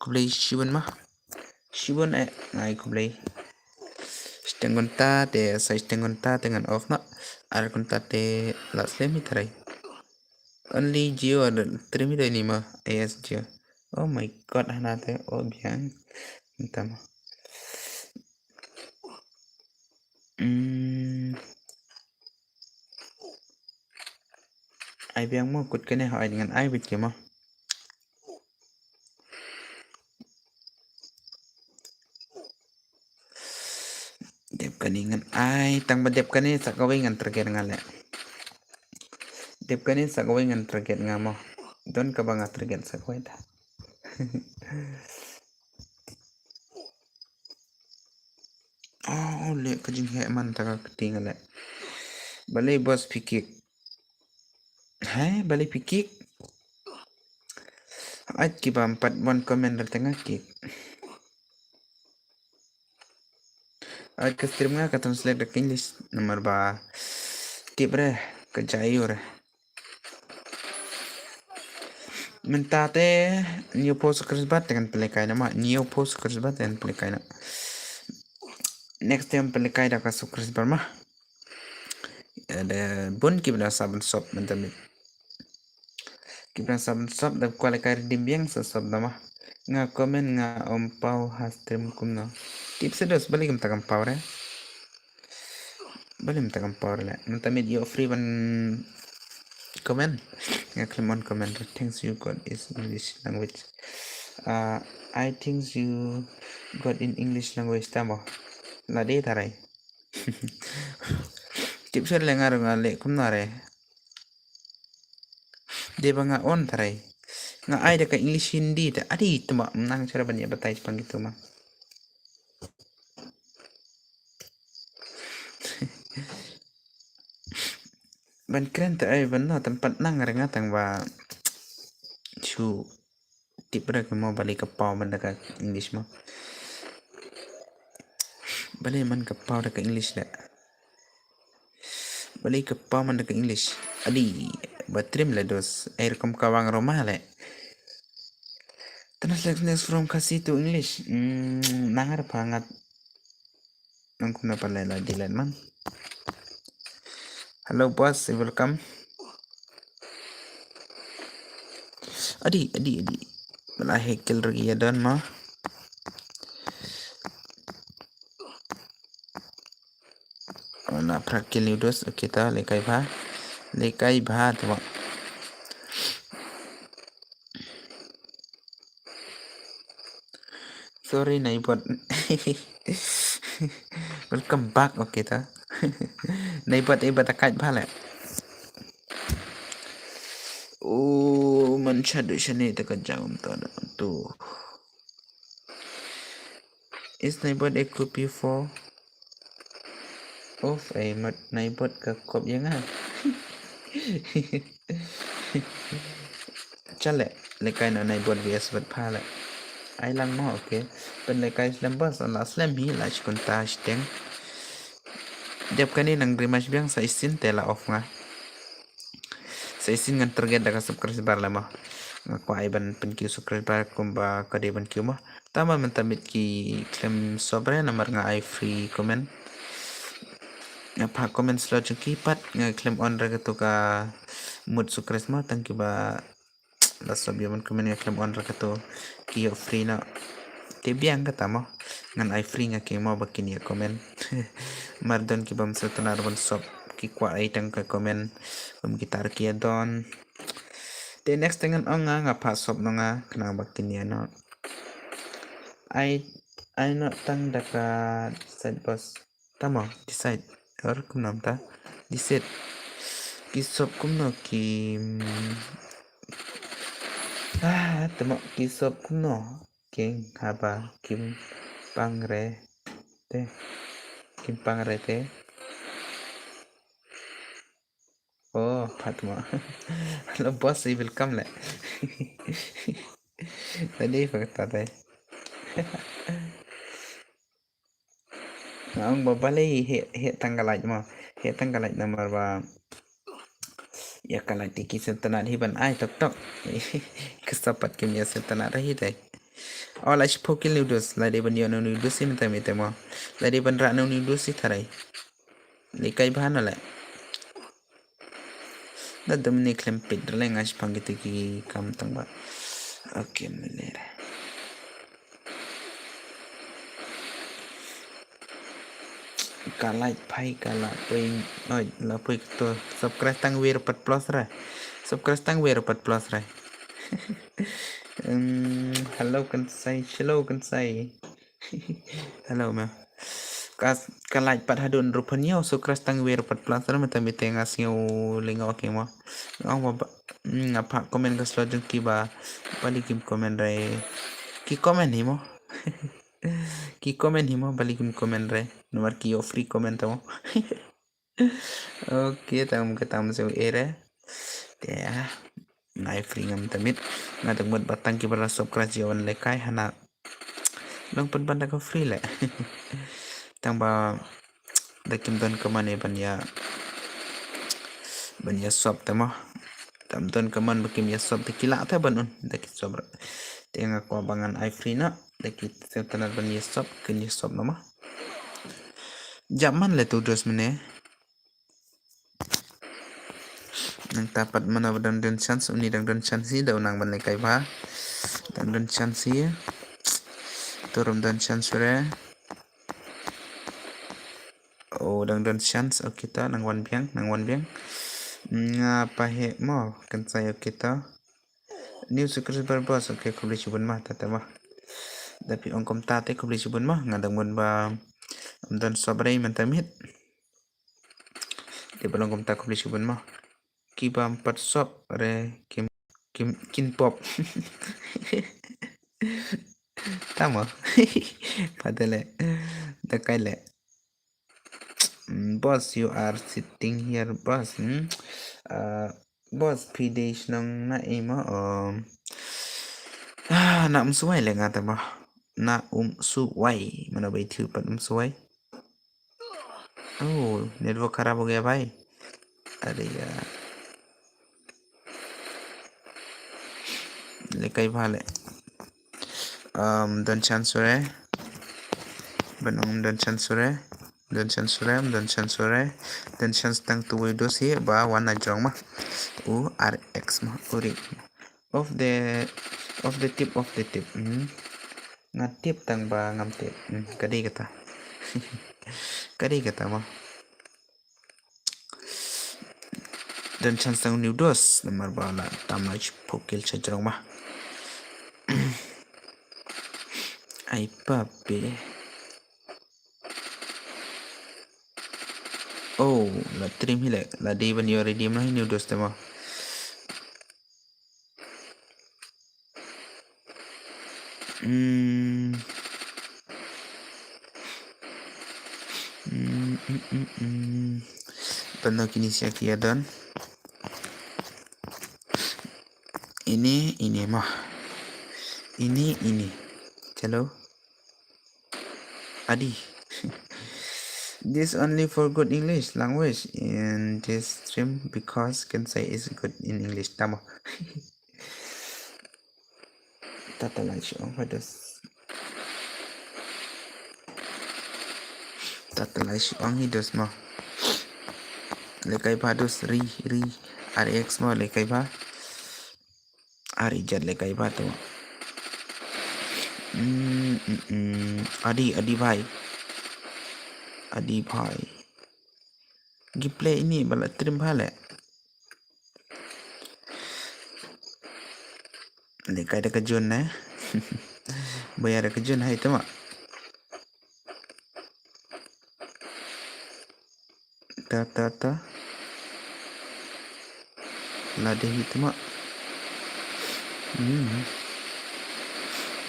Khublei shibun ma. Shibun eh, ngai khublei. Shiteng gunta te, sa shiteng gunta te ngan off ma. Ar gunta te la slem hi tharai. Only Jio, trim hi dei ni ma, A S Jio. Oh my God, hana te, oh biang. Entah ma. Hmm. Ai biang mo kut kane ha ai dengan ai bit ke mo. Dep kane ngan ai, tang ba dep kane sa kawei ngan target nga leh. Dep kane sa kawei ngan target nga mo. Don kaba nga target sa kawei ta. Oh, leh ka jingheh man ta ka kti nga leh. Balei boss phi kick? Hai, balei phi kick? Ait ki bam pat wan comment ra tengah kick. Ait ka stream nga ka translate da ka English namar ba tip re ka jai ïa re. Mynta te new post Christmas te ngan pynlehkai na ma, new post Christmas te ngan pynlehkai na. Next time pynlehkai da ka sub Christmas ma. Ada bun ki bna sabun sop mynta mit. Ki bna sabun sop da kwalika redeem biang sa sop da ma. Nga comment nga om pau ha stream kumno. Tip sedos balik kumta kam pau re. Balik kumta kam pau re. Mynta mit ïoh free ban comment. Nga klim on comment. Thanks you God is English language. Uh, I think you got in English language tamo. La dei tarai. Tip sher le nga nga le kumno re. Dei ba nga on tharai. Nga ai da ka English Hindi te. Adi tuma nang cara ban ïa batai pang gitu ma. Ban kren te ai ban no tempat nang re nga tang ba. Chu. Tip re mo bali ka pau man da ka English mo. Bali man ka pau da ka English le. Bali ka pau man da ka English. Adi, ba trim le dos. Ai rukom ka wang roma le. Translate next from Khasi to English. Hmm, nangar pangat. Nang kumna pale la dilet man. Hello boss, welcome. Adi, adi, adi. Bala hekel ragi ya don ma. Na phra kill ni dos, okay ta, lekai bha. Lekai bha tu ma. Sorry, Naibot. Welcome back, okay ta. Naibot, eh, bata kait bha le. Oh, man shadu shane ta ka jam ta tu. Is Naibot a copy for of a mat Naibot ka kop yang ha. Chale, lekai na Naibot V S bat pha le. Ai lang mo, okay. Pen lekai slem bas, la slem hi, la shkun ta shteng. Dep kani nang rematch biang sa isin te la off nga. Sa isin ngan target da ka subscriber la mo. Nga kwah ai ban pyn kiew subscriber kumba ka dei ban kiew mo. Tama mynta mit ki khlem sop re namar nga ai free comment. Nga pha comment slot jong ki pat nga khlem on re katu ka mut subscribe mo tang ki ba la sop ïa ban comment nga khlem on re katu ki ïoh free no. Te biang kata mo ngan ai free nga ki mo ba kin ïa comment. Mar don ki bam sa tana ban sop ki kwah ai tang ka comment. Bam ki tar ki ïa don. Te next te ngan ong nga nga pha sop no nga khnang ba kin ïa no. Ai, ai no tang da ka decide boss. Tamo, decide. Or kumno ta? Decide. Ki sop kumno ki, mm, ah, tamo ki sop kumno. King haba kim pang re te. Kim pang re te. Oh, pat mo. Hello boss, i welcome le. Tadi pa kata tai. Nga ong ba balei heh, heh tang ka light mo. Heh tang ka light namar ba ïa ka light te ki sngewtynnat hi ban ai tok tok. Ka sa pat kim ïa sngewtynnat hi tai. Oh, la shiphew kill new dus, la dei ban ïoh new dus hi mynta mynta mo. La dei ban rah new dus hi tharai. Lehkai bha na le. Da dam ni klem pit rleng, nga shipang kito ki kam tang ba. Okay, mele. Ka light phai ka la poi, oi, la poi kito. Subscribe tang wir pat plus re. Subscribe tang wir pat plus re. Hmm, hello kan sai, hello kan sai. Hello ma. Ka, ka light pat hadun rupan yo, subscribe tang wir pat plus re, mynta mynta nga sngew lyngngoh ki mo. Nga ong ba, ba, mm, nga phah comment ka slow jong ki ba, balei kim comment re. Ki comment hi mo. Ki comment hi mo, balei kim comment re. Namar ki ïoh free comment to mo. Okay, tang ka tam se ere. Te ah, ngai free ngam tamit. Nga dang mut ba tang ki ba la subscribe ïa wan lehkai hana. Long pynban da ka free le. Tang ba da kim don ka man ban ïa, ban ïa sub te mo. Tam don ka man ba kim ïa sub te ki lah te ban un da ki sub. Te nga kwah ba ngan ai free na da ki sngewtynnat ban ïa sub, kin ïa sub na mo. Jap man le tu dos mene. Nangta pat mano ba dang don chance, uni dang don chance hi, da u nang ban lehkai bha. Dang don chance hi. Turum don chance re. Oh, dang don chance, okay ta, nang wan biang, nang wan biang. Nga pa he mo, kan sai, okay ta. New subscriber boss, okay, khublei shibun ma, ta ta ma. Da phi ong kumta te khublei shibun ma, nga dang mut ba ym don sub re mynta miet. Te ba long kumta khublei shibun ma. Ki bym pat sub re kim, kim, kin pop. Tamo. Padale. Dakai le. Mm, boss, you are sitting here, boss. Hmm? Uh, boss, phi dei shnong na ei mo? Um, ah, na Umsuwai le nga ta mo. Na Umsuwai. Mano ba ïathuh pat Umsuwai? Oh, network kharab ho gaya bhai. Are yaar. Lehkai bha le. Um, don chance re. Ban ong don chance re. Don chance re, don chance re. Don chance tang tu wei dos hi ba wan na jrong ma. U R X ma, uri. Of the, of the tip, of the tip. Hmm. Nga tip tang ba ngam tip. Hmm, ka dei kata. Ka dei kata mo. Don chance tang new dos, namar ba la tam la shiphew kill sha jrong ma. Ai papi. Oh, la trim hi le, la dei ban ïoh redeem la hi new dos te mo. Mm. Mm, mm, mm, mm. Pynno kine sha ki ïa don. Ini, ini mo. Ini, ini. Chalo. Adi. This only for good English language in this stream because can say is good in English. Tamo. Tata lai shu ong hi dos. Tata lai shu ong hi dos mo. Lehkai bha dos ri ri. R X mo lehkai bha. Ari jat lehkai bha to. Mm, mm, mm. Adi, adi bhai. Adi bhai. Gameplay ini ba la trim bha le. Lehkai da ka jun ne. Ba ïa da ka jun hai to ma. Ta, ta, ta. La dei hi tma. Hmm.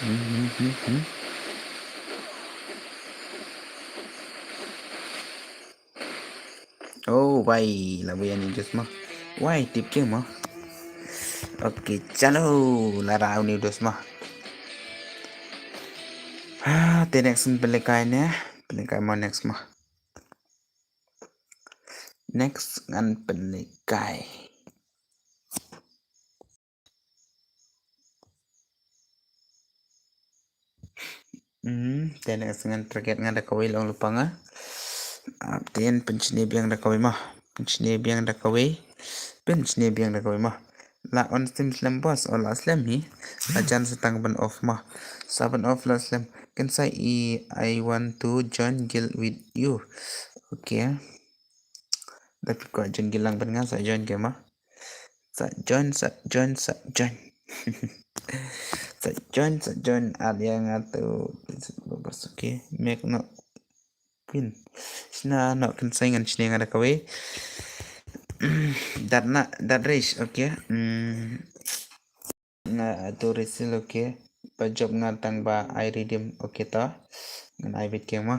Hmm, hmm, hmm, hmm. Oh, bhai, la bhai ani just ma. Wai, tip king mo. Okay, chalo, la rau ni dos mo. Ha, te next ngan pynlehkai ne. Pynlehkai mo next mo. Next ngan pynlehkai. Hmm, te next ngan target nga da kawei long lypa nga. Ap tien pynchni biang da kawei mo. Pynchni biang da kawei. Pynchni biang da kawei mo. La on stream slem boss, o la slem hi. La jan sa tang ban off mo. Sa ban off la slem. Kan sa i, I want to join guild with you. Okay. Da phi kwah join guild lang bad nga, sa join ke mo. Sa join, sa join, sa join. Sa join, sa join. At ïa nga tu. Okay. Make no pin. Sna no kan sa ngan sne nga da kawei. Dat na, dat race, okay. Hmm. Nga tu resil, okay. Ba jop nga tang ba ai redeem, okay to. Ngan ai bit king mo.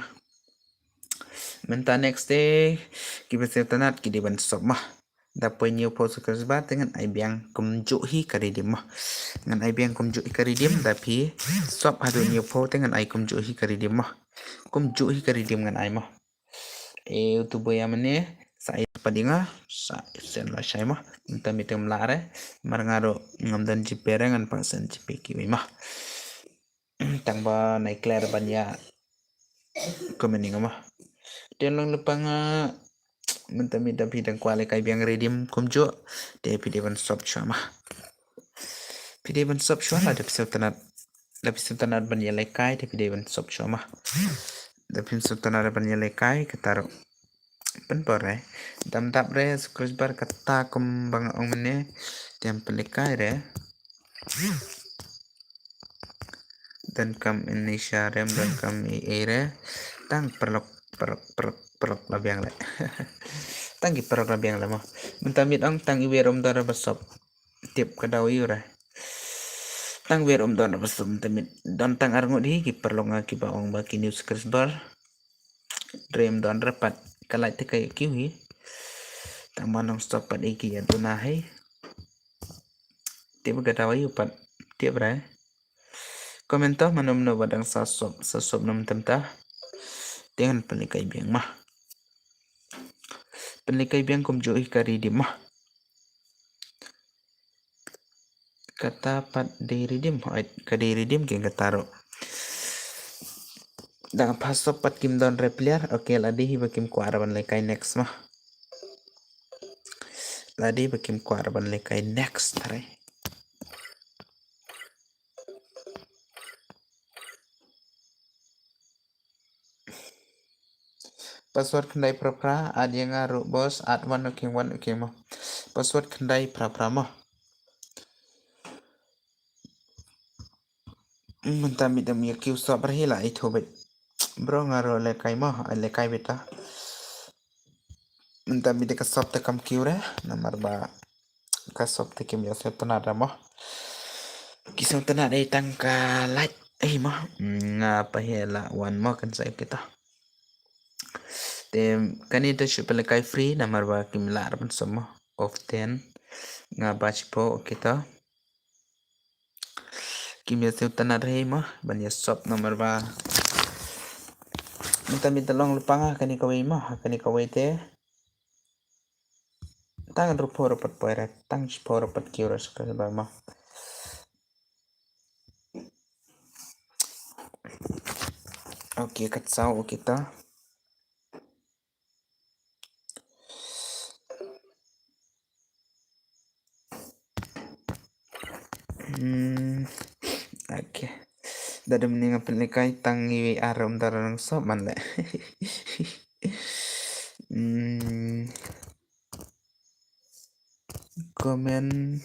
Mynta next te, kiba sngewtynnat ki dei ban sop mo. Da poi hynñiew phew subscriber te ngan ai biang kumjuh hi ka redeem mo. Ngan ai biang kumjuh hi ka redeem, da phi sop haduh hynñiew phew te ngan ai kumjuh hi ka redeem mo. Kumjuh hi ka redeem ngan ai mo. E, utu ba ïa mane, sa ai pat ïa nga, sa send lashai mo. Mynta mynta ym lah re, mar nga ruh ngam don GPay re, ngan pang send GPay kiwei mo. Tang ba nai clear ban ïa comment ïa nga mo. Te long lypa nga, mynta mynta phi dang kwah lehkai biang redeem kumjuh, te phi dei ban sop shuwa mo. Phi dei ban sop shuwa lada phi sngewtynnat. Lada phi sngewtynnat ban ïalehkai, te phi dei ban sop shuwa mo. Lada phim sngewtynnat ban ïalehkai, kata ruh pynpor re. Dam dap re, subscriber kata kumba nga ong mynne. Te ym pynlehkai re. Donkam Indonesia re, donkam E A re. Tang paralok, paralok, paralok, paralok la biang leh. Tang ki paralok la biang leh mo. Mynta miet ong tang iwei ruh ym don re ba sop. Tip ka daw ïa u re. Tang iwei ruh ym don re ba sop mynta miet. Don tang arngut hi ki paralok nga kiba ong ba ki new subscriber. Re ym don re pat ka lait te ka ïa kiw hi. Tang ba nong sop pat ïa ki ïa duna hi. Tip ka daw ïa u pat. Tip re. Comment to mano mano ba dang sa sop, sa sop nam tam ta. Te ngan pynlehkai biang mo. Pynlehkai biang kumjuh hi ka redeem mo. Kata pat dei redeem, hooid, ka dei redeem kein kata ruh. Dang pha sop pat kim don re player, okay, la dei hi ba kim kwah re ban lehkai next mo. La dei ba kim kwah re ban lehkai next re. Password khyndai phra phra, add ïa nga ruh boss, add wan u king wan u king mo. Password khyndai phra phra mo. Mynta miet dam ïa kiw sop re hi la ithuh beit. Bro nga ruh lehkai mo, ai lehkai beit ta. Mynta miet da ka sop te kam kiw re, namar ba ka sop te kim ïa sngewtynnat re mo. Ki sngewtynnat ei tang ka lait ei mo. Nga pa hi la wan mo kan sa kita. Te kane te shu pynlehkai free namar ba kim lah re ban sop mo. Of ten. Nga ba shiphew kita. Kim ïa sngewtynnat re mo ban ïa sop namar ba mynta miet da long lypa nga kane kawei mo, kane kawei te. Tang ruh phew ruh pat poi re, tang shiphew ruh pat kiw re sa ka ba mo. Okay, kat saw, okay ta. Hmm. Okay. Da dum ni nga pynlehkai tang iwei ar um dara nang sop man le. Hmm. Comment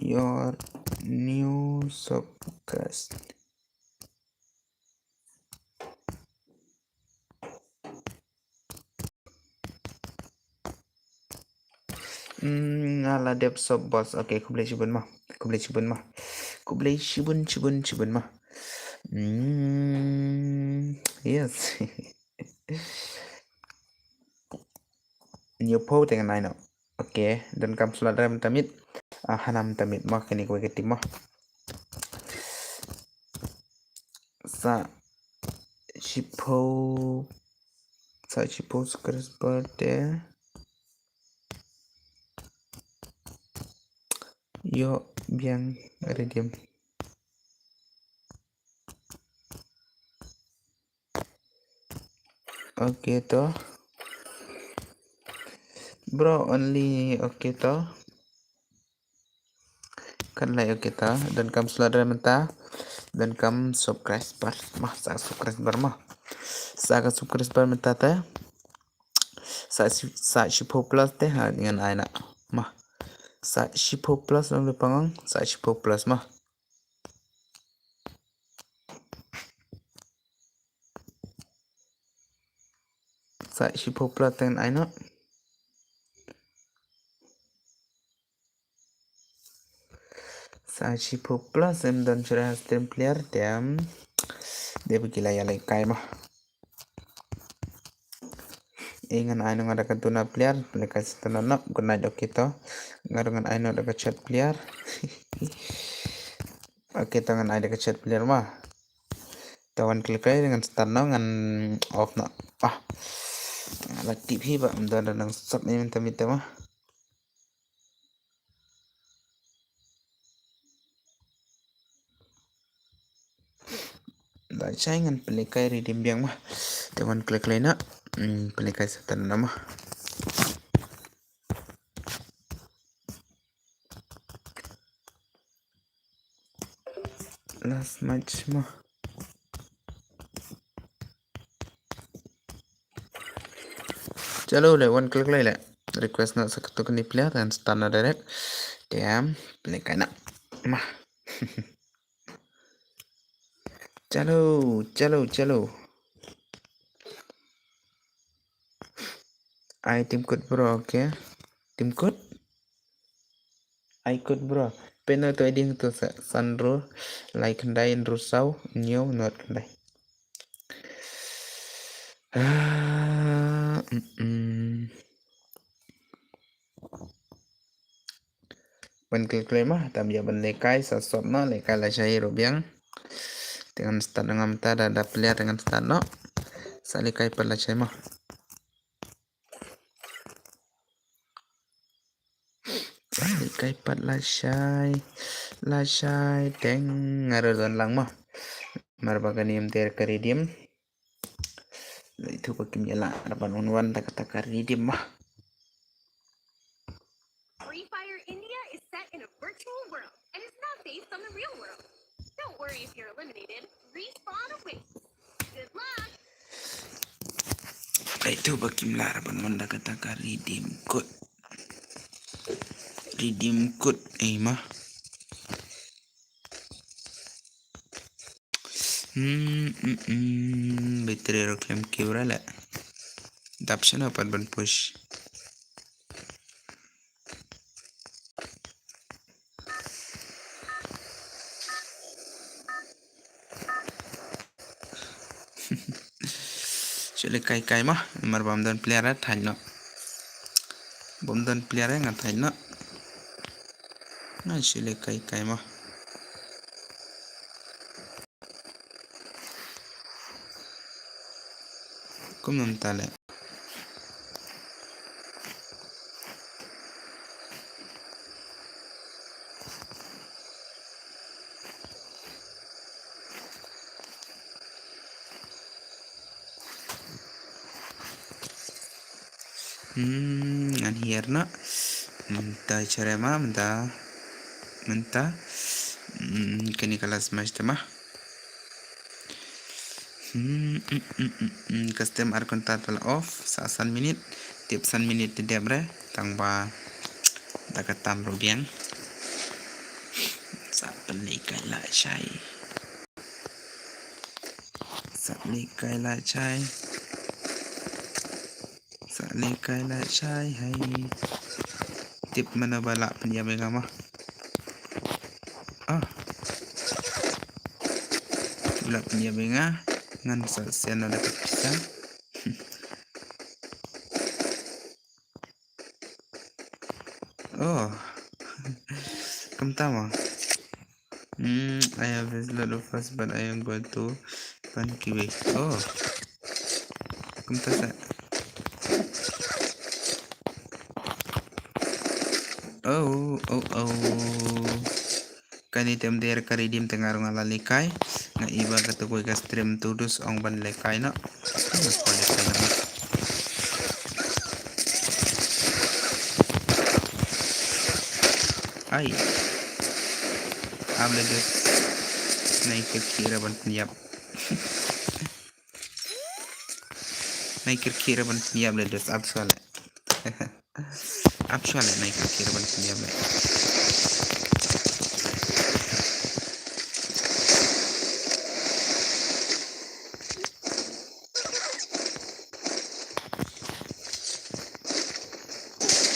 your new subcast. Hmm, nga la dep sop boss. Okay, khublei shibun mo. Khublei shibun mo. Khublei shibun, shibun, shibun mo. Hmm, yes. Hynñiewphew te ngan ai noh. Okay, donkam slot re mynta miet. Ah, hana mynta miet mo, kane kawei ka team mo. Sa shiphew, sa shiphew subscriber te ïoh biang redeem. Okay to. Bro only, okay to. Kan lai, okay to. Donkam slot re mynta. Donkam subscriber. Mo, sa subscriber mo. Sa ka subscriber mynta te. Sa shi-, sa shiphew plus te, ha, ngan ai noh. Mo. Sa shiphew plus, long le pangong, sa shiphew plus mo. Sa shiphew plus te ngan ai noh. Sa shiphew plus em don shuh re ha stream player te em. Dei ba ki la ïalehkai mo. Eh, ngan ai noh nga da ka duna player, pynlehkai sa tang noh, good night, okay to. Nga ruh ngan ai noh da ka chat player. Okay to, ngan ai da ka chat player mo. To wan klik ai ngan start noh, ngan off noh. Ah. Nga la tip hi ba ym don da nang sub ni mynta mynta mo. Da shai ngan pynlehkai redeem biang mo. Te wan klik lai noh. Hmm, pynlehkai sa tang noh mo. Last match mo. Chalo le, wan klik lai le. Request noh sa katto katne player, ngan start noh direct. Te em, pynlehkai noh. Mo. Chalo, chalo, chalo. Ai team code bro, okay. Team code? Ai code bro. Pynno to ai ding to sa, san hynriew lai khyndai hynriew saw hynñiew nod khyndai. Ah, mm, mm. Wan klik lai mo, tam ïa ban lehkai sa sop noh, lehkai lashai ruh biang. Te ngan start noh mynta da, da player te ngan start noh. Sa lehkai pat lashai mo. Sa lehkai pat lashai. Lashai teng nga ruh don lang mo. Namar ba kane ym dei ka redeem. Lai tu ba kim ïa lah ra ban wan wan da kata ka redeem mo. Free Fire India is set in a virtual world and is not based on the real world. Don't worry if you're eliminated. Respawn awaits. Good luck. Lai tu ba kim lah ra ban wan da kata ka redeem code. Redeem code, eh, mo. Hmm, hmm, hmm. Battery ruh khlem kiew re la. Dap shano pat ban push. Shu lehkai kai mo, namar ba ym don player, thait noh. Ba ym don player nga thait noh. Nga shu lehkai kai mo. Kumno mynta le? Hmm, ngan hiar noh. Mynta sha re mo, mynta. Mynta. Hmm, kane ka last match te mo. Hmm, hmm, hmm, hmm, hmm. Ka stream ar kynta te la off, sa san minit. Tip san minit te dep re, tang ba da ka tam ruh biang. Sa pynlehkai lashai. Sa lehkai lashai. Sa lehkai lashai hai. Tip mano ba lah pynïap ïa nga mo. Ah. Tip lah pynïap ïa nga. Ngan sa send noh da ka pisa. Oh. Kumta mo. Hmm, I have a lot of us, but I am going to find kiwi. Oh. Kumta sa. Oh, oh, oh. Kane te ym dei ka redeem te nga ruh nga la lehkai. Nga i ba kata kawei ka stream to dus ong ban lehkai noh. Nga kwah lehkai noh. Ai. Am le dus. Nai kyrkieh ra ban pynïap. Nai kyrkieh ra ban pynïap le dus, ap shuwa le. Ap shuwa le, nai kyrkieh ra ban pynïap le.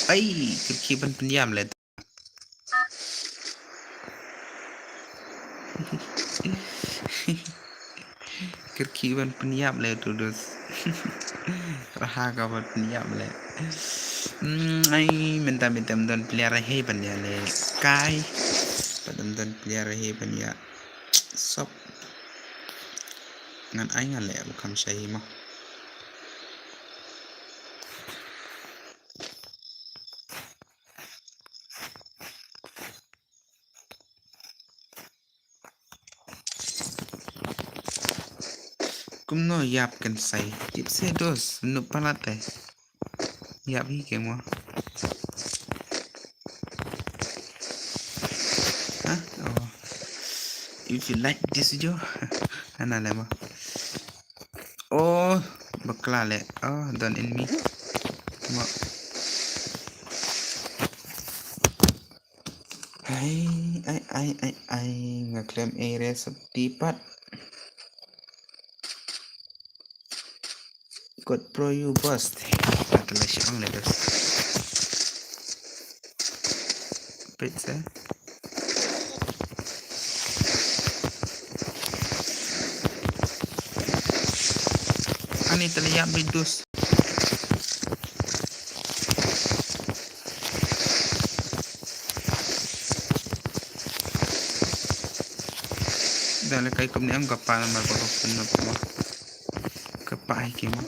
Ai, kyrkieh ban pynïap le. Kyrkieh ban pynïap le to dus. Raha ka ban pynïap le. Hmm, ai, mynta mynta ym don player hi ban ïalehkai. Mynta ym don player hi ban ïa sop. Ngan ai ngan leh ba kham shai hi mo. Kumno ïap kan sai. Tip se dos, nu palat eh. Ïap hi ke mo. Ha? Oh. If you like this video, ana le mo. Oh, bakla le. Oh, don enemy. Mo. Ai, ai, ai, ai, ai, nga khlem area safety pat. Kot pro you boss. Kata la shi ong le dos. Pit se. Ani tali ïap bit dos. Da le kai kumne em ka pa namar ba ka pun na pa. Ka pa hi ki ma.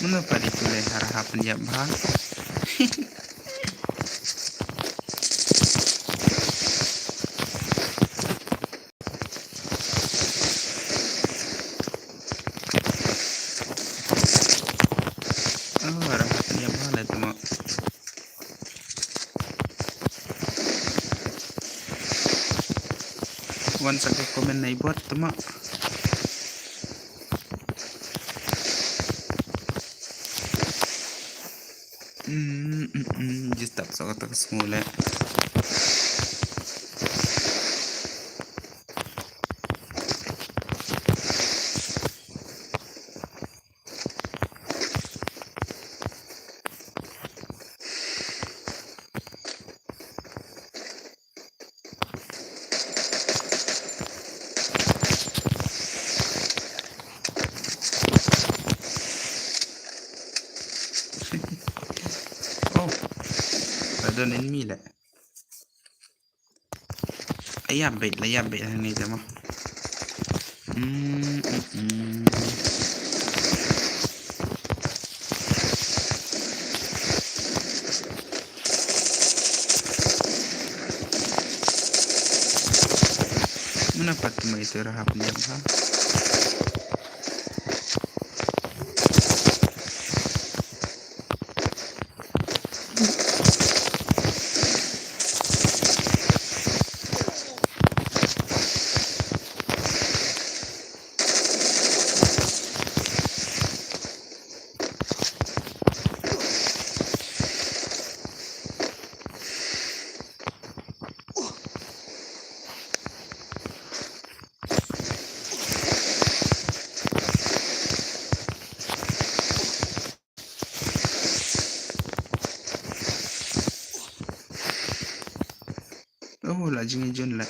Mano pa di pule hara hap nyak bha. Oh, hara hap nyak bha le tama. Wan sa ka comment na i bot tama. Mm, mm, mm, just tap sa ka tak smule. Oh, la don enemy le. Ayam bait, la ayam bait hangne jama. Hmm, hmm, hmm. Muna pat mai tu rahap diam ha. Oh, la jingïajon la.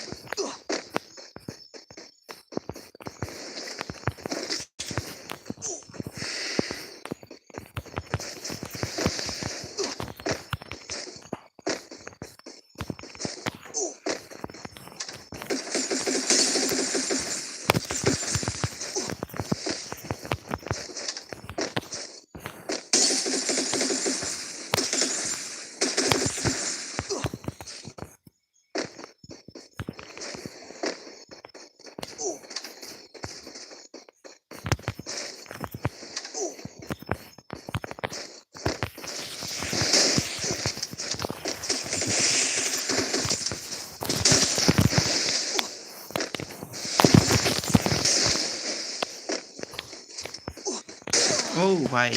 Oh, bhai.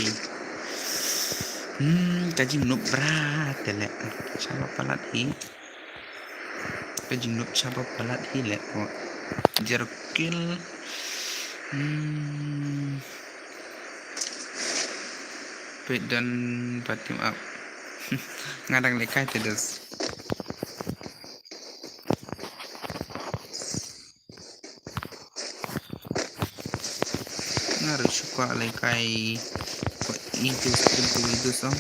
Hmm, ka jingnob bra te leh. Shaba palat hi. Ka jingnob shaba palat hi leh. Oh. Zero kill. Hmm. Peit don ba team up. Nga dang lehkai te dos. Nga ruh shu kwah lehkai. Kwah i tu stream tu i tu song.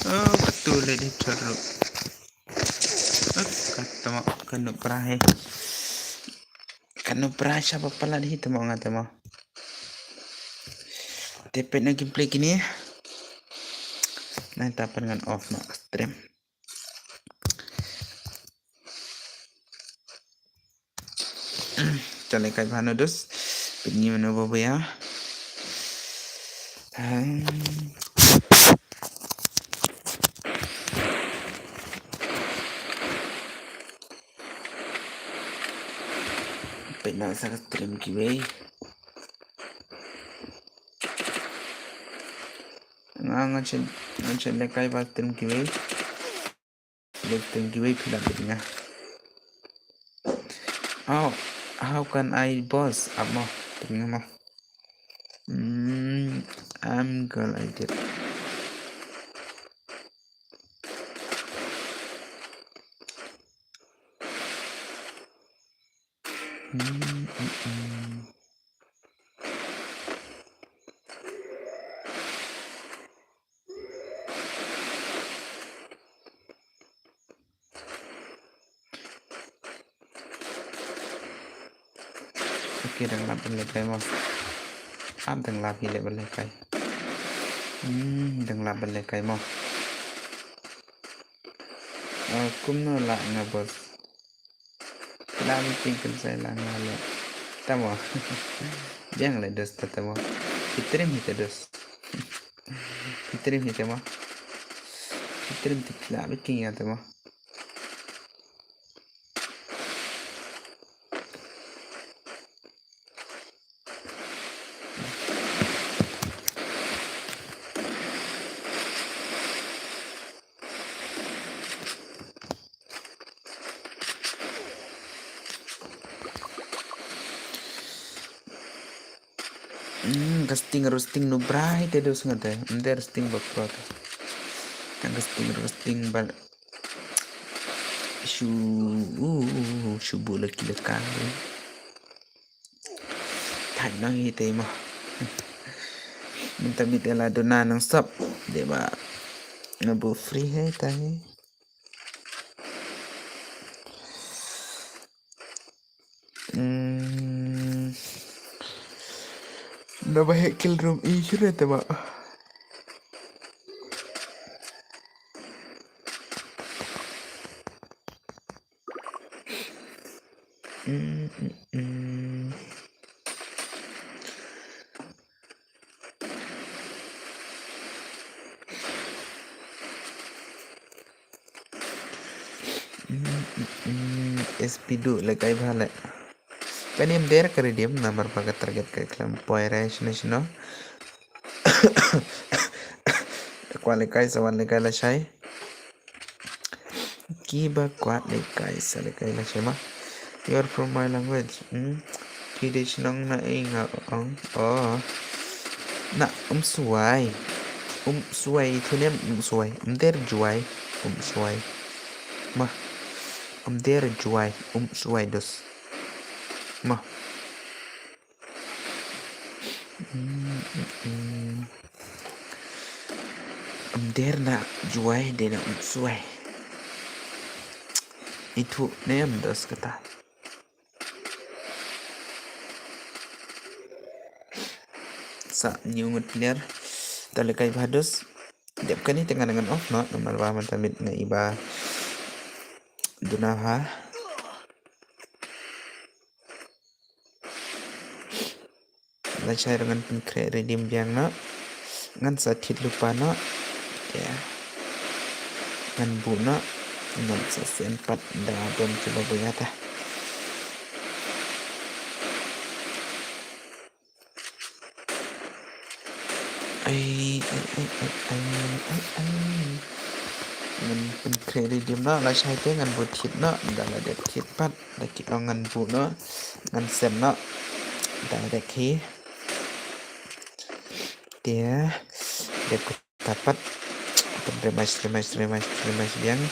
Oh, ka tu le di teruk. Oh, ka tama ka nu prai. Ka nu prai shaba palat hi tama nga tama. Te peit na gameplay kine. Nai ta pan ngan off na stream. Te lehkai bha no dos. Peit ngi mano ba ba ya. Hmm. Peit na sa ka stream kiwei. Nga, nga chen, nga chen lehkai ba stream kiwei. Lehkai stream kiwei phi la peit nga. Oh, how can I boss? Ap mo, peit nga mo. Hmm, I'm girl I did. Hmm, hmm, hmm. Okay, dang lap ban lehkai mo. Ap dang lap hi leh ban lehkai. Hmm, dang lap ban lehkai mo. Ah, kumno lah nga boss. Lam ping kan sai lang nga le. Tamo. Biang le dos ta tamo. Pitrim hi te dos. Pitrim hi tamo. Pitrim ti la biking ya tamo. Hmm, ka sting roasting no brai te dos nga te. Nte roasting ba pro te. Ka sting roasting ba shu, uh, shu bu laki laka. Thai nang hi te mo. Mynta mit la dona nang sap. Dei ba nga bu free he ta he. Hmm. Naba heh kill room i sure te ba. Mm, mm, mm. Mm, mm, mm. S P du le kai bha le. Kane ym der ka redeem namar ba ka target ka khlem poi re shino shino. Kwah le kai sa wan le kai lashai. Kiba kwah le kai sa le kai lashai ma. You're from my language. Hmm? Phi dei shnong na ei nga ong. Oh. Na Umswai. Umswai, ïathuh ne em? Umswai. Ym der Jwai. Umswai. Ma. Ym der Jwai. Umswai dus. Ma. Mm, mm, mm. Ym der na Jwai, dei na Umswai. Ïathuh ne em dus kata. Sa ñiew ngut player. Te le kai bha dus. Dep kane te ngan, ngan off noh, namar ba mynta mynmiet nga i ba duna bha. Lashai ruh ngan pynkhreh redeem biang noh. Ngan sa thied lypa noh. Te ngan buh noh. Ngan sa send pat da don kiba buh ïa ta. Ai, ai, ai, ai, ai, ai, ai. Ngan pynkhreh redeem noh, lashai te ngan buh thied noh, da la dep thied pat, da ki ong ngan buh noh, ngan send noh. Da dep hi. Te, dep kata pat. Pynrematch, rematch, rematch, rematch biang.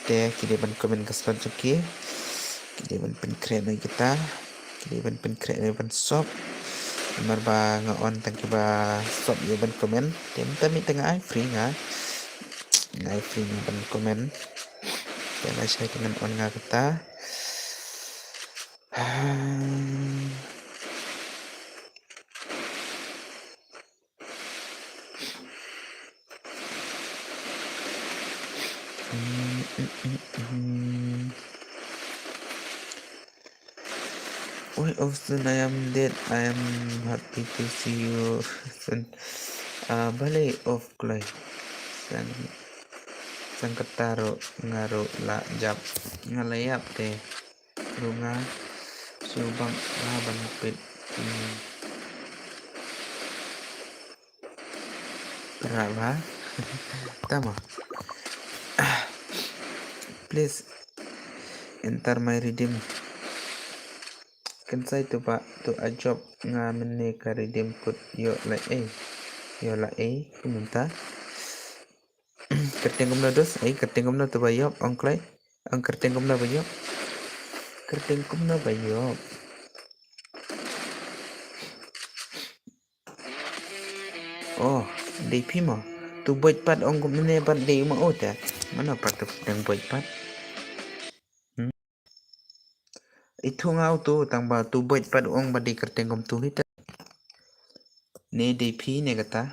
Te, ki dei ban comment ka slot jong ki. Ki dei ban pynkhreh noh kita. Ki dei ban pynkhreh, dei ban sop. Namar ba nga on tang kiba sop ïa ban comment. Te mynta mynmiet te nga ai free nga. Nga ai free nga ban comment. Te lashai te ngan on nga kata. Oi, of soon I am dead. I am happy to see you soon. Ah, balei of kloi. Sang, sang kata ruh nga ruh la jap. Nga la ïap te. Ruh nga shu bang la ban peit. Hmm. Pra ba. Tama. Please enter my redeem. Kan sai tu ba tu ajop nga mynne ka redeem kut ïoh la ei. Ïoh la ei kumta. Kyrteng kumno dus, ai kyrteng kumno tu ba ïoh, ong kloi. Ong kyrteng kumno ba ïoh. Kyrteng kumno ba ïoh. Oh, dei phi mo. Tu boit pat ong kumne pat dei ma o ta. Mano pat tu kyrteng boit pat. Hmm? Itu nga utu tang ba tu boit pat ong ba dei kyrteng kumtu hi ta. Ne dei phi ne kata.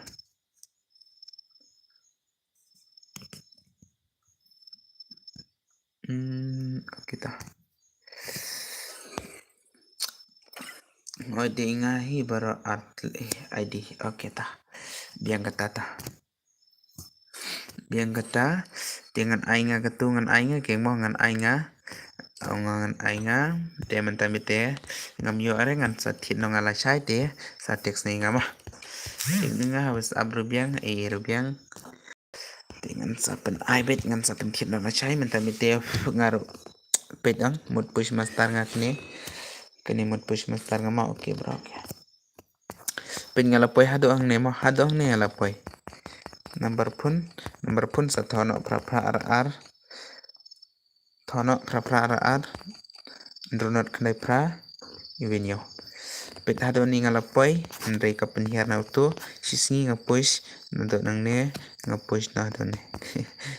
Hmm, okay ta. Oi dei nga hi baroh at I D. Okay ta. Biang kata ta. Biang kata. Te ngan ai nga katu ngan ai nga keng mo ngan ai nga. Ong nga ngan ai nga. Te mynta mynmiet te ngam ïoh are ngan sa thied noh nga lashai te sa text ne nga ma. Te nga WhatsApp ruh biang, eh ruh biang. Te ngan sa pyn-ai beit ngan sa pynthied noh lashai mynta mynmiet te nga ruh. Peit ang mut push master nga kane. Kane mut push master nga ma, okay bro, okay. Peit nga la poi haduh hangne mo, haduh hangne nga la poi. Number phone, number phone sa thoh noh phra phra ar ar. Thoh noh phra phra ar ar. Hynriew nod khyndai phra. Iwin ïoh. Peit haduh ni nga la poi, hynrei ka pynhiar na uto, shisngi nga push, naduh nangne nga push na haduh ni.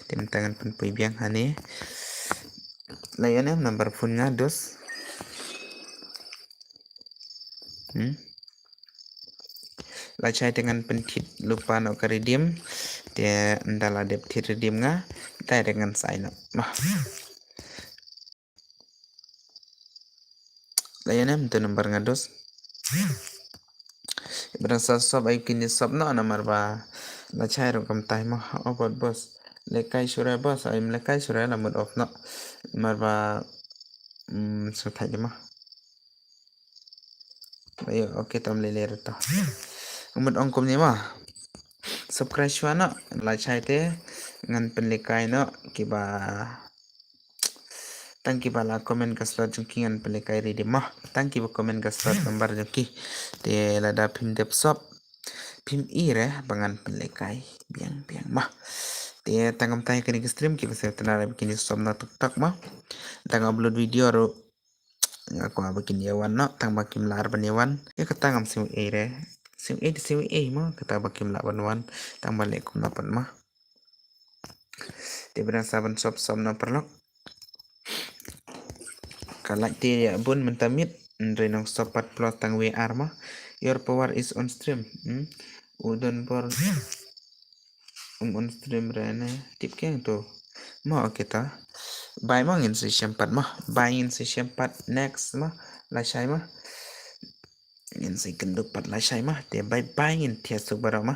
Te mynta ngan pynpoi biang hangne. La ïa ne number phone nga dus. Hmm. Lashai te ngan pynthied lypa noh ka redeem. Te ynda la dep thied redeem nga. Direct ngan sign up. Mah. Da ïa ne mynta number nga dos. Ba dang sa sop ai kin ïa sop noh namar ba la chai ruh kam tai mo. O bot boss. Lekai shurai boss, ai ym lekai shurai la mut off noh. Namar ba mm, so thai mo. Ayo, okay, tam lele ruh to. Mut ong kumne mo. Subscribe shuwa noh, la chai te ngan pynlekai noh kiba tang kiba la comment ka slot jong ki ngan pynlekai ready mo. Tang kiba comment ka slot number jong ki. Te lada phim dep sop phim i re ba ngan pynlekai biang biang mo. Te tang kumta ïa kane ka stream kiba sngewtynnat ba kin ïa sop noh tuk tak mo. Tang upload video ruh nga kwah ba kin ïa wan noh tang ba kim lah ban ïa wan. Ïa kata ngam sngew ei re. Sngew ei, sngew ei mo kata ba kim lah ban wan tang ba leh kumno pat mo. Te ba dang sa ban sop sop noh paralok. Ka lait te ïa bun mynta miet. Hynrei nong sop pat plus tang wei ar mo. Your power is on stream. Hmm? U don bor. Um on stream re ne tip keng to. Mo okay ta. Bye mo, ngin sa ïashem pat mo. Bye, ngin sa ïashem pat next mo. Lashai mo. Ngin sa ïakynduh pat lashai mo. Te bye bye, ngin thiah suk baroh mo.